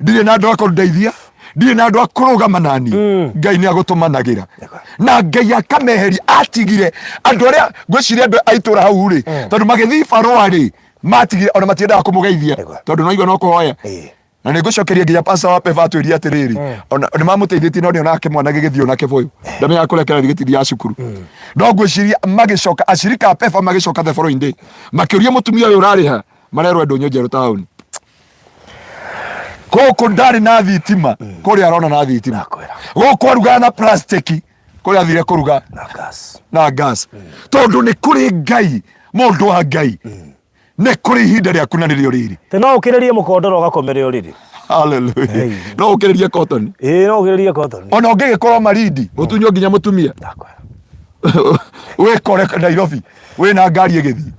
ndirĩ na andũ a kũndeithia, ndirĩ na andũ a kũrũgama nani. Ngai nĩ agũtũmanagĩra na Ngai akameheria. Atigire andũ arĩa ngwĩciria andũ a itũũra hau rĩ, tondũ magĩthiĩ barũa rĩ matigire ona matiendaga kũmũgeithia tondũ no igua no kũhoya. Na nĩ ngũcokeria nginya pastor wa Pefa atwĩrie atĩrĩrĩ, ona nĩ mamũteithĩtie no nĩ onake mwana gĩgĩthiĩ ona kĩbũyũ ndamenyaga kũrĩa kĩrathiĩ gĩtithiaga cukuru. No ngwĩciria magĩcoka acirika a Pefa magĩcoka the following day makĩũria mũtumia ũyũ ũrarĩha marerwo ndũnyũ njerũ taũni gũkũ ndarĩ na thitima kũrĩa arona na thitima. Ndakwĩra. Gũkũ arugaga na plastic kũrĩa athire kũruga Na gas. Na gas. Tondũ nĩ kũrĩ Ngai, mũndũ wa Ngai, nĩ kũrĩ ihinda rĩaku na nĩrĩo rĩrĩ. Te no ũkĩrĩrie mũkondoro ũgakomere ũrĩrĩ. Hallelujah. Hey. No ũkĩrĩrie cotton. Ĩĩ no ũkĩrĩrie cotton. Ona ũngĩgĩkorwo Malindi ũtunywo nginya mũtumia. Ndakwĩra. Wĩkore Nairobi wĩna ngari ĩgĩthiĩ.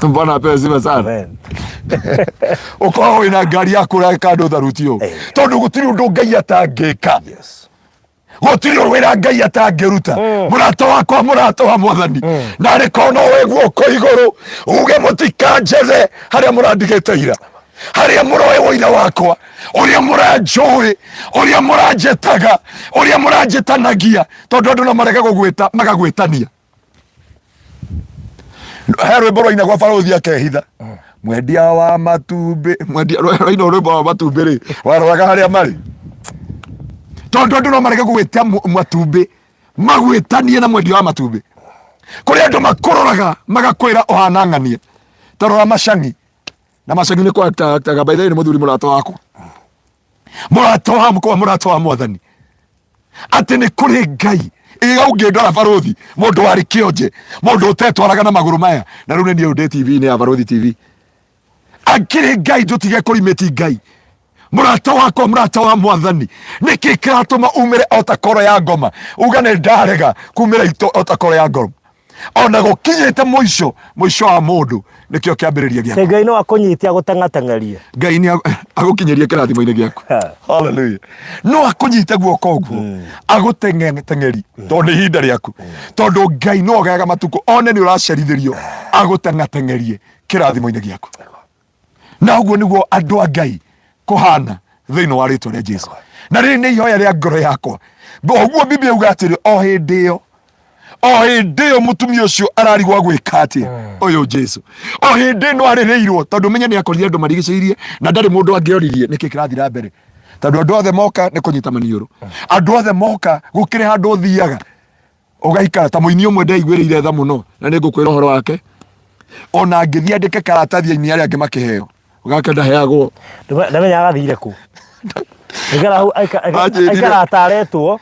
Bwana apewe sifa sana. Amen. Ũkorwo wĩna ngari yaku ũreka andũ tharuti ũũ. Hey. Tondũ gũtirĩ ũndũ Ngai atangĩka. Yes. Gũtirĩ wĩra Ngai atangĩruta. Mũrata wakwa, mũrata wa Mwathani, narĩ korwo no wĩ guoko igũrũ uge mũtikanjethe harĩa mũrandigĩte ira, harĩa mũroĩ ũira wakwa, ũrĩa mũranjũĩ, ũrĩa mũranjĩtaga, ũrĩa mũranjĩtanagia, tondũ andũ no marege gũgwĩta magagwĩtania. He rwĩmbo rwainagwo barũthi akehitha mwendia wa matumbĩ, mwendia rwainwo rwĩmbo wa matumbĩ rĩ, waroraga harĩa marĩ, tondũ andũ no marege gũgwĩtia matumbĩ magwĩtanie na mwendia wa matumbĩ. Kũrĩ andũ makũroraga magakwĩra ũhana ng'ania. Ta rora Macang'i, na Macang'i nĩ kwaktaga by the way, nĩ mũthuri mũrata wakwa, mũrata wakwa, mũrata wa Mwathani, atĩ nĩ kũrĩ Ngai. Ĩga ũngĩndora barũthi, mũndũ warĩ kĩonje, mũndũ ũtetwaraga na magũrũ maya, na rĩu nĩ niĩ ũyũ ndĩ TV-inĩ ya Barũthi TV. Akĩrĩ Ngai, ndũtige kũrimĩti Ngai. Mũrata wakwa, mũrata wa Mwathani, nĩkĩ kĩratũma umĩre o ta koro ya ngoma? Uga nĩ ndarega kumĩra ito o ta koro ya ngoma, ona gũkinyĩte mũico. Mũico wa mũndũ nĩkĩo kĩambĩrĩria gĩaku. Ngai no akũnyitie agũteng'ateng'erie. Ngai nĩ agũkinyĩrie kĩrathimo-inĩ gĩaku. Hallelujah. No akũnyite guoko ũguo agũteng'eri, tondũ nĩ ihinda rĩaku, tondũ Ngai no ogaga matukũ one nĩ ũracerithĩrio, agũteng'ateng'erie kĩrathimo-inĩ gĩaku. Na ũguo nĩguo andũ a Ngai kũhana thĩinĩ wa rĩtwa rĩa Jesu. Na rĩrĩ nĩ ihoya rĩa ngoro yakwa. Ũguo Biblia yuga atĩrĩ, o hĩndĩ ĩyo, o hĩndĩ ĩyo mũtumia ũcio ararigwo agwĩka atĩa ũyũ Jesu, o hĩndĩ ĩno arĩrĩirwo, tondũ menye nĩ akorire andũ marigicĩirie na ndarĩ mũndũ angĩoririe nĩkĩ kĩrathiĩ na mbere, tondũ andũ othe moka nĩ kũnyita maniũrũ, andũ othe moka gũkĩrĩ handũ ũthiaga ũgaikara. Ta mũini ũmwe ndeiguĩrĩire tha mũno, na nĩ ngũkwĩra ũhoro wake, ona ngĩthiĩ andĩke karatathi aini arĩa angĩ makĩheo, gake ndaheagwo. Ndamenya agathire kũ. Aikara hau Anjĩrire. Aikara ataretwo.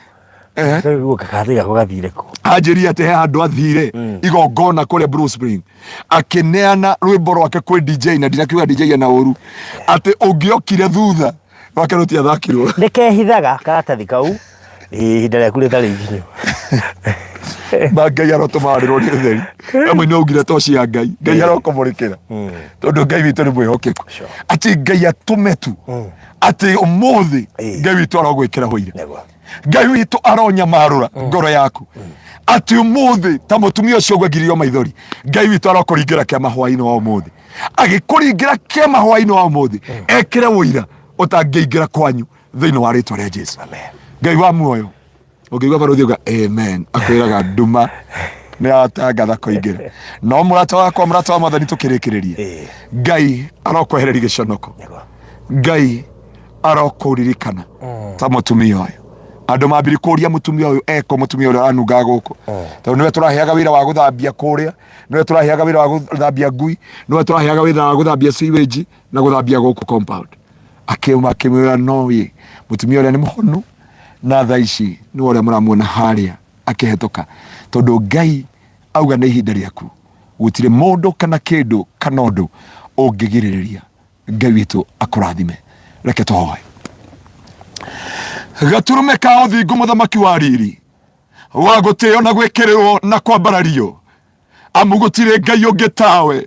Karatathi gakwa gathire kũ? Anjĩrire atĩ he handũ athire igongona kũrĩa Blue Spring, akĩneana rwĩmbo rwake kwĩ DJ, na ndinakiuga DJ ena ũru, atĩ ũngĩokire thutha rwake rũtiathakirwo. Nĩ kehithaga karatathi kau ihinda rĩaku rĩtarĩ ikinyu. Ma Ngai arotũma arĩrwo nĩ ũtheri. Na mũini augire toci ya Ngai, Ngai arokũmũrĩkĩra, tondũ Ngai witũ nĩ mwĩhokeku, atĩ Ngai atũme tu atĩ ũmũthĩ Ngai witũ arogwĩkĩra ũira. Ngai witũ aronyamarũra ngoro yaku atĩ ũmũthĩ ta mũtumia ũcio ũguo ngirio maithori, Ngai witũ arokũringĩra kĩama hwaĩ-inĩ wa ũmũthĩ. Agĩkũringĩra kĩama hwaĩ-inĩ wa ũmũthĩ, ekĩre ũira ũtangĩingĩra kwanyu thĩinĩ wa rĩtwa rĩa Jesu. Ngai wa muoyo, ũngĩigua barũthi uga amen, akwĩraga nduma nĩ yatangatha kũingĩra. No mũrata wakwa, mũrata wa Mwathani, tũkĩrĩkĩrĩria, Ngai arokwehereria gĩconoko. Ngai arokũririkana ta mũtumia ũyũ. Andũ mambiri kũria mũtumia ũyũ eko, mũtumia ũrĩa aranungaga gũkũ, tondũ nĩwe tũraheaga wĩra wa gũthambia kũrĩa, nĩwe tũraheaga wĩra wa gũthambia ngui, nĩwe tũraheaga wĩra wa gũthambia sewage na gũthambia gũkũ compound. Akiuma akĩmwĩra no ĩ mũtumia ũrĩa nĩ mũhonu, na thaa ici nĩwe ũrĩa mũramuona harĩa akĩhetũka, tondũ Ngai auga nĩ ihinda rĩaku, gũtirĩ mũndũ kana kĩndũ kana ũndũ ũngĩgirĩrĩria. Ngai witũ akũrathime. Reke tũhoe. Gaturume ka ũthingu, mũthamaki wa riri, wa gũtĩo na gwĩkĩrĩrwo na kwambarario, amu gũtirĩ Ngai ũngĩ tawe,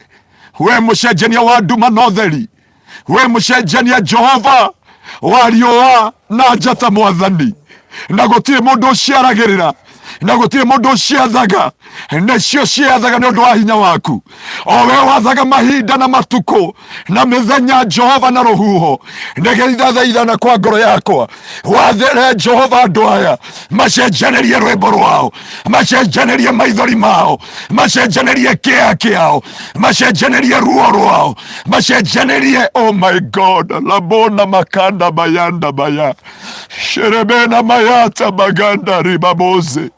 we mũcenjania wa nduma na ũtheri, we mũcenjania Jehova wa riũa na njata, Mwathani, na gũtirĩ mũndũ ũciaragĩrĩra, na gũtirĩ mũndũ ũciathaga, nacio ciathaga nĩ ũndũ wa hinya waku, o we wathaga mahinda na matukũ na mĩthenya, Jehova, na rũhuho. Nĩgeithathaithana kwa ngoro yakwa, wathere Jehova andũ aya, macenjanĩrie rwĩmbo rwao, macenjanĩrie maithori mao, macenjanĩrie kĩeha kĩao, macenjanĩrie ruo rwao, macenjanĩrie. Oh my God, labona makanda bayanda baya sherebena mayata baganda riba boze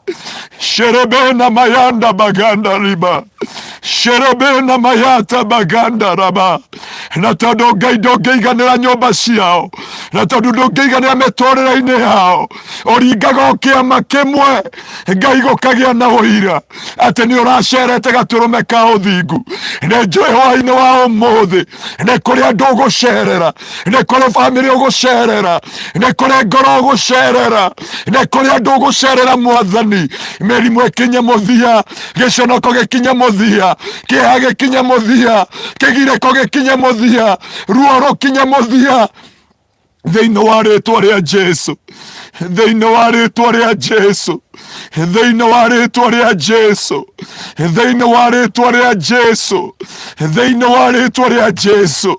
sherebena mayanda baganda riba sherebena mayata baganda raba. Na tondũ Ngai ndũngĩiganĩra nyũmba ciao, na tondũ ndũngĩiganĩra mĩtũrĩre-inĩ yao, ũringaga o kĩama kĩmwe, Ngai, gũkagĩa na ũira atĩ nĩ ũracerete gatũrũme ka ũthingu. Nĩ njũĩ hwaĩ-inĩ wa ũmũthĩ nĩ kũrĩ andũ ũgũcerera, nĩ kũrĩ bamĩrĩ ũgũcerera, nĩ kũrĩ ngoro ũgũcerera, nĩ kũrĩ andũ ũgũcerera, Mwathani. Mĩrimũ ĩkinye mũthia, gĩconoko gĩkinye mũthia, kĩeha gĩkinye mũthia, kĩgirĩko gĩkinye mũthia, ruo rũkinye mũthia, thĩinĩ wa rĩtwa rĩa Jesu, thĩinĩ wa rĩtwa rĩa Jesu, thĩinĩ wa rĩtwa rĩa Jesu, thĩinĩ wa rĩtwa rĩa Jesu, thĩinĩ wa rĩtwa rĩa Jesu.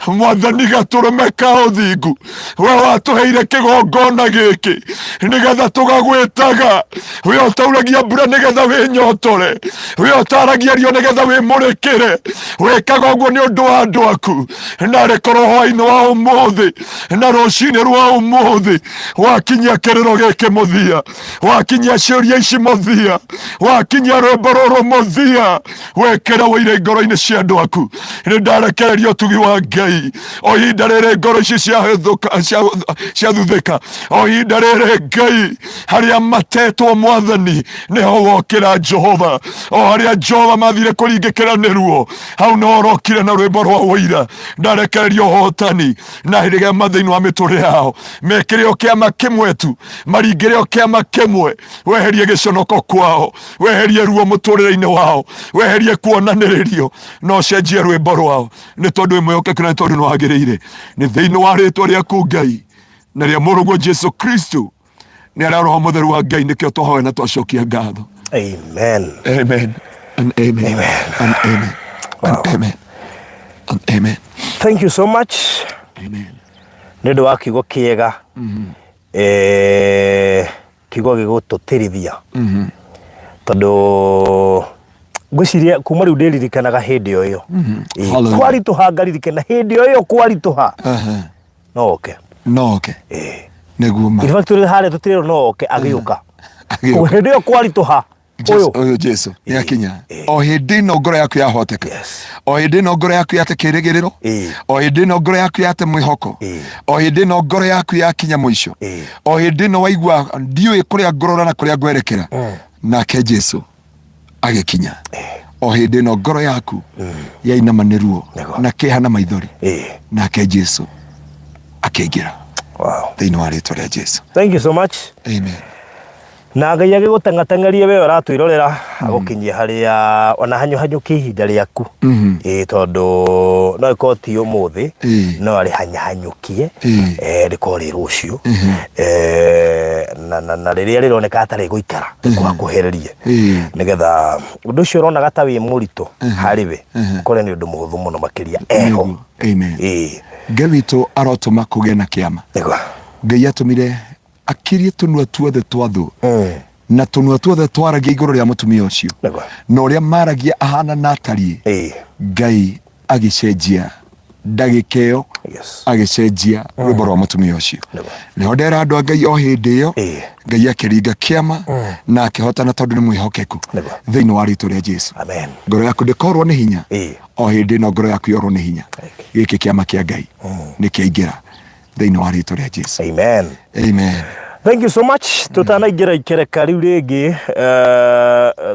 Mwathani, gatũrũme ka ũthingu, we watũheire kĩgongona gĩkĩ nĩgetha tũgagwĩtaga, we ũtauragia mbura nĩgetha wĩnyotore, we ũtaragia riũa nĩgetha wĩmũrĩkĩre, wĩkaga ũguo nĩ ũndũ wa andũ aku. Narĩ korwo hwaĩ-inĩ wa ũmũthĩ na rũcinĩ rwa ũmũthĩ wakinya. Wakinyia kĩrĩro gĩkĩ mũthia, wakinyia ciũria ici mũthia, wakinyia rwĩmbo rũrũ mũthia, wekĩra ũira ngoro-inĩ cia andũ aku. Nĩ ndarekereria ũtugi wa Ngai o ihinda rĩrĩ, ngoro ici ciathuthĩka o ihinda rĩrĩ. Ngai, harĩa matetwo Mwathani nĩho wokĩra Jehova. O harĩa Jehova mathire kũringĩkĩra nĩ ruo, hau no ũrokire na rwĩmbo rwa ũira. Ndarekereria ũhotani na rĩgema thĩinĩ wa mĩtũrĩre yao. Mekĩre o kĩama kĩmwe tu, maringĩre o kĩama kĩmwe. Weherie gĩconoko kwao, weherie ruo mũtũrĩre-inĩ wao, weherie kuonanĩrĩrio, na ũcenjie rwĩmbo rwao, nĩ tondũ wĩ mwĩhokeku na nĩ tondũ nĩ wagĩrĩire. Nĩ thĩinĩ wa rĩtwa rĩaku Ngai na rĩa mũrũguo Jesu Kristo nĩ arĩa Roho Mũtheru wa Ngai, nĩkĩo twahoya na twacokia ngatho. Amen. Amen and amen. Amen. And amen and Wow. amen and amen. Thank you so much. Amen. Nĩ ũndũ wa kiugo kĩega. Kiugo gĩgũtũtĩrithia. Tondũ ngwĩciria kuma rĩu ndĩririkanaga hĩndĩ o ĩyo. Hallelujah. Kwaritũha ngaririkana hĩndĩ o ĩyo kwaritũha. No oke. No oke. Nĩguo ma. In fact tũrĩ harĩa tũtirĩrwo no oke agĩũka. Agĩũka. Hĩndĩ ĩyo kwaritũha. Jesu- Ũyũ. Ũyũ Jesu nĩ akinya. O hĩndĩ ĩno ngoro yaku yahoteka, o hĩndĩ ĩno ngoro yaku yate kĩrĩgĩrĩro, o hĩndĩ ĩno ngoro yaku yate mwĩhoko, o hĩndĩ ĩno ngoro yaku yakinya mũico, o hĩndĩ ĩno waigua ndiũĩ kũrĩa ngũrora na kũrĩa ngwerekera, nake Jesu agĩkinya. O hĩndĩ ĩno ngoro yaku yainama nĩ ruo na kĩeha na maithori, nake Jesu akĩingĩra. Thĩinĩ wa rĩtwa rĩa Jesu. Thank you so much. Amen. Na Ngai agĩgũteng'ateng'erie we ũratwĩrorera, agũkinyie harĩa ona hanyũhanyũkie ihinda rĩaku. Ĩĩ, tondũ no ĩkorwo ti ũmũthĩ, no arĩhanyahanyũkie, rĩkorwo rĩ rũciũ. Na rĩrĩa rĩroneka ta rĩgũikara rĩkũhakuhĩrĩrie, nĩgetha ũndũ ũcio ũronaga ta wĩ mũritũ harĩ we ũkore nĩ ũndũ mũhũthũ mũno makĩria eho. Nĩguo. Amen. Ngai witũ arotũma kũgĩe na kĩama. Ngai atũmire akirie tũnua tuothe twa thũ na tũnua tuothe twaragia igũrũ rĩa mũtumia ũcio na ũrĩa maragia ahana na atariĩ. Ngai agĩcenjia ndagĩka ĩyo, agĩcenjia rwĩmbo rwa mũtumia ũcio. Nĩho ndera andũ a Ngai, o hĩndĩ ĩyo Ngai akĩringa kĩama na akĩhotana, tondũ nĩ mwĩhokeku. Thĩinĩ wa rĩtwa rĩa Jesu, Amen. Ngoro yaku ndĩkorwo nĩ hinya. O hĩndĩ ĩno ngoro yaku yorwo nĩ hinya, gĩkĩ kĩama kĩa Ngai nĩ kĩaingĩra thĩinĩ wa rĩtwa rĩa Jesu. Amen. Amen. Thank you so much. Tutanaingĩra ikereka rĩu rĩngĩ,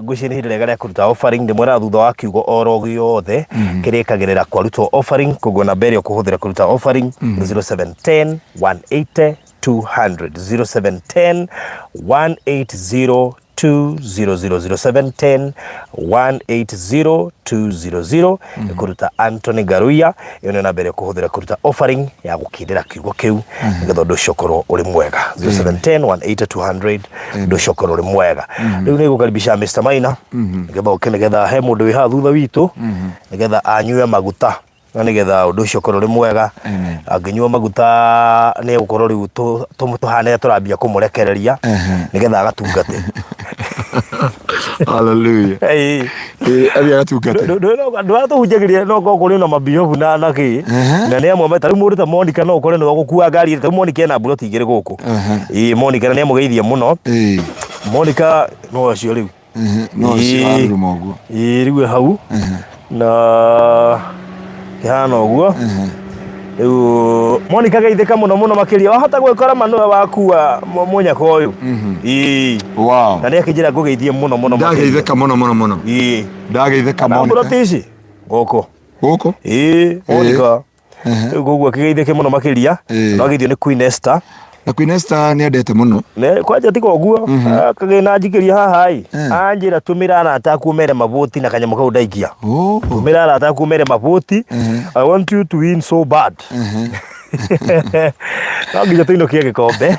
ngwĩciria nĩ ihinda rĩega rĩa kũruta offering. Ndĩmwĩraga thutha wa kiugo oro gĩothe kĩrĩkagĩrĩra kwarutwo offering, koguo namba ĩrĩa ũkũhũthĩra kũruta offering 0710 180 200, 0710 180 200, 0710 180 200, kũruta Anthony Ngaruiya. Ĩyo nĩyo namba ĩrĩa ũkũhũthĩra kũruta offering ya gũkindĩra kiugo kĩu, nĩgetha ũndũ ũcio ũkorwo ũrĩ mwega. 0710 180 200, ũndũ ũcio ũkorwo ũrĩ mwega. Rĩu nĩ gũkaribisha Mr. Maina, nĩgetha oke, nĩgetha he mũndũ wĩ haha thutha witũ, nĩgetha anyue maguta na nĩgetha ũndũ ũcio ũkorwo ũrĩ mwega. Amen. Angĩnyua maguta nĩ egũkorwo rĩu tũhane tũrambia kũmũrekereria nĩgetha agatungate. Hallelujah. Ĩĩ. Athiĩ agatungate. Ndũratũhunjagĩria no korwo kũrĩ na mabihobu na kĩ na nĩ amwe ta rĩu mũndũ ta Monica no ũkore nĩwe ũgũkua ngari. Ta rĩu Monica ena mburoti igĩrĩ gũkũ. Ĩĩ, Monica na nĩ amũgeithia mũno. Monica no acio rĩu. No ũcio aruruma ũguo. Ĩĩ, rĩu e hau na kĩhana ũguo. Rĩu Monica geithĩka mũno mũno makĩria. Wahota gwĩkora ma nĩwe wakua mũnyaka ũyũ. Ĩĩ. Na nĩ akĩnjĩra ngũgeithie mũno mũno makĩria. Ndageithĩka mũno mũno mũno. Ĩĩ. Ndageithĩka Na Monica. mburoti ici gũkũ. Gũkũ? Ĩĩ, Monica. Rĩu koguo akĩgeithĩke mũno makĩria. No ageithio nĩ Queen Esther. Na Queen Esther nĩ endete mũno. Ne kwanja tiga ũguo, kagĩna njikĩria haha ĩ, anjĩra tũmĩra arata aku mere mavoti na kanyamũ kau ndaikia. Tũmĩra arata aku mere mavoti. I want you to win so bad. No nginya tũinũkie gĩkombe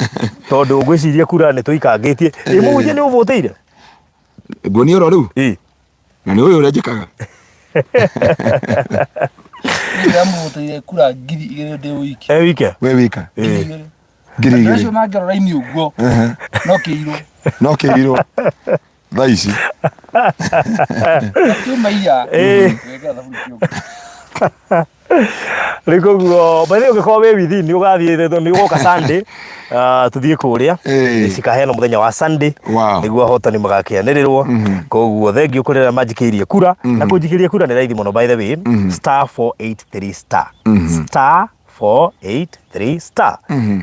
tondũ ngwĩciria kura nĩ tũikangĩtie. Ĩ mũhunjia nĩ ũvotĩire? Nguonia oro rĩu? Ĩ. Na nĩ ũyũ ũrĩa njĩkaga. Ndĩramũhotire kura 2000 ndĩ wiki. E wike? We wika. 2000. Ngiri Andũ acio igĩrĩ. mangĩrora raini ũguo no kĩirwo. No kĩrirwo. Thaa ici. Kiuma iya. Ĩĩ. Wekĩra thabuni kĩongo. Rĩu koguo by the way ũngĩkorwo wĩ within nĩ ũgathiĩ nĩ ũgoka Sunday, tũthiĩ kũrĩa. Ĩĩ. Cikaheanwo mũthenya wa Sunday Wow. nĩguo ahotani magakĩanĩrĩrwo. Koguo thengiũ kũrĩ arĩa manjikĩirie kura, na kũnjikĩria kura nĩ raithi mũno by the way, star 483 star star 483 star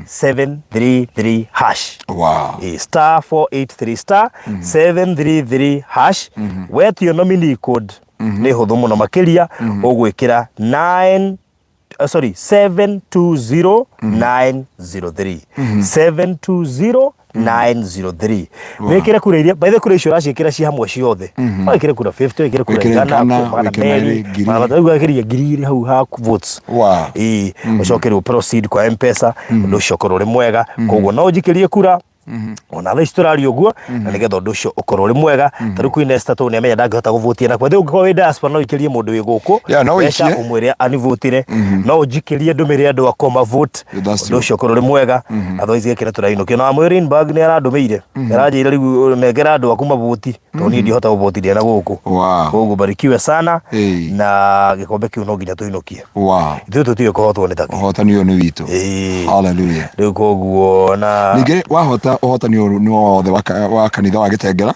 733 hash. Wow. Star 483 star 733 hash. Wetio nominee code nĩ hũthũ mũno makĩria, ũgwĩkĩra 9, sorry, 720903, 720903. Wĩkĩre kura iria, by the way, kura icio ũraciĩkĩra ci hamwe ciothe. Wĩkĩre kura 50, wĩkĩre kura Wĩkĩre 100, 100, 200, wĩkĩre 200, 300, rĩu wagĩria 2000 hau ha votes. Ĩĩ, ũcoke rĩu proceed kwa Mpesa, ũndũ ũcio ũkorwo ũrĩ mwega. Koguo no ũnjikĩrie kura ona thaa ici tũraria ũguo, na nĩgetha ũndũ ũcio ũkorwo ũrĩ mwega. Ta rĩu Queen Esther tondũ nĩamenya ndangĩhota gũvotia, na kwethe ũngĩkorwo wĩ diaspora no ũikĩrie mũndũ wĩ gũkũ Yeah, no mbeca ũikie. ũmwĩre anivotire, no ũnjikĩrie ndũmĩre andũ akwa mavote, That's ũndũ true. ũcio ũkorwo ũrĩ mwega. Otherwise gĩkĩ nĩ tũrainũkio na Wamũyũ Lindbergh nĩ arandũmĩire, aranjĩra rĩu nengera andũ aku mavoti tondũ niĩ ndihota gũvoti ndĩ na gũkũ. Koguo barikiwe sana. Ĩĩ. Na gĩkombe kĩu no nginya tũinũkie. Ithuĩ tũtiũĩ kũhotwo nĩ takĩ. Ũhotani ũyũ nĩ witũ. Ĩĩ. Hallelujah. Rĩu koguo na Ningĩ wahota ũhotani ũyũ nĩ wothe wa kanitha wa Gĩtengera,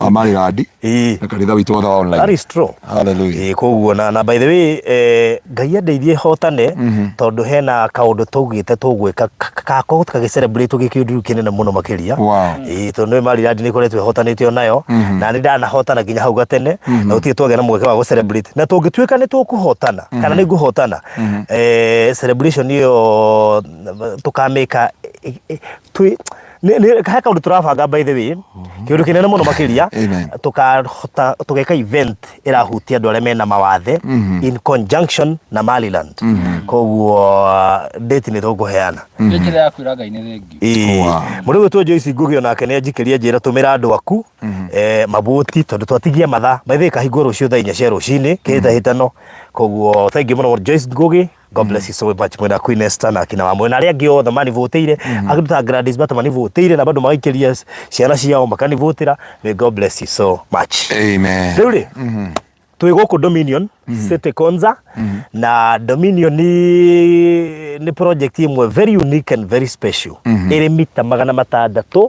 wa Marilandi, na kanitha witũ wothe wa That online. is true. Hallelujah. Ĩĩ, koguo na by the way, Ngai andeithie hotane, tondũ hena kaũndũ twaugĩte tũgwĩka gakorwo gagĩ celebrate gĩkĩũndũ kĩnene mũno makĩria. Ĩĩ, tondũ nĩ Marilandi nĩ ĩkoretwo ĩhotanĩte onayo, na nĩ ndanahotana nginya hau gatene, na gũtirĩ twagĩa na mweke wa gũ celebrate, na tũngĩtuĩka nĩ tũkũhotana kana nĩ ngũhotana, celebration ĩyo tũkamĩka twĩ he kaũndũ tũrabanga, by the way, kĩũndũ kĩnene mũno makĩria. Amen. Tũkahota tũgeka event ĩrahutia andũ arĩa mena mawathe in conjunction na Maryland. Koguo date nĩ tũkũheana. Nĩ njĩra ya kwĩra Ngai nĩ thengiũ. Ĩĩ. Mũrĩ gwĩtwo Joyce Ngugi onake nĩ anjikĩria njĩra tũmĩra andũ aku mabũti tondũ twatigia mathaa maithe kahingwo rũciũ thaa 4 cia rũcinĩ kĩhĩtahĩtano. Koguo thank you mũno Joyce Ngugi. God bless you so much mwena Queen Esther na akina wamwe na arĩa angĩ othe manivũtĩire, angĩ ta Gladys Bata manivũtĩire na bado magaikĩria ciana ciao makanivũtĩra. May God bless you so much. Amen. Rĩu rĩ, twĩ gũkũ Dominion City Konza, na Dominion nĩ project ĩmwe very unique and very special, ĩrĩ mita 600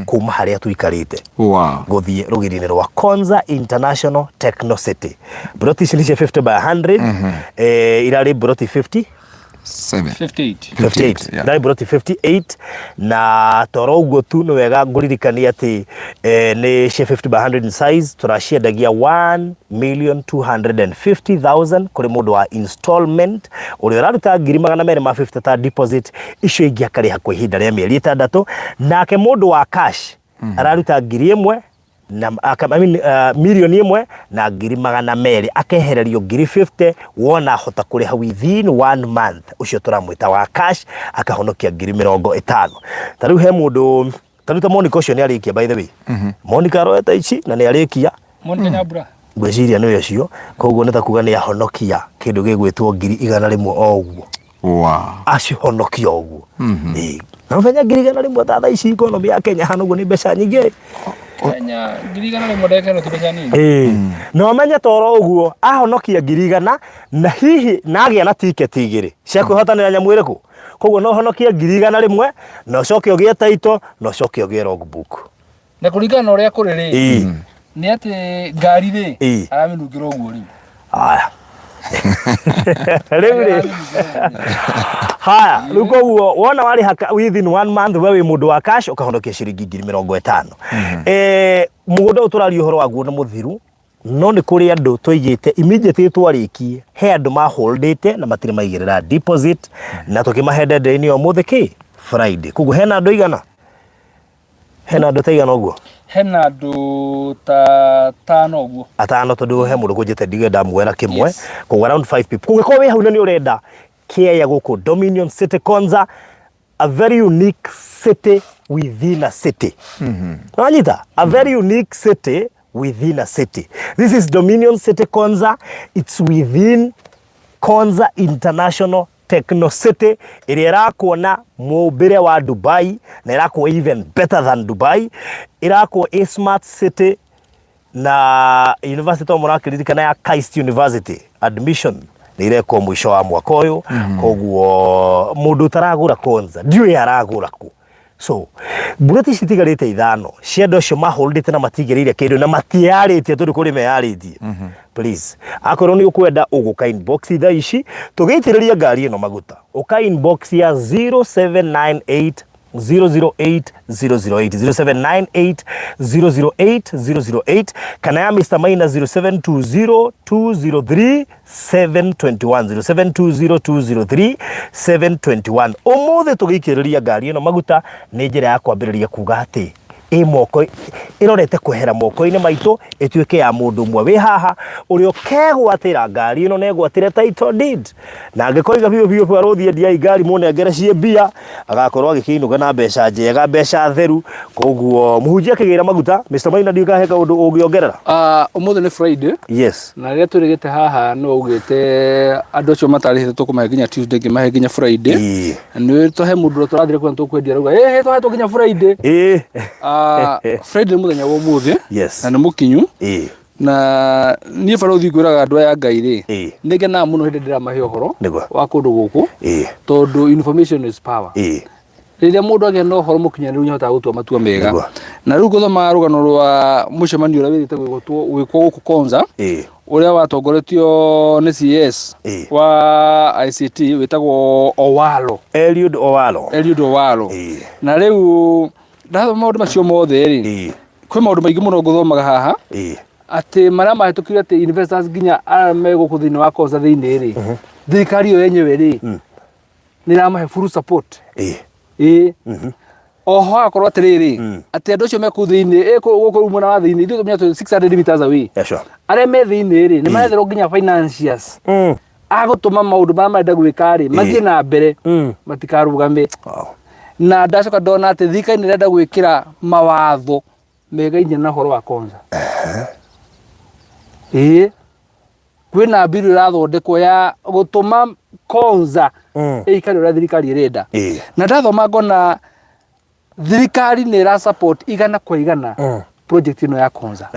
kuma harĩa tũikarĩte gũthiĩ rũgiri-inĩ rwa Konza International Techno City. Broti ici nĩ cia 50 by 100, irarĩ broti 50 Seven. 58. 58. Yeah. Ndarĩ broti 58, na toro ũguo tu nĩ wega ngũririkania atĩ nĩ cia 50 by 100 in size, tũraciendagia 1 million 250,000 kũrĩ mũndũ wa installment ũrĩa ũraruta ngiri 250 ta deposit, icio ingĩ akarĩha kwa ihinda rĩa mĩeri 6. Nake mũndũ wa cash araruta ngiri ĩmwe na I mean, 1,200,000, akehererio ngiri 50 wona ahota kũrĩha within one month. Ũcio tũramwĩta wa cash akahonokia ngiri 50. Ta rĩu he mũndũ ta rĩu ta Monica, ũcio nĩ arĩkia, by the way. Monica aroete ici na nĩ arĩkia. Monica Nyambura. Ngwĩciria nĩwe ũcio. Koguo nĩ ta kuga nĩ ahonokia kĩndũ gĩgwĩtwo ngiri 100 o ũguo. Acihonokia ũguo. Ĩĩ. Na ũmenya ngiri 100 ta thaa ici economy ya Kenya hana ũguo nĩ mbeca nyingĩ. Kenya ngiri 100 ndagĩka ĩno ti mbeca nini. Ĩĩ. Na ũmenye toro ũguo ahonokia ngiri 100 na hihi na agĩa na tiketi 2 cia kwĩhotanĩra nyamũ ĩrĩkũ. Koguo no ũhonokie ngiri 100 na ũcoke ũgĩe title na ũcoke ũgĩe logbook. Na kũringana na ũrĩa kũrĩ rĩ, nĩ atĩ ngari rĩ, aramĩnungĩra ũguo rĩu. Haya. Rĩu rĩ, haya, rĩu koguo wona warĩha within one month, we wĩ mũndũ wa cash ũkahonokia ciringi ngiri 50. Mũgũnda ũyũ tũraria ũhoro waguo nĩ mũthiru, no nĩ kũrĩ andũ twaigĩte immediately twarĩkie, he andũ maholdĩte na matirĩ maigĩrĩra deposit, na tũkĩmahe deadline ya ũmũthĩ kĩ Friday. Koguo hena andũ igana? Hena andũ ta igana ũguo? Hena andũ ta tano ũguo. Atano, tondũ he mũndũ kũnjĩte ndige ndamuoera kĩmwe. Koguo around 5 people. Kũngĩkorwo wĩ hau na nĩ ũrenda kĩeya gũkũ Dominion City Konza, a very unique city within a city. Wanyita? A very unique city within a city. This is Dominion City Konza. It's within Konza International Techno City ĩrĩa ĩrakwo na mũmbĩre wa Dubai na ĩrakwo even better than Dubai. Ĩrakwo a smart city na university to mũrakĩririkana ya KAIST University admission Nĩ irekwo mũico wa mwaka ũyũ. Koguo mũndũ ũtaragũra Konza ndiũĩ aragũra kũ. So mburoti ici itigarĩte ithano cia andũ acio maholdĩte na matigĩrĩire kĩndũ na matiarĩtie, tondũ kũrĩ meyarĩtie. Please, akorwo nĩ ũkwenda, ũgũka inbox thaa ici tũgĩitĩrĩria ngari ĩno maguta. Ũka inbox ya 0798 008 008, 0798 008 008, kana ya Mr. Maina, 0720 203 721, 0720 203 721. Ũmũthĩ tũgĩikĩrĩria ngari ĩno maguta nĩ njĩra ya kwambĩrĩria kuga atĩ ĩ moko ĩrorete kwehera moko-inĩ maitũ, ĩtuĩke ya mũndũ ũmwe wĩ haha ũrĩa ũkegwatĩra ngari ĩno na egwatĩre title deed, na angĩkoiga biũ biũ biũ arũthiĩ endiai ngari mũnengere ciĩ mbia, agakorwo agĩkĩinũka na mbeca njega, mbeca theru. Koguo mũhunjia akĩgĩra maguta, Mr. Maina, ndiũĩ kana he kaũndũ ũngĩongerera. Ah, ũmũthĩ nĩ Friday. Yes. Na rĩrĩa twĩrĩgĩte haha nĩ waugĩte andũ acio matarĩhĩte tũkũmahe nginya Tuesday, ngĩmahe nginya Friday. Nĩ twahe mũndũ ũrĩa tũrathire kuona tũkwendia rauga ĩhĩ twahetwo nginya Friday. Ah, Friday nĩ mũthenya wa ũmũthĩ na nĩ mũkinyu. Na niĩ barũthi ngwĩraga andũ aya Ngai rĩ, nĩ ngenaga mũno hĩndĩ ndĩramahe ũhoro wa kũndũ gũkũ, tondũ information is power. Rĩrĩa mũndũ agĩa na ũhoro mũkinyanĩru, nĩahotaga gũtua matua mega. Na rĩu ngũthoma rũgano rwa mũcemanio ũrĩa wĩrĩte gwĩkwo gũkũ Konza, ũrĩa watongoretio nĩ CS wa ICT wĩtagwo Owalo. Eliud Owalo. Eliud Owalo. Na rĩu ndathoma maũndũ macio mothe rĩ, kwĩ maũndũ maingĩ mũno ngũthomaga haha, atĩ marĩa mahĩtũkire, atĩ investors nginya arĩa me gũkũ thĩinĩ wa Konza thĩinĩ rĩ, thirikari ĩyo yenyewe rĩ, nĩ ĩramahe full support. Ĩĩ, oho hagakorwo atĩrĩrĩ, atĩ andũ acio me kũu thĩinĩ, gũkũ rĩu mwena wa thĩinĩ, ithuĩ tũmenya twĩ 600 meters away. Arĩa me thĩinĩ rĩ, nĩ maretherwo nginya financiers agũtũma maũndũ marĩa marenda gwĩka rĩ mathiĩ na mbere, matikarũgame. Na ndacoka ndona atĩ thirikari nĩ ĩrenda gwĩkĩra mawatho megainie na ũhoro wa Konza. Ĩĩ, kwĩna mbiru ĩrathondekwo ya gũtũma Konza ĩikare ũrĩa thirikari ĩrenda. Na ndathoma ngona thirikari nĩ ĩra support 100% project ĩno ya Konza.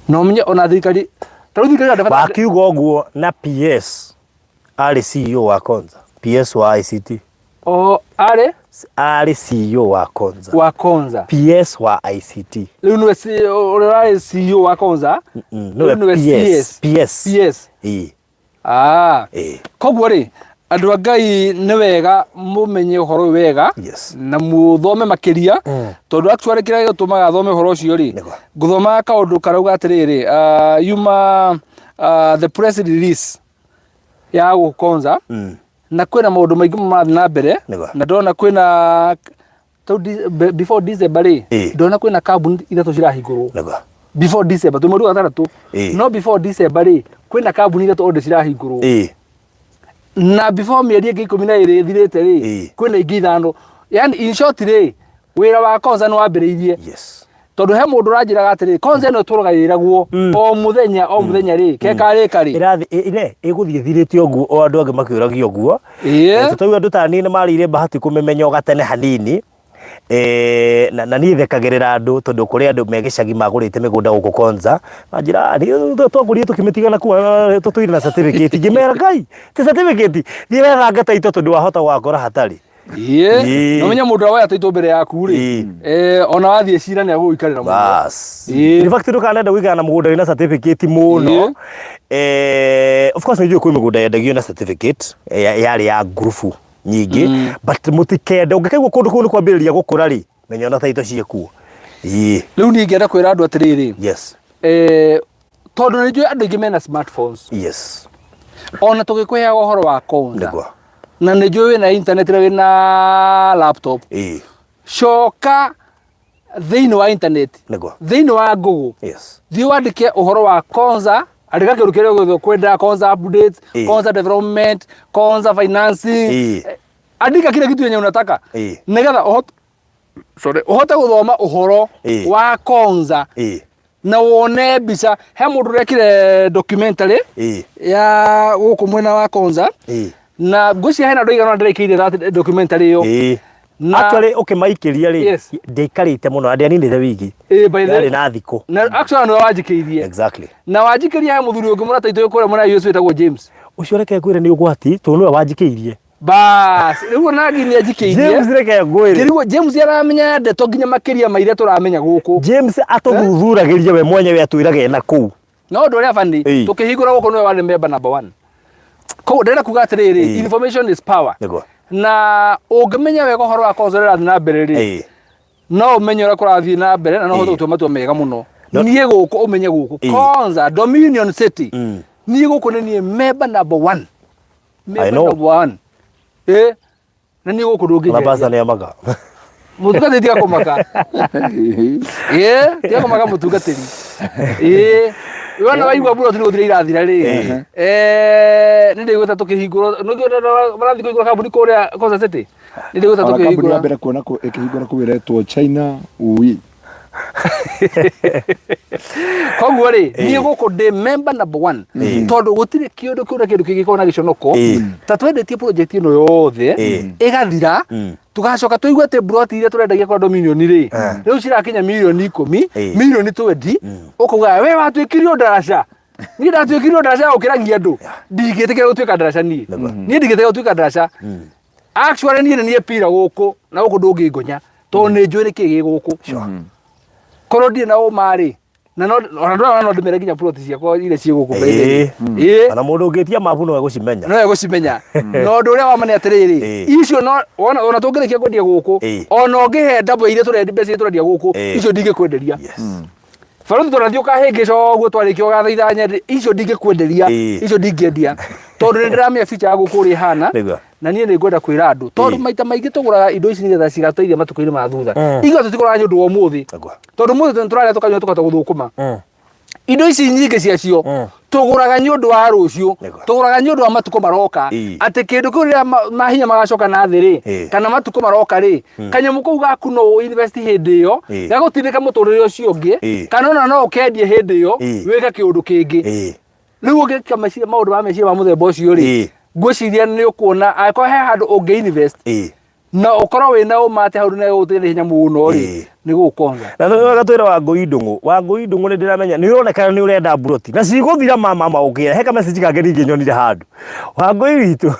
Na ũmenye ona thirikari, ta rĩu thirikari ĩrenda Wakiuga ũguo na PS arĩ CEO wa Konza, PS wa ICT. O arĩ Arĩ CEO wa Konza. Wa Konza. PS wa ICT. Rĩu nĩwe ũrĩa ũrarĩ CEO wa Konza. Nĩwe. Rĩu nĩwe PS. CS. PS. PS. Ah. Koguo rĩ, andũ a Ngai, nĩ wega mũmenye ũhoro ũyũ wega na mũthome makĩria, tondũ actually kĩrĩa gĩtũmaga thome ũhoro ũcio rĩ, ngũthomaga kaũndũ karauga atĩrĩrĩ, yuma the press release ya gũkonza, na kwĩna maũndũ maingĩ marathiĩ na mbere. Na ndona kwĩna tau before December rĩ, ndona kwĩna kambuni ithatũ cirahingũrwo before December, twĩ mweri wa gatandatũ. No before December rĩ, kwĩna kambuni ithatũ already cirahingũrwo, na before mĩeri ĩngĩ 12 ĩthirĩte rĩ, kwĩna ingĩ ithano. Yani in short rĩ, wĩra wa Konza nĩ wambĩrĩirie, tondũ he mũndũ ũranjĩraga atĩrĩ, Konza ĩno ĩtũraga ĩragwo o mũthenya o mũthenya rĩ, kekarĩka rĩ. Ĩrathi ine ĩgũthiĩ ĩthirĩte ũguo, o andũ angĩ makĩũragia ũguo. Tũtau andũ ta niĩ nĩ marĩire bahati kũmĩmenya o gatene hanini. Na niĩ thekagĩrĩra andũ, tondũ kũrĩ andũ me gĩcagi magũrĩte mĩgũnda gũkũ Konza, manjĩra, "Ah, niĩ twagũrire tũkĩmĩtiga na kuo tũtũire na certificate." Ngĩmera, "Ngai, ti certificate, thiĩ wethanga taito tondũ wahota gwakora hatarĩ." Na ũmenye mũndũ ũrĩa woya taitũ mbere yaku rĩ, ona wathiĩ cira nĩ agũgũikarĩra mũno. Bas. In fact, ndũkanenda gũikara na mũgũnda wĩna certificate mũno. Of course nĩ njũĩ kwĩ mĩgũnda yendagio na certificate, yarĩ ya ngurubu nyingĩ, but mũtikende, ũngĩkaigua kũndũ kũu nĩ kwambĩrĩria gũkũra rĩ, menya ona taito ciĩkuo. Rĩu niĩ ingĩenda kwĩra andũ atĩrĩrĩ, tondũ nĩ njũĩ andũ aingĩ mena smartphones, ona tũgĩkũheaga ũhoro wa Konza, na nĩ njũĩ wĩna internet na wĩna laptop, coka thĩinĩ wa internet, thĩinĩ wa Google, thiĩ wandĩke ũhoro wa Konza, andĩka kĩndũ kĩrĩa gĩothe ũkwenda, Konza updates, Konza development, Konza financing. Andika kila kitu yenye unataka nĩgetha ũhote, sorry, ũhote gũthoma ũhoro wa Konza na wone mbica. He mũndũ ũrekire documentary ya gũkũ mwena wa Konza, na ngwĩciria hena andũ aigana ũna ndĩrekĩire that documentary ĩyo. Na- Actually ũkĩmaikĩria rĩ, Yes. ndĩikarĩte mũno na ndianinĩte wigi. Ĩĩ, by the- Yarĩ na thikũ. Na actually nĩwe wanjikĩirie. Exactly. Na wanjikĩria he mũthuri ũngĩ mũrata witũ wĩ kũrĩa mwena wa US wĩtagwo James. Ũcio reke ngwĩre nĩ ũgwati tondũ nĩwe wanjikĩirie. Bas, rĩu ona ngi nĩ anjikĩirie. James reke ngwĩre. Kĩrigwo James aramenya ndeto nginya makĩria ma iria tũramenya gũkũ. James atũthuthuragĩria we mwenyewe atwĩraga ena kũu. No ũndũ ũrĩa bani Ĩĩ. tũkĩhingũra gũkũ nĩwe warĩ member number one. Koguo ndĩrenda kuga atĩrĩrĩ, Ĩĩ. information is power. Nĩguo. Na ũngĩmenya wega ũhoro wa konzo ũrĩa ũrathiĩ na mbere rĩ, Ĩĩ. no ũmenye ũrĩa kũrathiĩ na mbere na no ũhote Ĩĩ. gũtua matua mega mũno. No- Niĩ gũkũ ũmenye gũkũ Ĩĩ. Konza Dominion City. Mm. Niĩ gũkũ nĩ niĩ member number one. Member know. number one. Ĩĩ. Na niĩ gũkũ Ona pastor ndũngĩnjeria. nĩ amaga. Mũtungatĩri tiga kũmaka. Ĩĩ, tiga kũmaka mũtungatĩri. Ĩĩ. Wona waigua mbura tũrĩ gũthira irathira rĩ. Eh, nĩ ndĩgwĩta tũkĩhingũra. Nĩ marathiĩ kũhingũra kambuni kũrĩa Konza City. Nĩ ndĩgwĩta Ona kambuni ya tũkĩhingũra. mbere kuona ĩkĩhingũra kũu ĩretwo China Ui. Koguo rĩ, niĩ gũkũ ndĩ member number one. Tondũ gũtirĩ kĩũndũ kĩu na kĩndũ kĩngĩkorwo na gĩconoko. Ta twendetie project ĩno yothe ĩgathira tugacoka tũigue atĩ mburoti iria tũrendagia kwa Dominion rĩ rĩu cirakinya mirioni ikũmi mirioni twendi ũkauga we watuĩkirio ndaraca niĩ ndatuĩkirio ndaraca ya gũkĩragia andũ ndingĩtĩkĩra gũtuĩka ndaraca niĩ niĩ ndingĩtĩkĩra gũtuĩka ndaraca actually niĩ nĩ niĩ pira gũkũ na gũkũ ndũngĩngonya tondũ nĩ njũĩ nĩkĩ gĩ gũkũ korwo ndirĩ na ũma rĩ na no ona ndona no ndĩmere nginya plot ciakwa iria ciĩ gũkũ by the way. Ĩĩ. Ĩĩ Ona mũndũ ũngĩtia mabu no egũcimenya. no egũcimenya na ũndũ ũrĩa wa ma nĩ atĩrĩrĩ Ĩĩ. icio no wona ona tũngĩrĩkia kwendia gũkũ Ĩĩ. ona ũngĩhe ndabo iria tũrendia mbeca iria tũrendia gũkũ Ĩĩ. icio ndingĩkwenderia Yes. barothi tũrathiĩ ũkahĩngĩca ũguo twarĩkia ũgathaitha nyende icio ndingĩkwenderia Ĩĩ. icio ndingĩendia tondũ nĩ ndĩramenya future ya gũkũ ũrĩa ĩhana Nĩguo. na niĩ nĩ ngwenda kwĩra andũ tondũ Ĩĩ. maita maingĩ tũgũraga indo ici nĩgetha cigatũteithia matukũ-inĩ ma thutha ithuĩ tũtigũraga nĩ ũndũ wa ũmũthĩ Nĩguo. tondũ ũmũthĩ tũrarĩa tũkanyua tũkahota gũthũkũma indo ici nyingĩ ciacio tũgũraga nĩ ũndũ wa rũciũ Nĩguo. tũgũraga nĩ ũndũ wa matukũ maroka Ĩĩ. atĩ kĩndũ kĩu rĩrĩa mahinya magacoka na thĩ rĩ Ĩĩ. kana matukũ maroka rĩ kanyamũ kau gaku no ũ invest hĩndĩ ĩyo Ĩĩ. gagũtindĩka mũtũrĩre ũcio ũngĩ Ĩĩ. kana ona no ũkendie hĩndĩ ĩyo Ĩĩ. wĩke kĩũndũ kĩngĩ Ĩĩ. rĩu ũngĩka meciria maũndũ ma meciria ma mũthemba ũcio rĩ Ĩĩ. ngwĩciria nĩ ũkuona angĩkorwo he handũ ũngĩ invest Ĩĩ. na ũkorwo wĩna ũma atĩ hau nĩ na hinya mũno rĩ Ĩĩ. nĩ gũkonza Na nĩ wega twĩra Wangũi Ndũng'ũ. Wangũi Ndũng'ũ nĩ ndĩramenya nĩ ũronekana nĩ ũrenda mburoti. Na cigũthira mama ma ũkĩra. He ka message kangĩ ningĩ nyonire handũ. Wangũi witũ.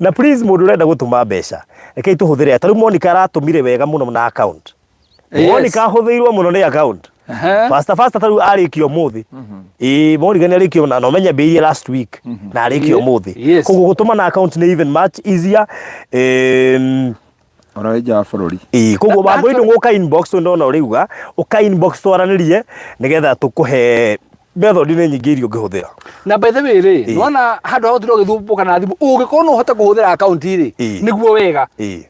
Na please mũndũ ũrenda gũtũma mbeca. Rekei tũhũthĩre. Ta rĩu Monica aratũmire wega mũno na account. Yes. Monica ahũthĩirwo mũno nĩ account. Aha. Faster faster ta rĩu arĩkia ũmũthĩ. Ĩĩ Monica nĩ arĩkia na ũmenye mbĩirie last week na arĩkia ũmũthĩ. Yes. Koguo gũtũma na account nĩ even much easier. Ona wĩ nja wa bũrũri. Ĩĩ koguo Wangũi Ndũng'ũ ũka inbox tondũ ndona ũrĩuga ũka inbox twaranĩrie nĩgetha tũkũhe method nĩ nyingĩ iria ũngĩhũthĩra. Na by the way rĩ Ĩĩ. nĩwona handũ ha gũtinda ũgĩthumbũka na thimũ ũngĩkorwo no ũhote kũhũthĩra account rĩ Ĩĩ. nĩguo wega Ĩĩ.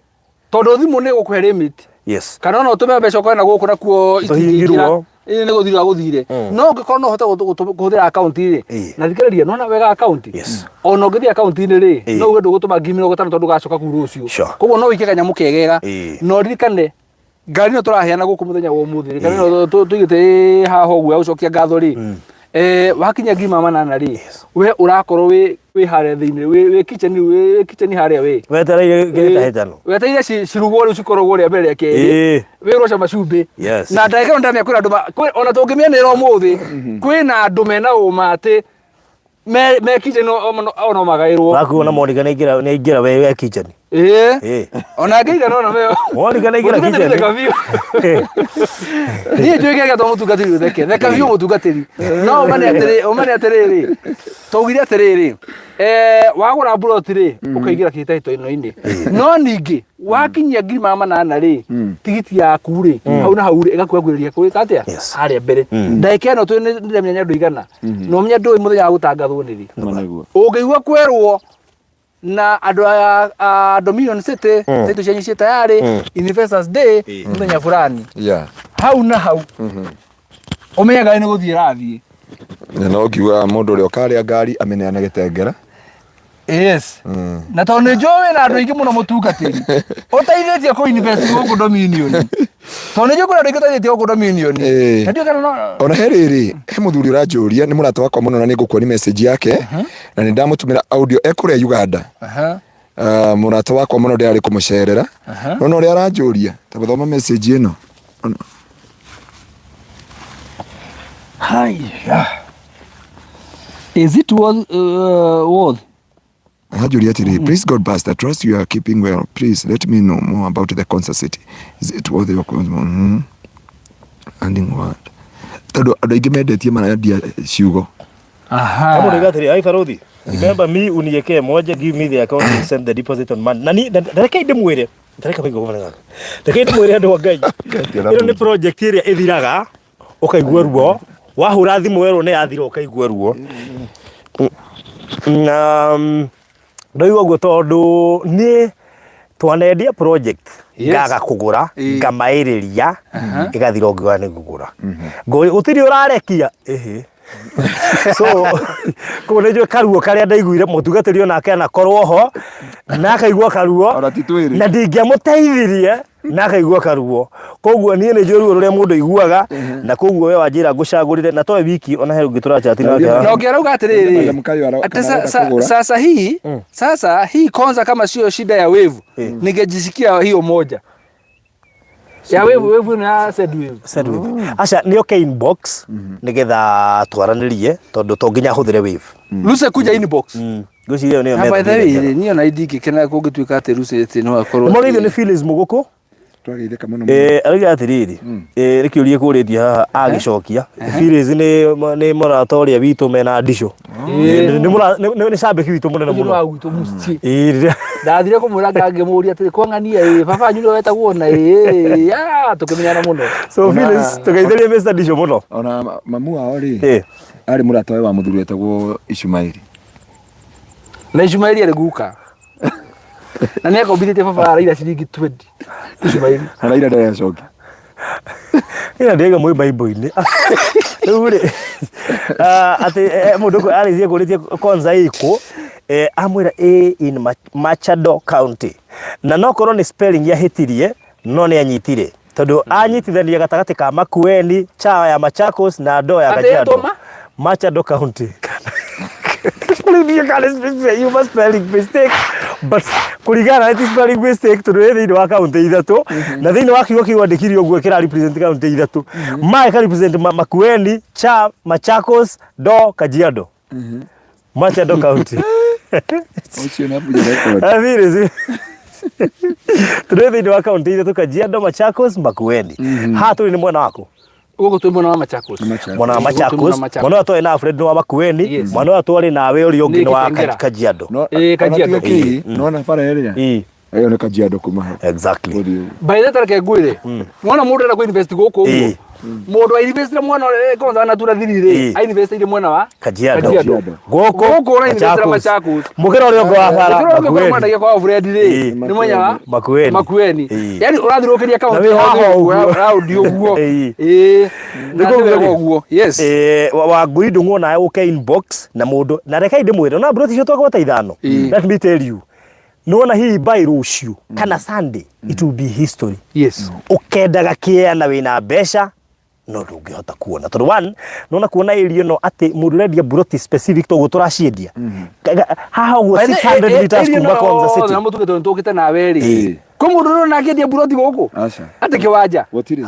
tondũ thimũ nĩ ĩgũkũhe limit Yes. kana ona ũtũme mbeca ũkorwo na gũkũ nakuo itingĩingĩra Tũhingirwo. Ĩĩ, nĩ gũthira gũthire no ũngĩkorwo no ũhote kũhũthĩra account rĩ Ĩĩ. na thikĩrĩria nona wega account Yes. ona ũngĩthiĩ account-inĩ rĩ Ĩĩ. no uge ndũgũtũma ngiri 50 tondũ ũgacoka kuu rũciũ Sure. koguo no wĩike kanyamũ kegega Ĩĩ. na ũririkane ngari ĩno tũraheana gũkũ mũthenya wa ũmũthĩ rĩ kana ĩno tũigĩte ĩ haha ũguo ya gũcokia ngatho rĩ wakinya ngiri 800 rĩ we ũrakorwo wĩ harĩa thĩinĩ wĩ kitchen wĩ kitchen harĩa wĩ Wetereire kĩhĩtahĩtano. Wetereire cirugwo rĩu cikoragwo rĩa mbere rĩa kerĩ Ĩĩ. wĩrwo cama cumbĩ Yes. Na ndagĩka ĩno ndamenya kwĩna andũ ona tũngĩmĩanĩrĩra ũmũthĩ kwĩna andũ mena ũma atĩ me kitchen o no magaĩrwo. Wakuona Monica nĩ aingĩra we kitchen. Ĩĩ. Ĩĩ. Ona ngĩiga no na meo. Monica nĩ aingĩra Mũtungatĩri kitchen. theka biũ. Niĩ njũĩ kĩrĩa gĩatũma mũtungatĩri ũtheke. Theka biũ mũtungatĩri. No ũma nĩ atĩrĩ, ũma nĩ atĩrĩrĩ. Twaugire atĩrĩrĩ, wagũra mburoti rĩ, ũkaingĩra kĩhĩtahĩtano-inĩ. No ningĩ wakinyia 800,000 rĩ, tigiti yaku rĩ, hau na hau rĩ, ĩgakuhagĩrĩria kũrĩ atĩa? Yes. Harĩa mbere. Ndagĩka ĩno twĩ nĩ ndĩramenya nĩ andũ aigana. Na ũmenye ndũĩ mũthenya wa gũtangathwo nĩ rĩ. Nĩguo. Ũngĩigua kwerwo na andũ a Dominion City title cianyu ciĩ tayarĩ Investors Day mũthenya fulani hau na hau ũmenye ngari nĩ gũthiĩ ĩrathiĩ. Na no ngiugaga mũndũ ũrĩa ũkarĩa ngari amĩneane gĩtengera. Yes. Na tondũ nĩ njũĩ wĩna andũ aingĩ mũno mũtungatĩri ũteithĩtie kũ invest gũkũ Dominion. Tondũ nĩ njũĩ kwĩna andũ aingĩ ũteithĩtie gũkũ Dominion. Na ndiũĩ kana no Ona he rĩrĩ, he mũthuri ũranjũria nĩ mũrata wakwa mũno na nĩ ngũkuonia message yake na nĩ ndamũtũmĩra audio e kũrĩa Uganda. Aha. Mũrata wakwa mũno ndĩrarĩ kũmũcerera. Nona ũrĩa aranjũria, ta gũthoma message ĩno. Haya. Is it worth? Aranjũria atĩrĩ, "Please God pastor, trust you are keeping well. Please let me know more about the Konza City. Is it worth your Ending word. Tondũ andũ aingĩ mendetie marendia ciugo. Aha. Kama unaigua atĩrĩ, ai barothi, remember me uniekee moja, give me the account and send the deposit on Monday. Na ni reke ndĩmwĩre, reke maigua gũbana gaka. Reke ndĩmwĩre andũ a Ngai. Ĩno nĩ project ĩrĩa ĩthiraga ũkaigua ruo, wahũra thimũ werwo nĩ yathira ũkaigua ruo. Na ndoiga ũguo tondũ niĩ twanendia project ngaga kũgũra ngamaĩrĩria ĩgathira ũngiuga nĩ ngũgũra. Ngũria gũtirĩ ũrarekia ĩhĩ. So koguo nĩ njũĩ karuo karĩa ndaiguire mũtungatĩri onake anakorwo ho na akaigua karuo Ona ti twĩrĩ. na ndingĩamũteithirie na akaigua karuo. Koguo niĩ nĩ njũĩ ruo rũrĩa mũndũ aiguaga na koguo we wanjĩra ngũcagũrĩre na toe wiki ona he ũngĩ tũrachati nake haha. Na ũngĩarauga atĩrĩrĩ Madam Kayo ati kana arenda kũgũra. sasa hii kwanza kama sio shida ya wevu ningejisikia hiyo moja ya wevu wevu na said wave. Send wave. Aca nĩ oke inbox nĩgetha twaranĩrie tondũ to nginya ahũthĩre wave. Luse kuja inbox. Ngwĩciria ĩyo nĩyo Na by the method way ĩrĩa njega. niĩ ona indingĩkena kũngĩtuĩka atĩ Lucy atĩ no akorwo Nĩmorĩithio nĩ Phyllis Mũgũkũ. Twageithĩka mũno mũno. Arauga atĩrĩrĩ, nĩ kĩũria kũrĩtie haha agĩcokia. Phyllis nĩ mũrata ũrĩa witũ mena ndicũ. Nĩ cambĩki witũ mũnene ũcio nĩ mũno. wa gwitũ mũciĩ. Rĩrĩa Ndathire kũmwĩra ngangĩmũria atĩrĩ kwang'ania ĩ baba wanyu nĩwe wetagwo na ĩ tũkĩmenyana mũno. So Phyllis tũgeithĩrie Mr. Ndicũ mũno. Ona mamu wao rĩ, arĩ mũrata we wa mũthuri wetagwo Ishumaeli. Na Ishumaeli arĩ guka na nĩ akombithĩtie baba araira ciringi 20 Ishumaeli. Araira ndarĩ acokia. Ĩno ndĩga mwĩ Bible-inĩ. Rĩu rĩ, atĩ mũndũ ũkũ arĩtie kũrĩtie Konza ĩkũ, amwĩra ĩ in Machado County. Na no korwo nĩ spelling yahĩtirie, no nĩ anyitire. Tondũ anyitithania gatagatĩ ka Makueni, cha ya Machakos na ndoo ya Atĩ Kajiado. ĩtwo ma? Machado County. Rĩu ndiũĩ kana yuma spelling mistake but kũringana na ti spelling mistake tondũ ĩ thĩinĩ wa kaunti ithatũ na thĩinĩ wa kiugo kĩu andĩkire ũguo kĩra represent kaunti ithatũ ma ĩka represent Makueni, cha Machakos, do Kajiado. Machado County. Ũcio nĩ abunja record. Athiri tũrĩ thĩinĩ wa kaunti ithatũ Kajiado, Machakos, Makueni. Haha tũrĩ nĩ mwena waku. Gũkũ twĩ mwena wa Machakos. Machakos. Mwena wa Gũkũ twĩ mwena wa Machakos, Machakos. mwena ũyũ twarĩ na Alfred nĩ wa Makueni, mwena ũyũ twarĩ nawe ũrĩa ũngĩ Nĩ nĩ wa Kitengela. Kajiado. No, Ĩ, Kajiado. ona tiga kĩ, nona bara ĩrĩa. Ĩyo nĩ Kajiado kuma hau. Exactly. Gũthiĩ ũguo. By the way tareke ngwĩre mwana mũndũ arenda kũ-invest gũkũ ũguo mũndũ ainvestire mwena ũrĩa kwanza anatura thiri rĩ ainvestire mwena wa Kajiado. Kajiado. Gũkũ Gũkũ ũrainvestira Machakos. Mũkĩra ũrĩa ũngĩ wa bara Mũkĩra ũrĩa ũngĩ Makueni. mwendagia kwa Fred rĩ nĩ mwenya wa Makueni. Makueni. Yani ũrathiũrũrũkĩria Na kaunti wĩ haha yothe ũguo. round ũguo. Ĩĩ. Na Nĩ nĩ wega kũguo rĩ. ũguo. Yes. Wangui Ndung'u nawe ũke inbox na mũndũ na rekei ndĩmwĩre ona mburoti icio twagwata ithano. Let me tell you, nĩwona hihi by rũciũ kana Sunday it will be history. Ũkendaga kĩea na wĩna mbeca no ndũngĩhota kuona tondũ one nona kuona area ĩno atĩ mũndũ ũrendia mburoti specific toguo tũraciendia haha ũguo 600 meters kuma Konza City. Na mũtuge tondũ tũkĩte nawe rĩ. Kwĩ mũndũ ũrona akĩendia mburoti gũkũ? Aca. Atĩ kĩwanja. Gũtirĩ.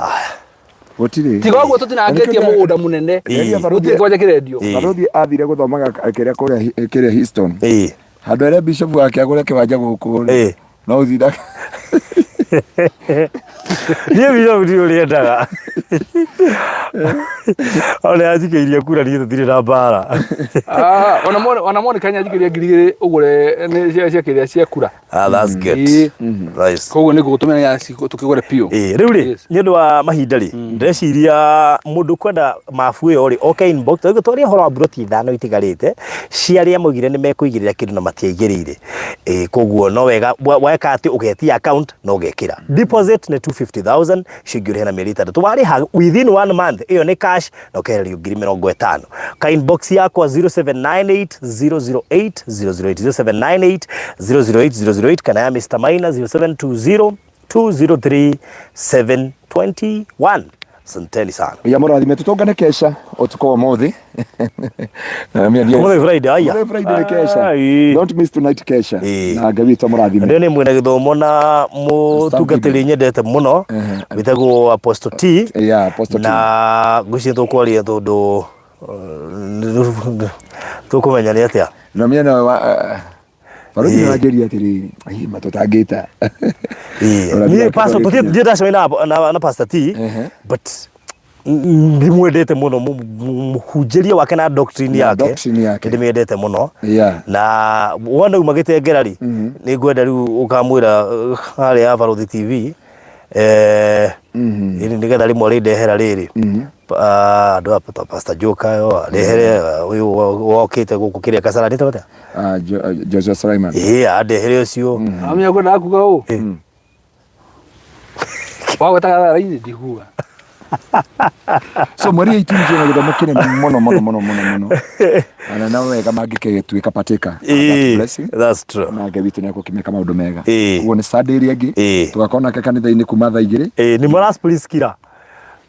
Gũtirĩ. Tiga ũguo tũtinangĩtie mũgũnda mũnene. Gũtirĩ kĩwanja kĩrendio. Barũthi athire gũthomaga kĩrĩa kũrĩa kĩrĩa Houston. Handũ harĩa bishop wake agũre kĩwanja gũkũ rĩ. No ũthinda. Niĩ bishop ndirĩ ũrĩa endaga. Ona anjikĩirie kura niĩ tũtirĩ na mbara. Ona Monica nĩanjikĩria 2000 ũgũre nĩ cia kĩrĩa cia kura. Ah, that's good. Nice. Koguo nĩ ngũgũtũmĩra ya tũkĩgũre piũ. Rĩu rĩ, nĩ ũndũ wa mahinda rĩ, ndĩreciria mũndũ kwenda mabu ĩyo rĩ, oke inbox, tondũ twaria ũhoro wa mburoti ithano itigarĩte, cia arĩa maugire nĩ mekũigĩrĩra kĩndũ na matiaigĩrĩire. Koguo no wega weka atĩ ũgetia account na ũgekĩra. Deposit nĩ 250,000, icio ingĩ ũrĩhe na mĩeri ĩtandatũ. Warĩha within one month, ĩyo nĩ cash na ũkehererio 50,000. Ka inbox yakwa 0798 008 008 0798 008 008 kana ya Mr. Maina 0720 203 721. Asanteni sana. Ya mũrathime tũtũngane kesha ũtukũ wa ũmũthĩ. Ũmũthĩ Friday, aya. Ũmũthĩ Friday nĩ kesha. Ai. Don't miss tonight kesha. Ĩĩ. Na Ngai witũ amũrathime. Ndio nĩ mwĩna gĩthomo na mũtungatĩri nyendete mũno wĩtagwo Apostle T. Yeah, Apostle T. Na ngwĩciria tũkwaria tondũ tũkũmenya nĩ atĩa. Na mĩena wa Baruthi nĩ wanjĩria atĩrĩrĩ, ai matũtangĩta. Niĩ pastor tũthiĩ ndiĩ ndacemania na Pastor T but ndimwendete mũno mũhunjĩrie wake na doctrine Na yake doctrine yake. ndimwendete mũno Yeah. na wona uma gĩtengera rĩ nĩ ngwenda rĩu ũkamwĩra harĩa ya Baruthi TV nĩgetha rĩmwe rĩndehera rĩrĩ andũ a Pastor Joe Kayo arehere ũyũ wokĩte gũkũ kĩrĩa Kasarani ĩtagwo atĩa? Ah, Joshua Sulaiman. Ĩĩ andehere ũcio. Amenya kwenda kuga ũ. Wagwetaga thara-inĩ ndiguaga. So mweri 18 twĩna gĩthomo kĩnene mũno mũno mũno mũno mũno. Ona no wega mangĩgĩtuĩka partaker of that blessing. That's true. Na Ngai witũ nĩegũkĩmeka maũndũ mega. Ĩĩ. Ũguo nĩ Sunday ĩrĩa ĩngĩ. Ĩĩ. Tũgakorwo nake kanitha-inĩ kuma thaa igĩrĩ. Ni moras please kira.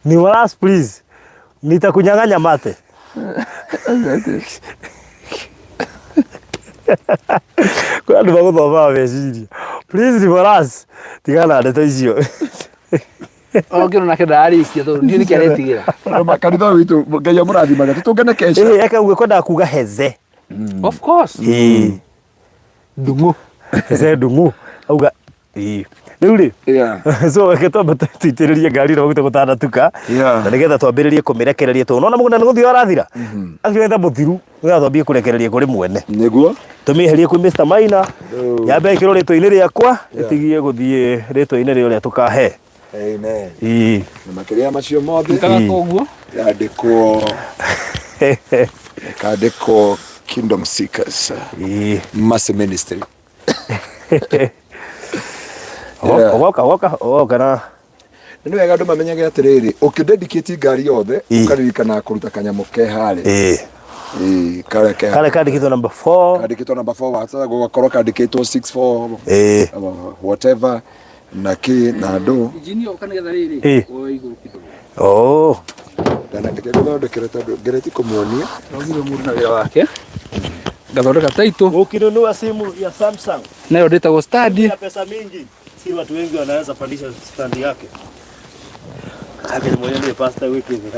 Ni moras please. Nitakunyang'anya mate. Kwĩ andũ magũthomaga meciria. Please ni moras. Tigana na ndeto icio. Ona nake ndararĩkia tondũ ndiũĩ nĩkĩ aretigĩra. Kanitha ũyũ witũ Ngai amũrathimaga tũtũngane kesha. Ĩĩ eka uge kwendaga kuga heze. Of course. Ĩĩ. Ndung'u. Heze ndung'u. Auga ĩĩ. Rĩu rĩ Yeah. so reke twambe tũitĩrĩrie ngari ĩno maguta gũtanatuka Yeah. na nĩgetha twambĩrĩrie kũmĩrekereria tondũ nona mũgũnda nĩ gũthira ũrathira actually ta mũthiru nĩgetha twambie kũrekereria kũrĩ mwene Nĩguo. tũmĩeherie kwĩ Mr. Maina yambe ĩkĩrwo rĩtwa-inĩ rĩakwa ĩtigie gũthiĩ rĩtwa-inĩ rĩa ũrĩa tũkahe. Amen. Ĩĩ. Na makĩria ya macio mothe Nkaga koguo. yandĩkwo ĩkandĩkwo Kingdom Seekers Ĩĩ. Mercy Ministry. Yeah. Ũgoka ũgoka ũgoka na Nĩ wega andũ mamenyage atĩrĩrĩ, ũkĩdedicate ngari yothe Ĩĩ. ũkaririkana kũruta kanyamũ ke harĩa. Ĩĩ. Ĩĩ, karĩa ke Karĩa kandĩkĩtwo number 4. kandĩkĩtwo number 4 wacoka gũgakorwo kandĩkĩtwo 6 4 Ĩĩ. whatever na kĩ na ndũ. Injini yoka nĩgetha rĩrĩ. Ĩĩ. Woe igũrũ kidogo. Oh. Ndanandĩke gũthondekera tondũ ngeretie kũmuonia. Nogire mũndũ na wĩra wake. Ngathondeka title. Ukinunua simu ya Samsung Nayo ndĩtagwo stand. ya pesa mingi, si watu wengi wanaweza pandisha stand yake. Kake mwenyewe ndiye pastor wiki hivi.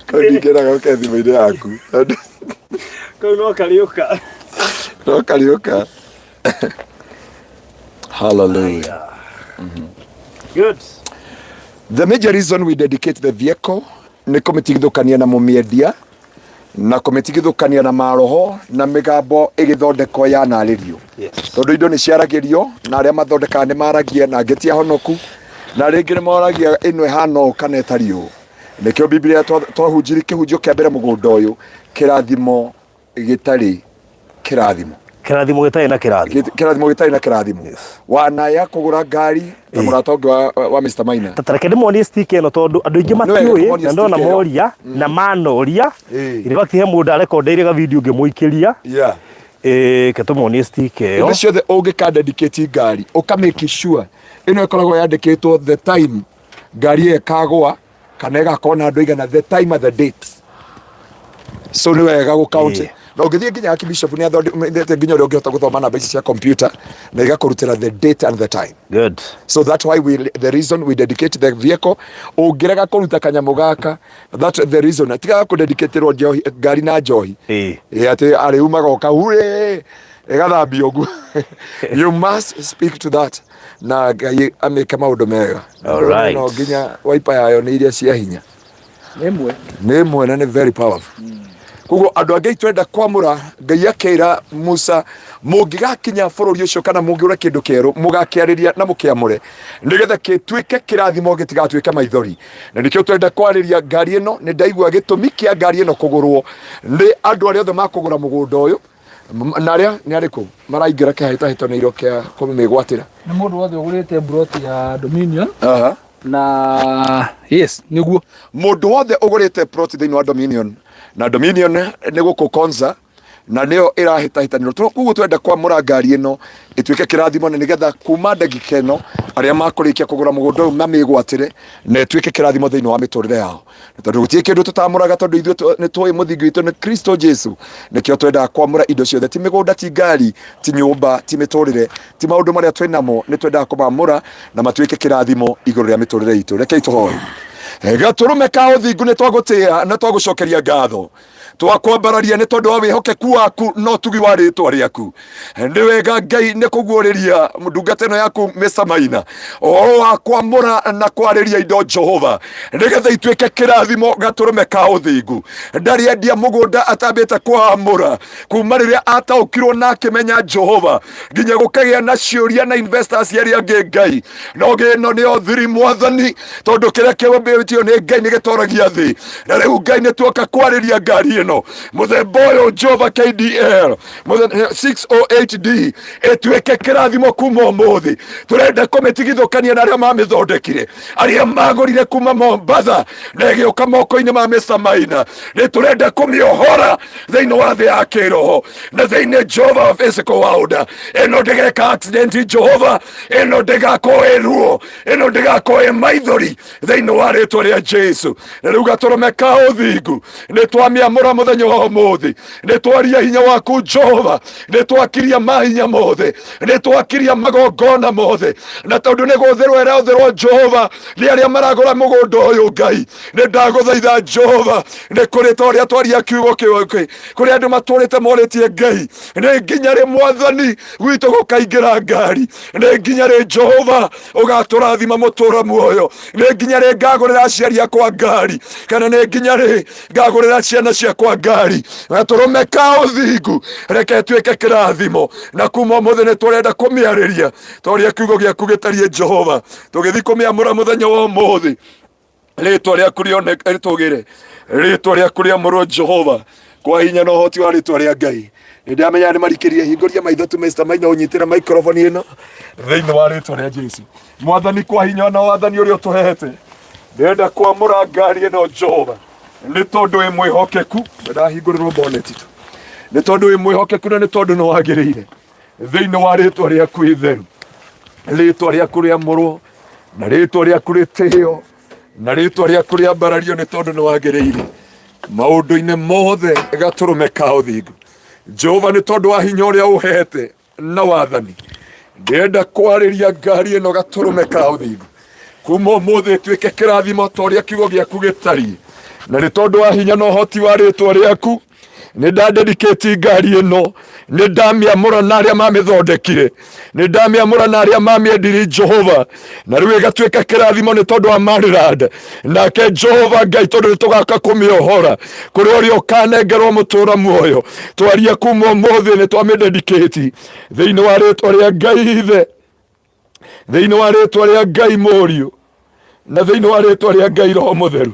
Kau ndingĩraga ũke thimũ-inĩ yaku. Tondũ Kau no kariũka. no kariũka. Hallelujah. Good. The major reason we dedicate the vehicle nĩ kũmĩtigithũkania na mũmĩendia na kũmĩtigithũkania na maroho na mĩgambo ĩgĩthondekwo yanarĩrio. Yes. Tondũ indo nĩ ciaragĩrio na arĩa mathondekaga nĩ maragia na angĩ ti ahonoku na rĩngĩ nĩ moragia ĩno ĩhana ũũ kana ĩtariĩ ũũ. Nĩkĩo Biblia twahunjirie kĩhunjio kĩa mbere mũgũnda ũyũ kĩrathimo gĩtarĩ kĩrathimo. Kĩrathimo gĩtarĩ na kĩrathimo. Kĩrathimo gĩtarĩ na kĩrathimo. Wanaya kũgũra ngari na mũrata ũngĩ wa Mr. Maina. Ta reke ndĩmonie stick ĩno tondũ andũ aingĩ Nĩ wega matiũĩ kũmonia na ndona stick ĩyo. moria na manoria. Ĩĩ. In fact he mũndũ arekondeire ga video ngĩmũikĩria. Yeah. Ĩĩ, reke tũmonie stick ĩyo. Hĩndĩ ciothe ũngĩka dedicate ngari ũka make sure ĩno ĩkoragwo yandĩkĩtwo the time ngari ĩyo ĩkagũa kana ĩgakorwo na andũ aigana, the time and the date. So nĩ wega gũ count. Ĩĩ. Na ũngĩthiĩ nginya Archbishop nĩ athondekete nginya ũrĩa ũngĩhota gũthoma namba ici cia computer na igakũrutĩra the date and the time. Good. So that's why we, the reason we dedicate the vehicle. Ũngĩrega kũruta kanyamũ gaka, that's the reason. Tigaga kũdedicaterwo njohi, ngari na njohi. Ĩĩ. Ĩ, atĩ arĩumaga oka hure ĩgathambio ũguo. You must speak to that. Na Ngai amĩke maũndũ mega. All right. No nginya waipa yayo nĩ iria cia hinya. Nĩ ĩmwe. Nĩ ĩmwe na nĩ very powerful. Koguo andũ a Ngai twenda kwamũra, Ngai akĩra Musa, mũngĩgakinya bũrũri ũcio kana mũngĩũra kĩndũ kĩerũ, mũgakĩarĩria na mũkĩamũre, nĩgetha gĩtuĩke kĩrathimo gĩtigatuĩke maithori. Na nĩkĩo twenda kwarĩria ngari ĩno. Nĩ ndaigua gĩtũmi kĩa ngari ĩno kũgũrwo nĩ andũ arĩa othe makũgũra mũgũnda ũyũ, na arĩa nĩ arĩkũ maraingĩra kĩhĩtahĩtanĩro kĩa kũmĩgwatĩra. Nĩ mũndũ wothe ũgũrĩte plot ya Dominion. Aha. Na yes, nĩguo. Mũndũ wothe ũgũrĩte plot thĩinĩ wa Dominion, na Dominion nĩ gũkũ Konza, Na nĩyo ĩrahĩtahĩtanĩrwo. Koguo twenda kwamũra ngari ĩno ĩtuĩke kĩrathimo, na nĩgetha kuma ndagĩka ĩno arĩa makũrĩkia kũgũra mũgũnda ũyũ mamĩgwatĩre na ĩtuĩke kĩrathimo thĩinĩ wa mĩtũrĩre yao. Na tondũ gũtirĩ kĩndũ tũtamũraga, tondũ ithuĩ nĩ tũĩ mũthingi witũ nĩ Kristo Jesu, nĩkĩo twendaga kwamũra indo ciothe, ti mĩgũnda, ti ngari, ti nyũmba, ti mĩtũrĩre, ti maũndũ marĩa twĩ namo, nĩ twendaga kũmamũra na matuĩke kĩrathimo igũrũ rĩa mĩtũrĩre itũ. Rekei tũhoe. Gatũrũme ka ũthingu, nĩ twagũtĩa na twagũcokeria ngatho, twakwambararia nĩ tondũ wa wĩhokeku waku na ũtugi wa rĩtwa rĩaku. Nĩ wega Ngai nĩ kũguũrĩria ndungata ĩno yaku Mr. Maina ũhoro wa kwamũra na kwarĩria indo Jehova, nĩgetha ituĩke kĩrathimo. Gatũrũme ka ũthingu ndarĩ endia mũgũnda atambĩte kwamũra, kuma rĩrĩa ataũkirwo na akĩmenya Jehova nginya gũkagĩa na ciũria na investors arĩa angĩ. Ngai, no ĩno nĩyo thiri, Mwathani, tondũ kĩrĩa kĩũmbĩtio nĩ Ngai nĩ gĩtoragia thĩ. Na rĩu Ngai, nĩ tuoka kwarĩria ngari ĩno mũthemba ũyũ Jehova, KDL 608D, ĩtuĩke kĩrathimo kuma ũmũthĩ. Tũrenda kũmĩtigithũkania na arĩa mamĩthondekire, arĩa magũrire kuma Mombatha na ĩgĩũka moko-inĩ ma Mr. Maina. Nĩ tũrenda kũmĩohora thĩinĩ wa thĩ ya kĩroho na thĩinĩ Jehova wa physical world. Ĩno ndĩgeka accident Jehova, ĩno ndĩgakorwo ĩ ruo, ĩno ndĩgakorwo ĩ maithori thĩinĩ wa rĩtwa rĩa Jesu. Na rĩu gatũrũme ka ũthingu, nĩ twamĩamũra mũthenya wa ũmũthĩ. Nĩ twaria hinya waku Jehova, nĩ twakiria mahinya mothe, nĩ twakiria magongona mothe, na tondũ nĩ gũthĩrwo ĩrathĩrwo Jehova nĩ arĩa maragũra mũgũnda ũyũ, Ngai, nĩ ndagũthaitha Jehova, nĩ kũrĩ ta ũrĩa twaria kiugo kĩu, kũrĩ andũ matũrĩte morĩtie Ngai, nĩ nginya rĩ Mwathani gwitũ gũkaingĩra ngari? Nĩ nginya rĩ Jehova ũgatũrathima mũtũra muoyo? Nĩ nginya rĩ ngagũrĩra aciari akwa ngari, kana nĩ nginya rĩ ngagũrĩra ciana ciakwa ngari? Gatũrũme ka ũthingu, reke ĩtuĩke kĩrathimo, na kuma ũmũthĩ nĩ tũrenda kũmĩarĩria ta ũrĩa kiugo gĩaku gĩtariĩ Jehova. Tũgĩthiĩ kũmĩamũra mũthenya wa ũmũthĩ, rĩtwa rĩaku rĩtũgĩre, rĩtwa rĩaku rĩamũrwo Jehova, kwa hinya na ũhoti wa rĩtwa rĩa Ngai. Nĩ ndamenya nĩ marikĩrie. Hingũria maitho tu, Mr. Maina, ũnyitĩre microphone ĩno thĩinĩ wa rĩtwa rĩa Jesu. Mwathani, kwa hinya na wathani ũrĩa ũtũhete, ndĩrenda kwamũra ngari ĩno Jehova, nĩ tondũ wĩ mwĩhokeku. Ndahingũrĩrwo bonnet tu nĩ tondũ wĩ mwĩhokeku na nĩ tondũ nĩ wagĩrĩire. Thĩinĩ wa rĩtwa rĩaku itheru, rĩtwa rĩaku rĩamũrwo na rĩtwa rĩaku rĩtĩo na rĩtwa rĩaku rĩambarario, nĩ tondũ nĩ wagĩrĩire maũndũ-inĩ mothe. Gatũrũme ka ũthingu Jehova, nĩ tondũ wa hinya ũrĩa ũhete na wathani, ndĩrenda kwarĩria ngari ĩno gatũrũme ka ũthingu kuma ũmũthĩ ĩtuĩke kĩrathimo ta ũrĩa kiugo gĩaku gĩtariĩ. Na nĩ tondũ wa hinya na ũhoti wa rĩtwa rĩaku, nĩ ndadedicate ngari ĩno, nĩ ndamĩamũra na arĩa mamĩthondekire, nĩ ndamĩamũra na arĩa mamĩendiri Jehova, na rĩu ĩgatuĩka kĩrathimo nĩ tondũ wa Maryland. Nake Jehova Ngai, tondũ nĩ tũgaka kũmĩohora kũrĩ ũrĩa ũkanengerwo mũtũra muoyo, twaria kuma ũmũthĩ nĩ twamĩdedicate thĩinĩ wa rĩtwa rĩa Ngai Ithe, thĩinĩ wa rĩtwa rĩa Ngai Mũriũ, na thĩinĩ wa rĩtwa rĩa Ngai Roho Mũtheru.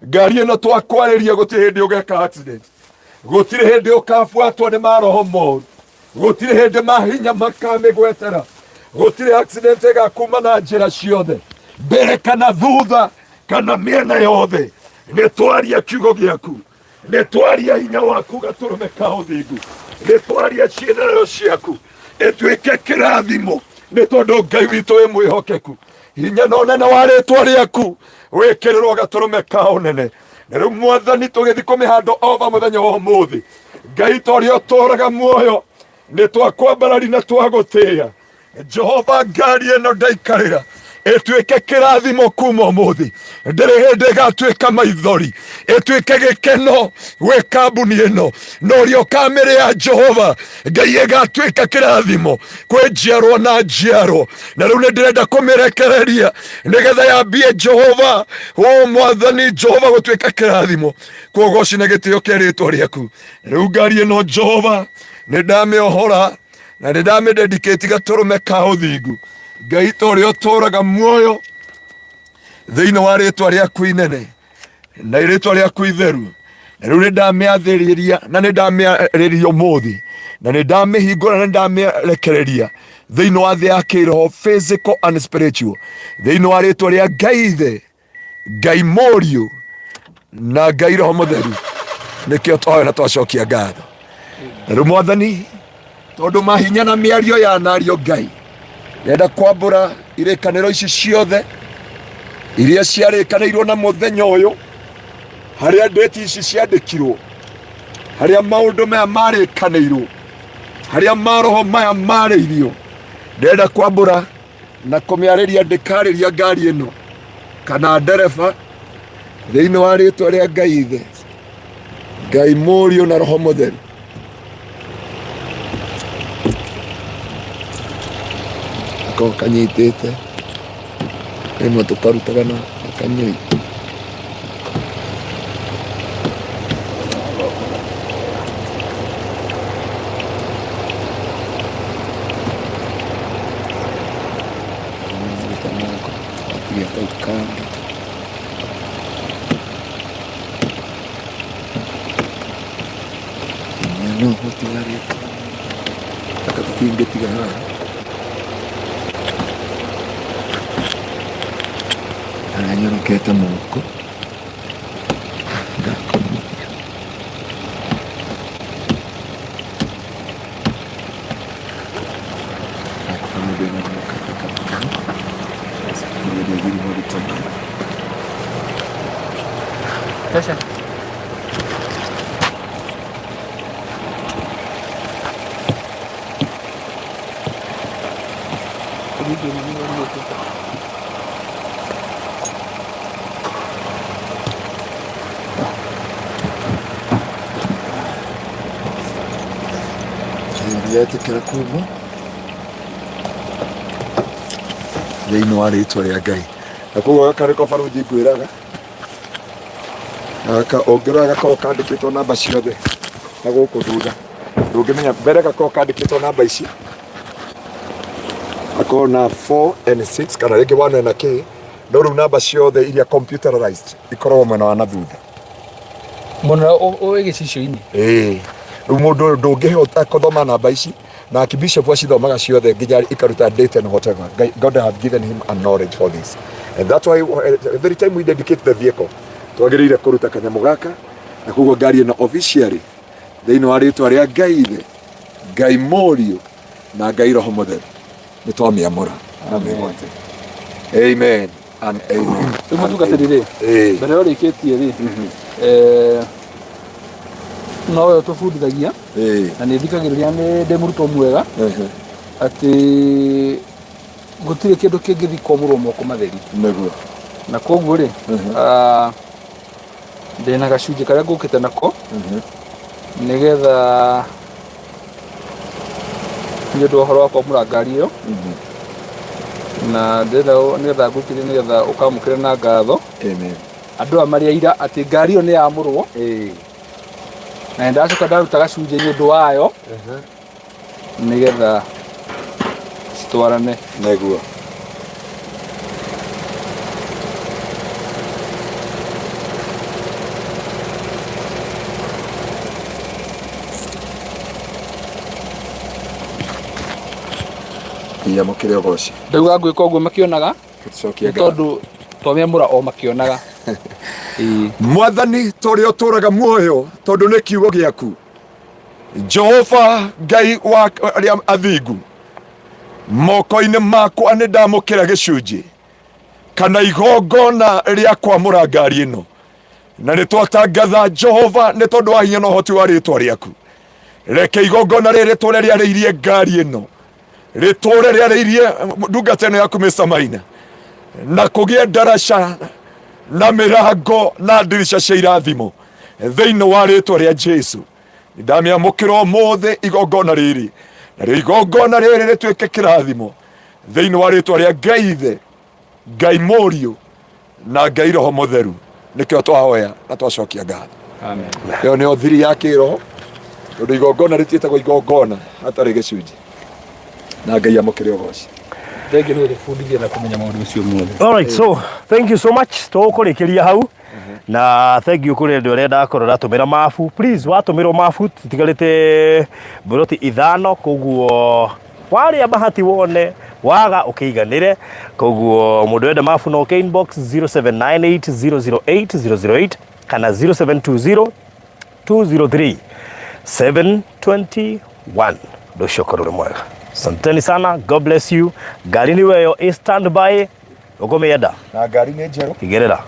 Ngari ĩno twakwarĩria, gũtirĩ hĩndĩ ũgeka accident, gũtirĩ hĩndĩ ũkabuatwo nĩ maroho moru, gũtirĩ hĩndĩ mahinya makamĩgwetera, gũtirĩ accident ĩgakuma na njĩra ciothe, mbere kana thutha kana mĩena yothe. Nĩ twaria kiugo gĩaku, nĩ twaria hinya waku gatũrũme ka ũthingu, nĩ twaria ciĩrero ciaku ĩtuĩke kĩrathimo, nĩ tondũ Ngai witũ wĩ mwĩhokeku. Hinya na ũnene wa rĩtwa rĩaku wĩkĩrĩrwo gatũrũme ka ũnene. Na rĩu Mwathani, tũgĩthiĩ kũmĩhanda ova mũthenya wa ũmũthĩ, Ngai, ta ũrĩa ũtũraga muoyo, nĩ twakwambarari na twagũtĩĩa Jehova. Ngari ĩno ndaikarĩra ĩtuĩke kĩrathimo kuma ũmũthĩ, ndĩrĩ hĩndĩ ĩgatuĩka maithori, ĩtuĩke gĩkeno gwĩ kambuni ĩno na ũrĩa ũkamĩrĩa. Jehova Ngai, ĩgatuĩka kĩrathimo kwĩ njiarwo na njiarwo. Na rĩu nĩ ndĩrenda kũmĩrekereria nĩgetha yambie Jehova, o Mwathani Jehova, gũtuĩka kĩrathimo kwogoci na gĩtĩo kĩa rĩtwa rĩaku. Rĩu ngari ĩno Jehova nĩ ndamĩohora na nĩ ndamĩdedicate gatũrũme ka ũthingu. Ngai, ta ũrĩa ũtũraga muoyo, thĩinĩ wa rĩtwa rĩaku inene na rĩtwa rĩaku itheru, na rĩu nĩ ndamĩathĩrĩria na nĩ ndamĩarĩria ũmũthĩ, na nĩ ndamĩhingũra na nĩ ndamĩrekereria thĩinĩ wa thĩ ya kĩroho, physical and spiritual, thĩinĩ wa rĩtwa rĩa Ngai Ithe, Ngai Mũriũ na Ngai Roho Mũtheru. Nĩkĩo twahoya na twacokia ngatho. Na rĩu mwathani tondũ mahinya na mĩario yanario ngai ndĩrenda kwambũra irĩkanĩro ici ciothe iria ciarĩkanĩirwo na mũthenya ũyũ harĩa ndĩti ici ciandĩkirwo harĩa maũndũ maya marĩkanĩirwo harĩa maroho maya marĩirio ndĩrenda kwambũra na kũmĩarĩria ndĩkarĩria ngari ĩno kana ndereba thĩinĩ wa rĩtwa rĩa ngai ithe ngai mũriũ na roho mũtheru gakorwo kanyitĩte rĩmwe tũkarutaga na kanyũi Maruta moko watiga kau kando no gũtigarĩte aka tũtingĩtiga haha harĩa nyorokete moko ngakomithia gaka mũndũ ena mũkate kamwe Ndio maruta Tosha. Ndiretĩkĩra kuma thĩinĩ wa rĩtwa rĩa Ngai na koguo gaka nĩko barũthi ngwĩraga gaka ũngĩrora gakorwo kandĩkĩtwo namba ciothe na gũkũ thutha ndũngĩmenya mbere gakorwo kandĩkĩtwo namba ici gakorwo na 4 and 6 kana rĩngĩ 1 na k no rĩu namba ciothe iria computerized ikoragwo mwena wa na thutha Mwena wĩ gĩcicio-inĩ. Ĩĩ. Rĩu mũndũ ũyũ ndũngĩhota gũthoma namba ici na Archbishop acithomaga ciothe nginya ikaruta date and whatever. God have given him a knowledge for this. And that's why every time we dedicate the vehicle twagĩrĩire kũruta kanyamũ gaka na koguo ngari ĩno officially thĩinĩ wa rĩtwa rĩa Ngai Ithe, Ngai Mũriũ na Ngai Roho Mũtheru nĩ twamĩamũra na mĩgwate. Amen and amen. Rĩu mũtungatĩri rĩ, Ĩĩ. mbere ya ũrĩkĩtie rĩ, eh, nowe ũtũbundithagia Ĩĩ. na nĩ thikagĩrĩria nĩ ndĩ mũrutwo mwega Ehe. atĩ gũtirĩ kĩndũ kĩngĩthiĩ kwamũrwo moko matheri Nĩguo. na koguo rĩ ah, ndĩna gacunjĩ karĩa ngũkĩte nako nĩgetha nĩ ũndũ wa ũhoro wa kwamũra ngari ĩyo na ndĩrenda nĩgetha ngũkĩrie nĩgetha ũkamũkĩre na ngatho Amen. andũ aya marĩ aira atĩ ngari ĩyo nĩ yamũrwo Ĩĩ. na nĩndacoka ndaruta gacunjĩ nĩ ũndũ wayo nĩgetha citwarane Nĩguo. Iyamũkĩre ũgoci. Ndauga ngwĩka ũguo makĩonaga Tũcokie nĩ ngatho. tondũ twamĩamũra o makĩonaga. Ĩĩ. Mwathani tũrĩa ũtũraga muoyo tondũ nĩ kiugo gĩaku Jehova Ngai wa arĩa athingu moko-inĩ makwa nĩ ndamũkĩra gĩcunjĩ kana igongona rĩa kwamũra ngari ĩno na nĩ twatangatha Jehova nĩ tondũ wa hinya na ũhoti wa rĩtwa rĩaku reke igongona rĩrĩ rĩtũre rĩarĩirie ngari ĩno rĩtũre rĩarĩirie ndungata ĩno yaku Mr. Maina na kũgĩe ndaraca na mĩrango na ndirica cia irathimo thĩinĩ wa rĩtwa rĩa Jesu ndamĩamũkĩra ũmũthĩ igongona rĩrĩ narĩo igongona rĩrĩ rĩtuĩke kĩrathimo thĩinĩ wa rĩtwa rĩa Ngai Ithe Ngai Mũriũ na Ngai Roho Mũtheru nĩkĩo twahoya na twacokia ngatho Amen. ĩyo nĩyo thiri ya kĩroho tondũ igongona rĩtiĩtagwo igongona hatarĩ gĩcunjĩ na Ngai amũkĩre ũgoci Thengiũ nĩ gũtũbundithia na kũmenya maũndũ macio mothe. All right, so thank you so much tũkũrĩkĩria hau na thank you kũrĩ andũ arĩa ndakorwo ndatũmĩra mabu please watũmĩrwo mabu tutigarĩte mburoti ithano koguo warĩa bahati wone waga ũkĩiganĩre koguo mũndũ wenda mabu no ũke inbox 0798008008 kana 0720 203 721. Ũndũ ũcio ũkorwo ũrĩ mwega. Asanteni sana, God bless you. Ngari nĩ weyo ĩ stand by, ũkũmĩenda Na ngari nĩ njerũ. Igĩrĩra.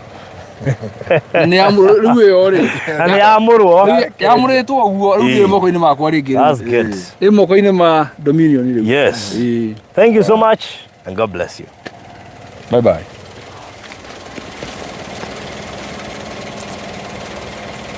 Nĩ rĩu ĩyo rĩ. Na nĩ yamũrwo. Yamũrĩtwo ũguo rĩu ĩ moko-inĩ makwa rĩngĩ. That's good. Ĩ moko-inĩ ma Dominion rĩu. Yes. Ĩĩ. Thank you so much and God bless you. Bye bye.